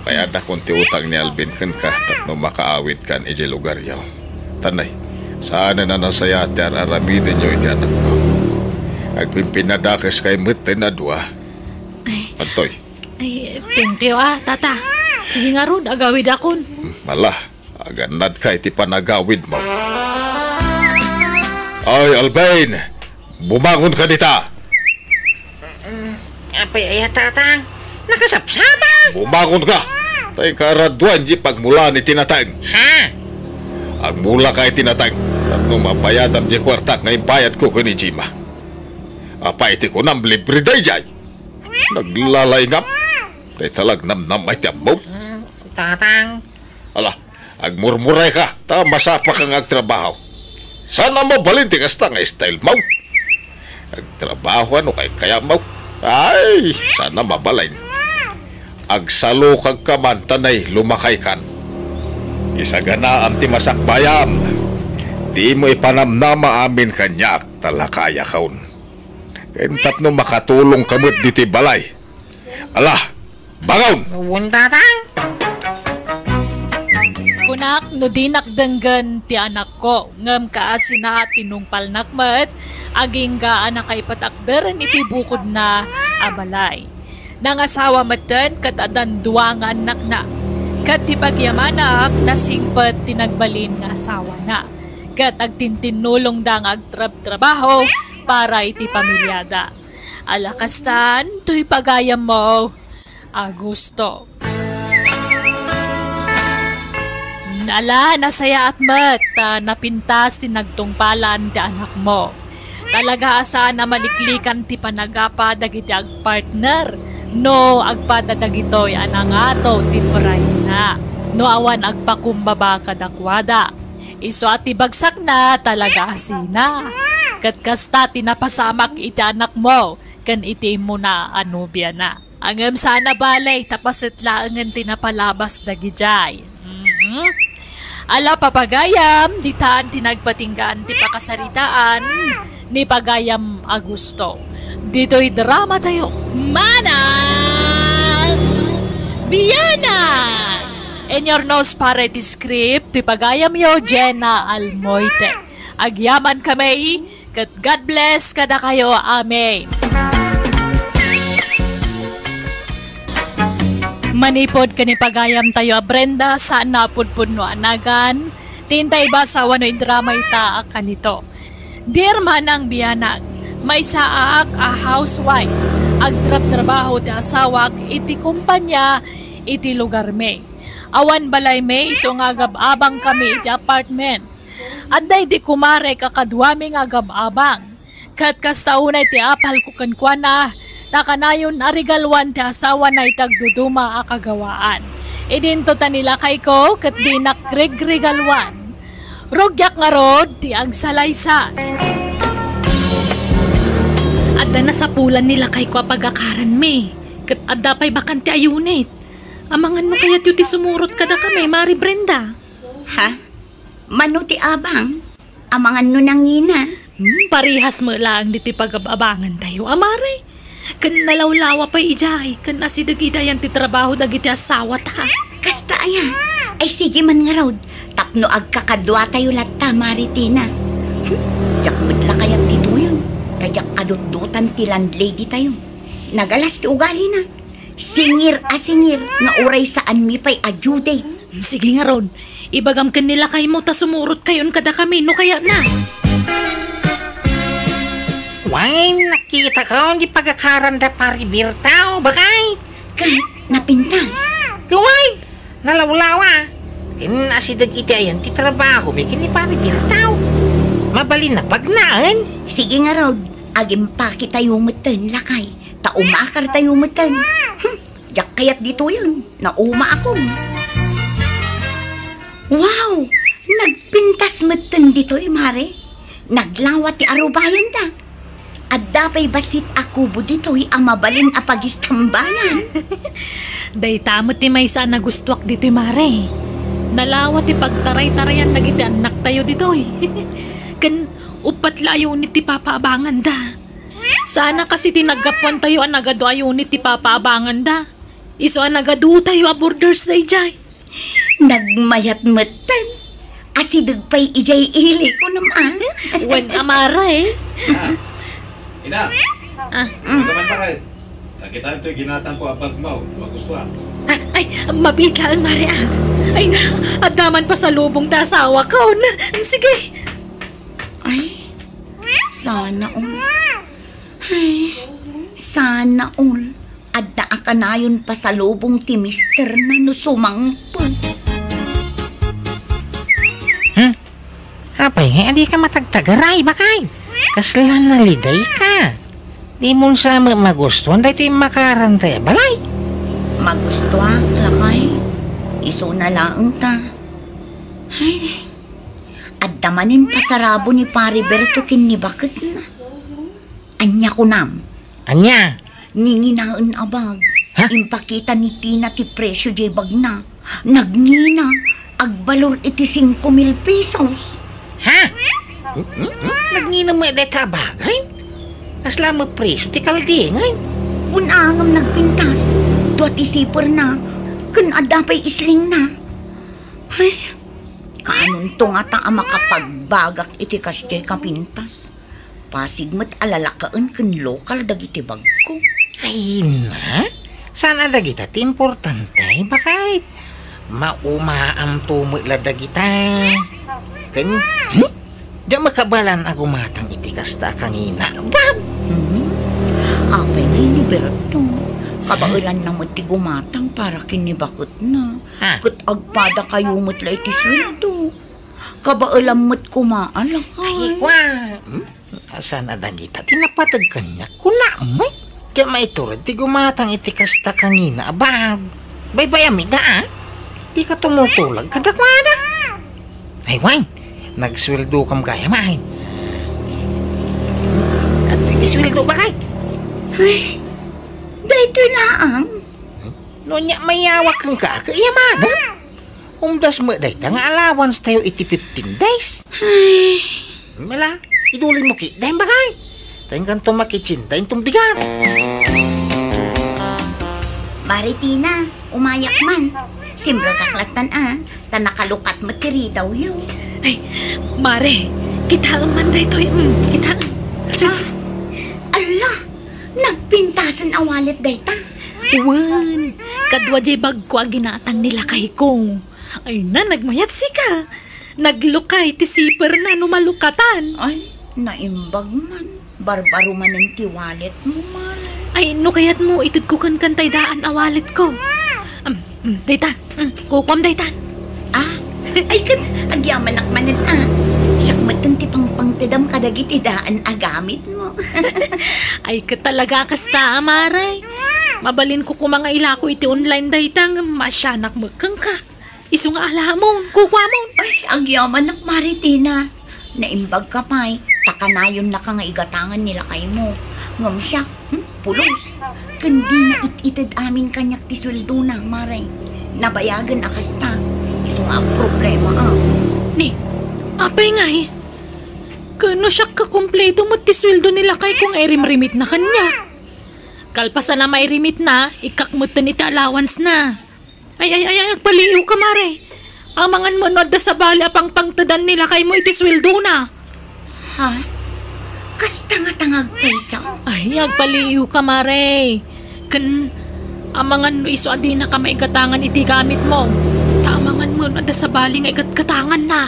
Bayadakon ti utang ni Alvin kenka tapno makaawidkan idiay lugaryo. Tanay, saanen a nasayaat ti ar-aramidenyo iti anakko. Agpinpinnadakeskayo metten a dua. Ay. Adtoy. Ay, thank you, ah, tata. Sige ngarud, agawidakon. Ala, agannadka iti panagawidmo. Ay, Alvin! Bumangonka dita! Mm, apay aya, tatang? Nakasapsapa! Bumangonka! Ta inka araduan diay pagmulaan iti nateng. Ha? Agmulaka iti nateng. Tapno mabayadam diay kuartak nga imbayadko ken ni Jima. Apay ti kunam libre daydiay? Naglalaingam. Dayta la agnamnama iti ammom. Mm, tatang. Ala, agmurmurayka, ta masapaka nga agtrabaho. Saan a mabalin ti kasta nga style mo. Agtrabaho no kaykayatmo. Ay, saan a mabalin. Agsalukagka man, tanay lumakaykan. Isaganaam ti masakbayam. Dimo ipanamnama amin kaniak, ta lakayakon. Ken tapno makatulongka met ditoy balay. Ala, bangon! Wen, tatang. Kunak no dinak denggen ti anakko, ngem kaasina tinungpalnak met, agingga a nakaipatakderen iti bukodna a balay. Nangasawa metten ket addan dua nga annakna. Ket ti pagyamanak, nasingpet ti nagbalin nga asawana. ket agtintinnulongda nga agtrabtrabaho para iti pamiliada. Ala kastan, toy pagayammo, Augusto. Ala, nasayaat met ta napintas ti nagtungpalan ti anakmo. Talaga a saan a maliklikan ti panagapa dagiti agpartner no agpada dagitoy a nangato ti pride-na, no awan agpakumbaba kadakuada. Isu a ti bagsakna, talaga a sina. Ket kasta ti napasamak iti anakmo ken iti immuna a nobiana. Ngem saan a bale, ta paset laengen ti napalabas dagidiay. Mhm. Ala, papagayam, ditan ti nagpatinggaan ti pakasaritaan ni pagayam Augusto. Ditoy drama tayo, Manang Biana! In your nose para iti script, ti pagayamyo, Jenna Almoite. Agyaman kami, ket God bless kadakayo. Amen. Manipud ken ni pagayam tayo a Brenda, saan a pudpudno a nagan, ti intay basa wenno idrama ita a kanito. Dear Manang Bianag, maysaak a housewife. Agtrabtrabaho ti asawak iti kumpanya iti lugarmi. Awan balaymi, isu nga agab-abang kami iti apartment. Adda idi kumarek a kaduami nga agab-abang. Ket kasta unay ti apalko kenkuana, ta kanayon a regaluan ti asawana iti agduduma a kagawaan. Idinto ta ni lakayko ket dinak regregaluan. Rugiak ngarud ti agsalaysay. Adda nasapulan ni lakayko a pagakaranmi, ket adda pay bakante a unit. Amangan no kayatyo ti sumurot kadakami, Mari Brenda? Ha? Mano ti abang? Amangan no nangina? Hmm, parehas met laeng ditoy pagab-abangan tayo, a Mari. Ken nalawlawa pay idiay, ken asideg idiayan ti trabaho dagiti asawata. Kasta aya? Ay, sige man ngarud, tapno agkakadua tayo latta, Mari Tina. Hmm, diak met la kayat ditoyen, ta diak kadutdotan ti landlady tayo. Nagalas ti ugalina. Singir a singir nga uray saanmi pay a due date. Sige ngarud, ibagam ken ni lakaymo ta sumurot kayon kadakami no kayatna. Wen, nakitako di pagakaran da Pari Berto, bakay? Ket napintas. Wen, nalawlawa. Ken asideg iti ayan ti trabahomi ken ni Pari Berto. Mabalin a pagnaen. Sige ngarud, agimpake tayo metten, lakay. Ta umakar tayo metten. Hmm, diak kayat ditoyen. Nauma ako. Wow! Nagpintas metten ditoy, Mare. Naglawa ti arubayanda. Adda pay bassit a kubo ditoy a mabalin a pagistambayan. Dayta met ti maysa a nagustuak ditoy, Mare. Nalawa ti pagtaraytarayan dagiti annaktayo ditoy. Ken uppat la a unit ti papaabanganda. Sana kasi ti naggapuantayo a nagadu a unit ti papaabanganda. Isu a nagadu tayo a borders daydiay. Nagmayat metten. Asideg pay idiay ili ko nam, a. Wen a Mare. Ah. Ina. Ah. Ano naman ba kayo? Nakita nito yung ginatang ko, abag mo. Magustuhan. Ah, ay, mabit laeng, Mare, ah. Ay na, adda man pasalubong ta asawa ko. Na, sige. Ay, sana all. Ay, sana all. Adda a kanayon pasalubong ti misterna no sumangpet. Hmm? Apay nga, adi ka matagtagaray, bakay? Kasla naliday ka. Di mo sa ma-, magustuhan daytoy makaran tayo, balay? Magustuhan, lakay. Isu na laeng ta. Ay, adda manen pasarabo ni Pare Berto ken ni baketna. Ania kunam? Ania? Nginginaen a bag. Ha? Impakita ni Tina ti presyo jay bagna. Nagngina, agbalor iti singko mil pesos. Ha? Hmm, hmm, hmm? Nagngina met dayta a bagay? Kasla met presyo ti kaldingan? Kun angam nagpintas, dua ti siperna, ken adda pay islingna. Ay, kaanonto ngata a makapagbagak iti kasjay kapintas? Pasig met a lalakaen ken lokal dagiti bagko. Ay na, saan a dagita ti importante, bakay? Maumaamto met la dagita. Ken, hmm? Diak makabaelan a gumatang iti kasta a kangina. Bab! Hmm? Apay ngay ni Berto? Kabaelanna met ti gumatang para ken ni baketna. Ha? Ket agpadakayo met la iti sueldo. Kabaelam met koma a lakay. Ay, kwa. Hmm? Saan a dagita ti napateg kaniak? Kuna met. Diak maitured ti gumatang iti kasta a kangina a bag. Baybayam ida, a? Dika tumutulag kadakuada. Ay, wen, nagsueldokam gayam, ay. Adtoy ti sueldo, bakay? Ay, daytoy laeng. No ania mayawak kenka, ket iyamanam. Umdas met dayta nga allowance tayo iti fifteen days. Ay. Mala, idulin mo ki, dayem bakay. Tayo kanto makitsin, dayem tumbigan. Mare Tina, umayak man. Simrekak lattan a, ta nakalukat met ti ridawyo. Ay, Mare, kitaem man daytoy, mm, kitaem. Ah, ala, nagpintasen a wallet dayta. Wen, kadua jay bagko a ginatang ni lakayko. Ay na, nagmayat sika. Naglukay ti siperna no malukatan. Ay, naimbag man. Barbaro manen ti wallet mo, Mare. Ay, no kayat mo, itedko kenka tay daan a wallet ko. Am, mm, dayta. Mm, kukuam dayta. Ah, ay ket agyamanak manen a. Siak met ti pangpangtedam kadagiti daan a gamit mo. Ay ket talaga kasta, Mare. Mabalinko koma nga ilako iti online dayta ngem maasianak met kenka. Isu nga alamon, kukuamon. Ay, agyamanak, Mare Tina. Naimbagka pay, ta kanayonnaka nga igatangan ni lakaymo. Ngem siak, hmm, pulos. Ken dina it-ited amin kaniak ti sueldona, Mare. Nabayagen a kasta. Isu nga a problema, a. Ni, apay ngay? Ken no siak kakumpleto met ti sueldo ni lakayko nga irimrimitna kaniak. Kalpasan a mairimitna, ikkak metten iti allowance na. Ay, ay, ay, ay, agpaliiwka, Mare. Amangan met no adda sabali a pangpangtedan ni lakaymo iti sueldona. Ha? Kasta nga tangag payso? Ay, agpaliiwka, Mare. Ken, amangan no isu a dinaka maigatangan iti gamitmo. Ta amangan met no adda sabali nga igatgatanganna.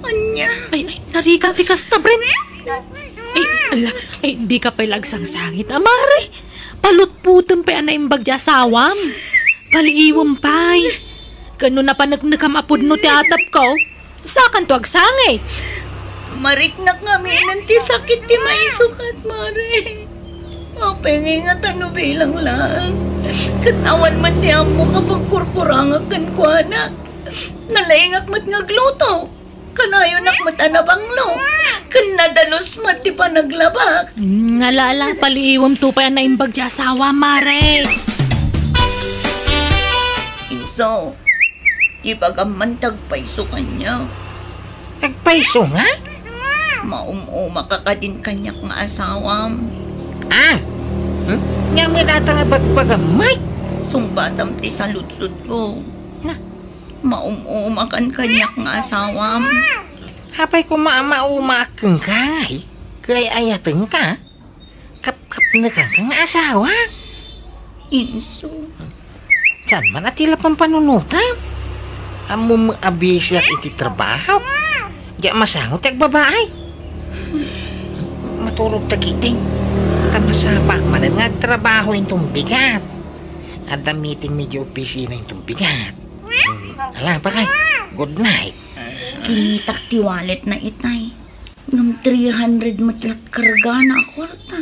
Ania? Ay, ay, narigat ti kasta, Bren. Ay, ala, ay, dika pay la agsangsangit, a, Mare. Palutputem pay a naimbag ti asawam. Paliiwem pay. Ken no napaneknekam a pudno ti atapko, sakanto agsangit. Mariknak ngaminen ti sakit ti maisukat, Mare. Apay ngay nga ta no bilang laeng? Ket awan met ti ammok a pagkurkurangak kenkuana. Nalaingak met nga agluto. Kanayonak met a nabanglo. Ken nadalus met ti panaglabak. Mm, ala, ala, paliiwemto pay a naimbag ti asawa, Mare. Inso, ibagam man ti agpayso kaniak. Agpayso nga? Maum-umaka kadin kaniak nga asawam. Ah! Hmm? Ania met dayta nga ibagbagam, Mike? Sungbatam ti saludsodko. Na, maum-umakan kaniak nga asawam. Apay koma a maumaak kenka, ngay? Kay ayatenka? Kapkapnekanka nga asawak? Inso. Saan man a ti la pampanunotam? Ammom a bisiak iti trabaho. Diak masango ti agbabaay. Maturog ta giting. Ta masapak manen nga agtrabaho inton bigat. Adda meeting mi di opisina inton bigat. Hmm, ala, bakay. Good night. Kinitak ti walletna itay. Ngem three hundred met lat kargana a kuarta.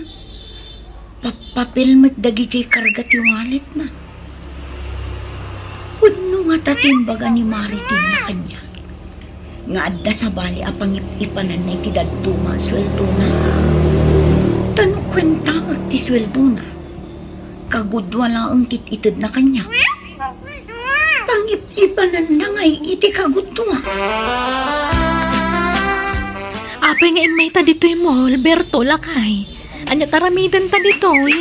Pappapil met dagijay karga ti walletna. Pudno ngata ti imbaga ni Mare Tina kaniak nga adda sabali a pangip-ipananna iti dadduma a sueldona. Ta no kuentaek ti sueldona, kagudua laeng ti it-itedna kaniak. Pangip-ipananna ngay iti kagudua. Apay nga immayta ditoy mall, Berto, lakay? Ania ti aramidenta ditoy?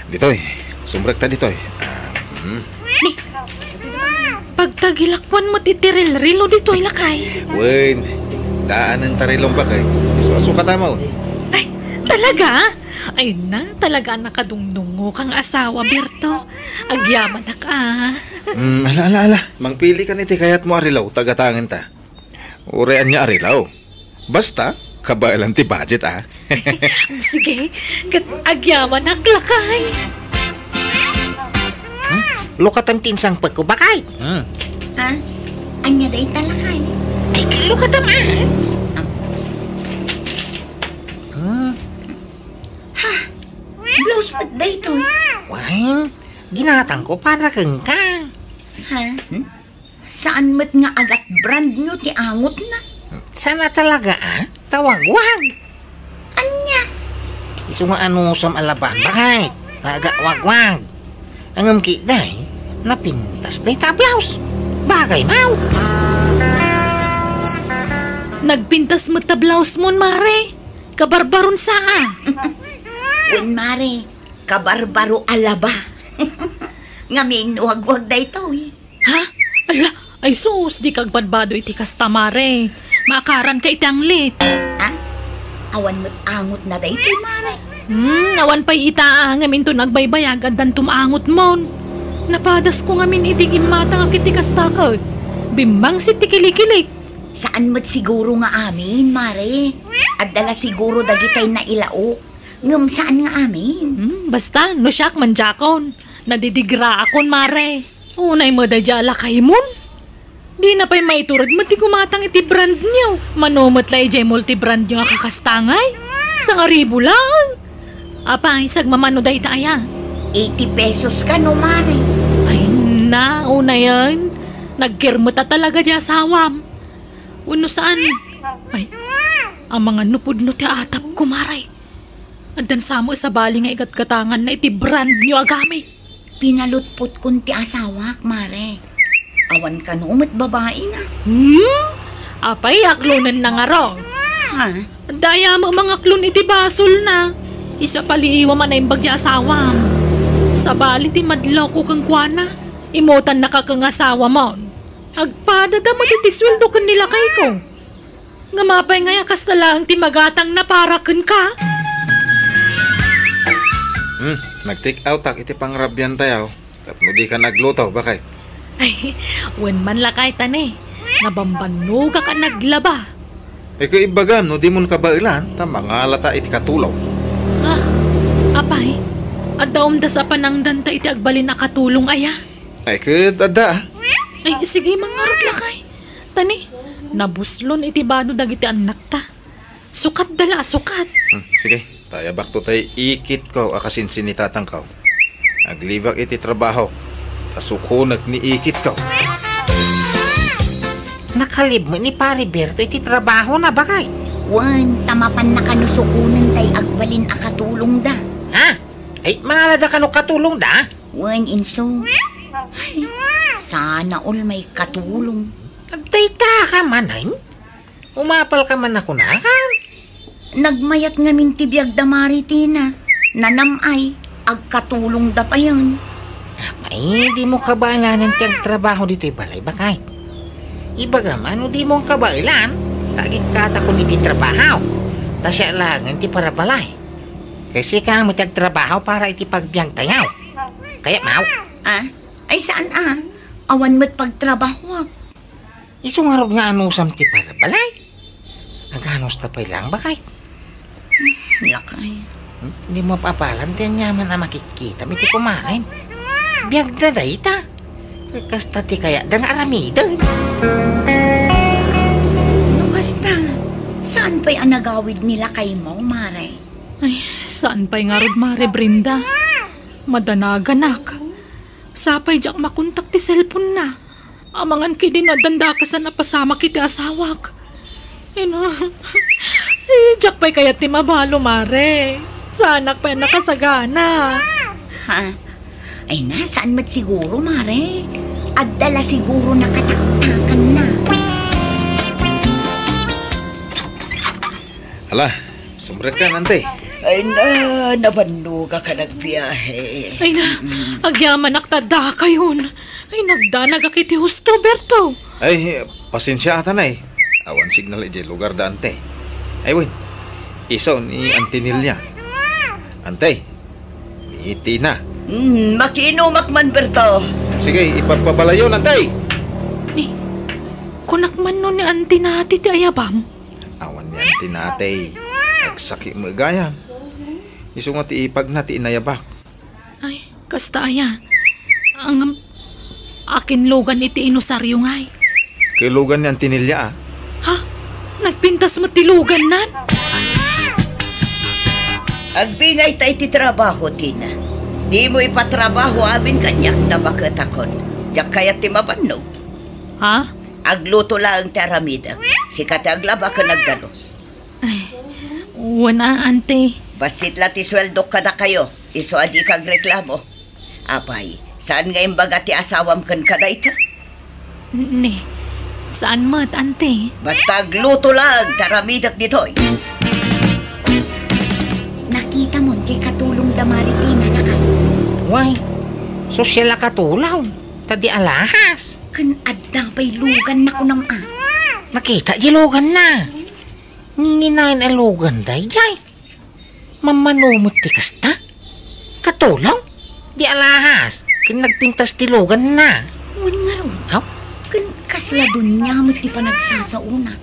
Ditoy, sumrekta ditoy. Ah, hmm. Ni, pagtagilakuan met iti rilrilo ditoy, lakay? Wen, daanen ta rilong bakay. Isu-asukatamon. Ay, talaga? Ay na, talaga a nakadungdungngoka nga asawa, Berto. Agyamanak a. Mm, ala, ala, ala. Mangpili ka iti kayatmo a rilo, ta gatangenta. Uray ania a rilo. Basta, kabaelan ti budget, a. Sige, ket agyamanak, lakay. Hmm? Lukatem ti insangpetko, bakay. Hmm. Ha? Ania dayta, lakay? Ay, lukatem, a. Ah. Hmm. Ha? Blouse met daytoy? Wen, ginatangko para kenka. Ha? Hmm? Saan met nga agat brand new ti angotna? Saan a talaga, a? Ta wagwag. Ania? Isu nga anusam a laban, bakay? Ta agawagwag. Ngem ketdi, napintas dayta a blouse. Bagay maw. Nagpintas met ta blouse mon, mare. Kabarbaron sa, a. Wen, mare, kabarbaro a laba. Ngamin, wagwag daytoy. Ha? Ala, ay sus, dika agbadbado iti kasta, mare. Maakaranka iti anglit. Ha? Awan met angotna daytoy, mare. Hmm, awan pay ita, a, ngem inton agbaybayag, addanto angotmon. Napadasko ngamin idi immatangak iti kasta ket bimmangsit ti kilikilik. Saan met siguro nga amin, mare. Adda la siguro dagitay nailaok. Ngem saan nga amin. Hmm, basta, no siak, mandiakon. Nadidigraakon, mare. Unay met daydiay a lakaymon. Dina pay maitured met ti gumatang iti brand new. Mano met la idiay multi-brand new a kakastangay? Sangaribu laeng. Apay, sagmamano dayta aya? Eighty pesos kano, mare? Ay, na, unayen. Nagkirmeta talaga di asawam. Wenno saan? Ay, amangan no pudno ti atapko, mare. Addan sa met sabali nga igatgatanganna iti brand new a gamit. Pinalutpotkon ti asawak, mare. Awan kano met babaina. Hmm? Apay, aklonenna ngarud? Ha? Dayta met mangaklon iti basolna. Isu a paliiwam a naimbag ti asawam. Sabali ti madlawko kenkuana, immutannaka ken asawamon. Agpadada met iti sueldo ken ni lakayko. Ngem apay ngay a kasta laeng ti magatangna para kenka? Hmm, nag-take outak iti pangrabiantayo tapno dika nagluto, bakay. Ay, wen man lakay ta ne, nabambannogak a naglaba. Ay, ket imbagam no dimon kabaelan, ta mangalata iti katulong. Ah, apay, adda umdas a panangdanta iti agbalin a katulong aya? Ay, ket adda, a. Ay, sige, mangarud lakay. Ta ne, nabuslon iti bado dagiti annakta. Sukatda la a sukat. Hmm, sige, ta ayabakto tay ikitko a kasinsin ni tatangko. Aglibak iti trabaho, ta sukonek ni ikitko. Nakalib met ni Pare Berto iti trabahona, bakay? Wen, ta mapanna kano sukonen tay agbalin a katulongda. Ha? Ay, mangalada kano katulongda? Wen, inso. Ay, sana all maikatulong. Agdayta ka man, ay? Umapal ka man a kunakan? Nagmayat ngamin ti biagda, Mare Tina. Nanam ay, agkatulongda payen. Apay, dimo kabaelanen ti agtrabaho ditoy balay, bakay? Ibagam a no dimo kabaelan, ta agikkatakon iti trabaho. Ta siak laengen ti parabalay. Ket sika met ti agtrabaho para iti pagbiagtayo. Kayatmo? Ah? Ay, saan a? Awan met pagtrabahoak. Isu ngarud nga anusam ti parabalay. Aganusta pay laeng, bakay? Lakay. Hmm? Dimo apalan ti aniaman a makikkitam iti kumarem. Biagda dayta. Kasta ti kayatda nga aramiden. No kasta, saan pay a nagawid ni lakaymo, Mare? Ay, saan pay ngarud, Mare Brenda? Madanaganak. Sapay diak makontak ti cellphone-na. Amangan ketdi no addan dakasan a pasamak iti asawak. Ina, eh, diak pay kayat ti mabalo, Mare. Saanak pay a nakasagana. Ha? Ay na, saan met siguro, Mare? Adda la siguro nakataktakanna. Ala, sumrekka, Ante. Ay na, nabannogak a nagbiahe. Ay na, agyamanak ta addakayon. Ay, nagdanagak iti husto, Berto. Ay, pasensiaak, Nay. Awan signal idiay lugarda, Ante. Ay, wen, isu ni Ante Nelia. Ante, ni Tina. Hmm, makiinumak man, Berto. Sige, ipagpabalayon, Ante. Ni, kunak man no ni Ante Nati ti ayabam? Awan ni Auntie Natay. Agsakit met gayam. Isu nga ti ipagna ti inayabak. Ay, kasta aya. Ang, akin lugan iti inusaryo ngay. Kay lugan ni Auntie Nelia, ah. Ha? Nagpintas met ti lugannan? Agbingayta iti trabaho, Tina. Dimo ipatrabaho amin kaniak ta baket akon. Diak kayat ti mabannog. Ha? Agluto laeng ti aramidek. Sika ti aglaba ken agdalus. Ay, wen a, Auntie. Bassit la ti sueldok kadakayo. Isu a dika agreklamo. Apay, saan nga imbaga ti asawam kenka dayta? Ni, saan met, Auntie. Basta agluto laeng ti aramidek ditoy. Nakitam diay katulongda, Mari Tina, lakay. Way, sosyal a katulong. Ta di alahas. Ken adda pay luganna, kunam a. Nakita diay luganna. Nginginayon a lugan daydiay. Mammano met ti kasta? Katulong? Di alahas. Ken nagpintas ti luganna. Wen ngarud. Haw? Ken kasla dunia met ti panagsasaona.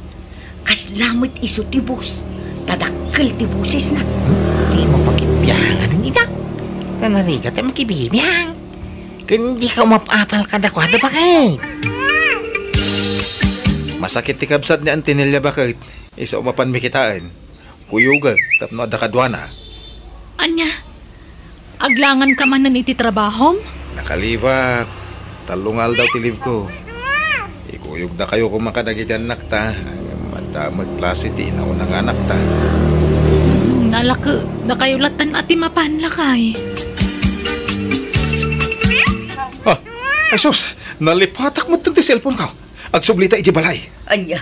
Kasla met isu ti boss. Ta dakkel ti bosesna. Hmm? Di mo pakibiangan ida. Ta narigat a makibibiang. Ken dika umap-apal kadakuada, baket. Masakit ti kabsat ni Auntie Nelia, baket. Isu a mapanmi kitaen. Kuyogek tapno adda kaduana. Ania? Aglanganka manen iti trabahom? Nakalibak. Tallo nga aldaw ti leave ko. Ikuyogdakayo koma kadagiti annakta. Adda met klase ti inauna nga anakta. Hmm, nalake, dakayo latten a ti mapan, lakay. Ah, ay sus, nalipatak met ti cellphone ko. Agsublita iti balay. Ania?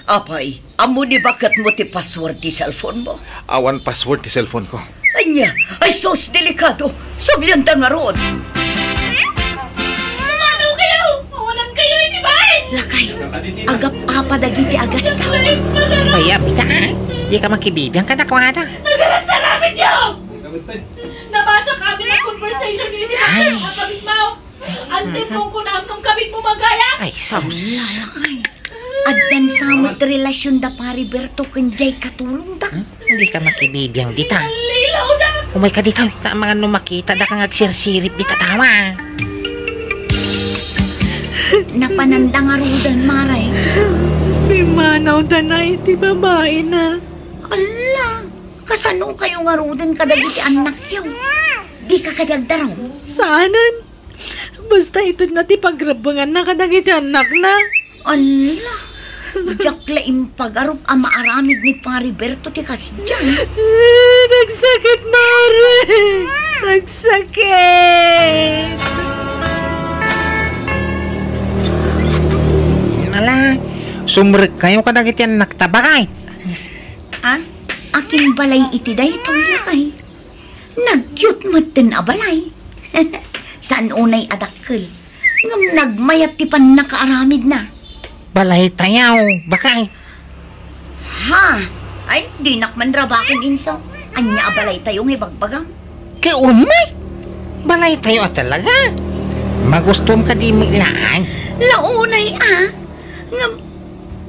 Apay, ammo ni baketmo ti password ti cellphone mo? Awan password ti cellphone ko. Ania? Ay sus, delikado! Sublianda ngarud! Mano kayo! Awanan kayo iti bay! Lakay, agap-apa dagiti agassawa. Ay, abita, ah. Di ka makibibiang kadakuada. Nagalas na namin niyo! Nabasa kami ng conversation ni Ay. Sa kabit mo! Antipong ko na ang kabit mo, magayat! Ay, sus. Ala, lakay. Addan sa met relasyon da Pari Berto ken jay katulong da. Hmm? Hindi ka makibibiang dita. Nalilaw da! Umay ka dita, ta amangan no makita da kang agsirsirip dita tawa. Napananda nga rudan, Maray. Pimanaw da na iti babae na. Ala, kasano kayo nga ruden kadagiti annakyo? Di ka kadi agdaraw? Saanen. Basta ited na ti pagrebbenganna kadagiti annakna. Ala, diak la impagarup a maaramid ni Pari Berto ti kasdiay. Eh, nagsakit, Mare! Nagsakit! Ala, sumrek kayo kadagiti annakta, baket. Ah? Akin balay iti daytoy, lakay? Nagyot metten a balay. Saan unay a dakkel. Ngem nagmayat ti pannakaaramidna. Balaytayo, baket. Ha? Ay, dinak man rabaken, inso. Ania a balaytayo nga ibagbagam? Kay umay! Balaytayo a talaga. Magustom kadi met laeng? La unay a. Ngem,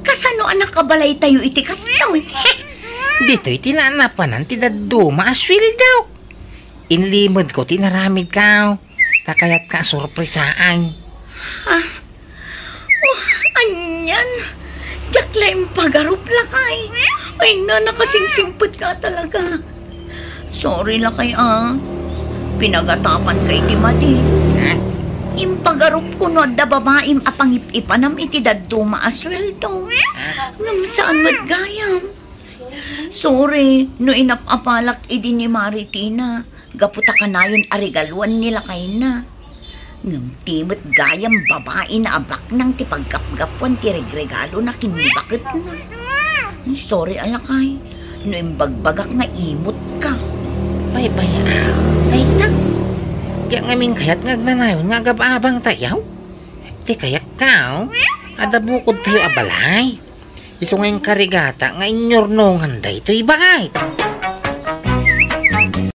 kasano a nakabalaytayo iti kastoy? Ditoy ti naanapanan ti dadduma a sueldo. Inlimedko ti inaramidko. Ta kayatka a sorpresaan. Ha? Oh, anian? Diak la impagarup, lakay. Ay na, nakasingsingpetka talaga. Sorry, lakay, ah. Pinagatapanka iti madi. Ha? Impagarupko no adda babaim a pangip-ipanam iti dadduma a sueldo. Ha? Ngem saan met gayam. Sorry no inap-apalak idi ni Mari Tina. Gapu ta kanayon a regaluan ni lakayna. Ngem ti met gayam babaina a baknang ti paggapgapuan ti regregalona ken ni baketna. Sorry a lakay, no imbagbagak nga imutka. Baybay-am, dayta. Diak ngamin kayat nga agnanayon nga agab-abangtayo. Ti kayatko, adda bukodtayo a balay. Isu nga inkarigata nga inyurnongan daytoy, baket.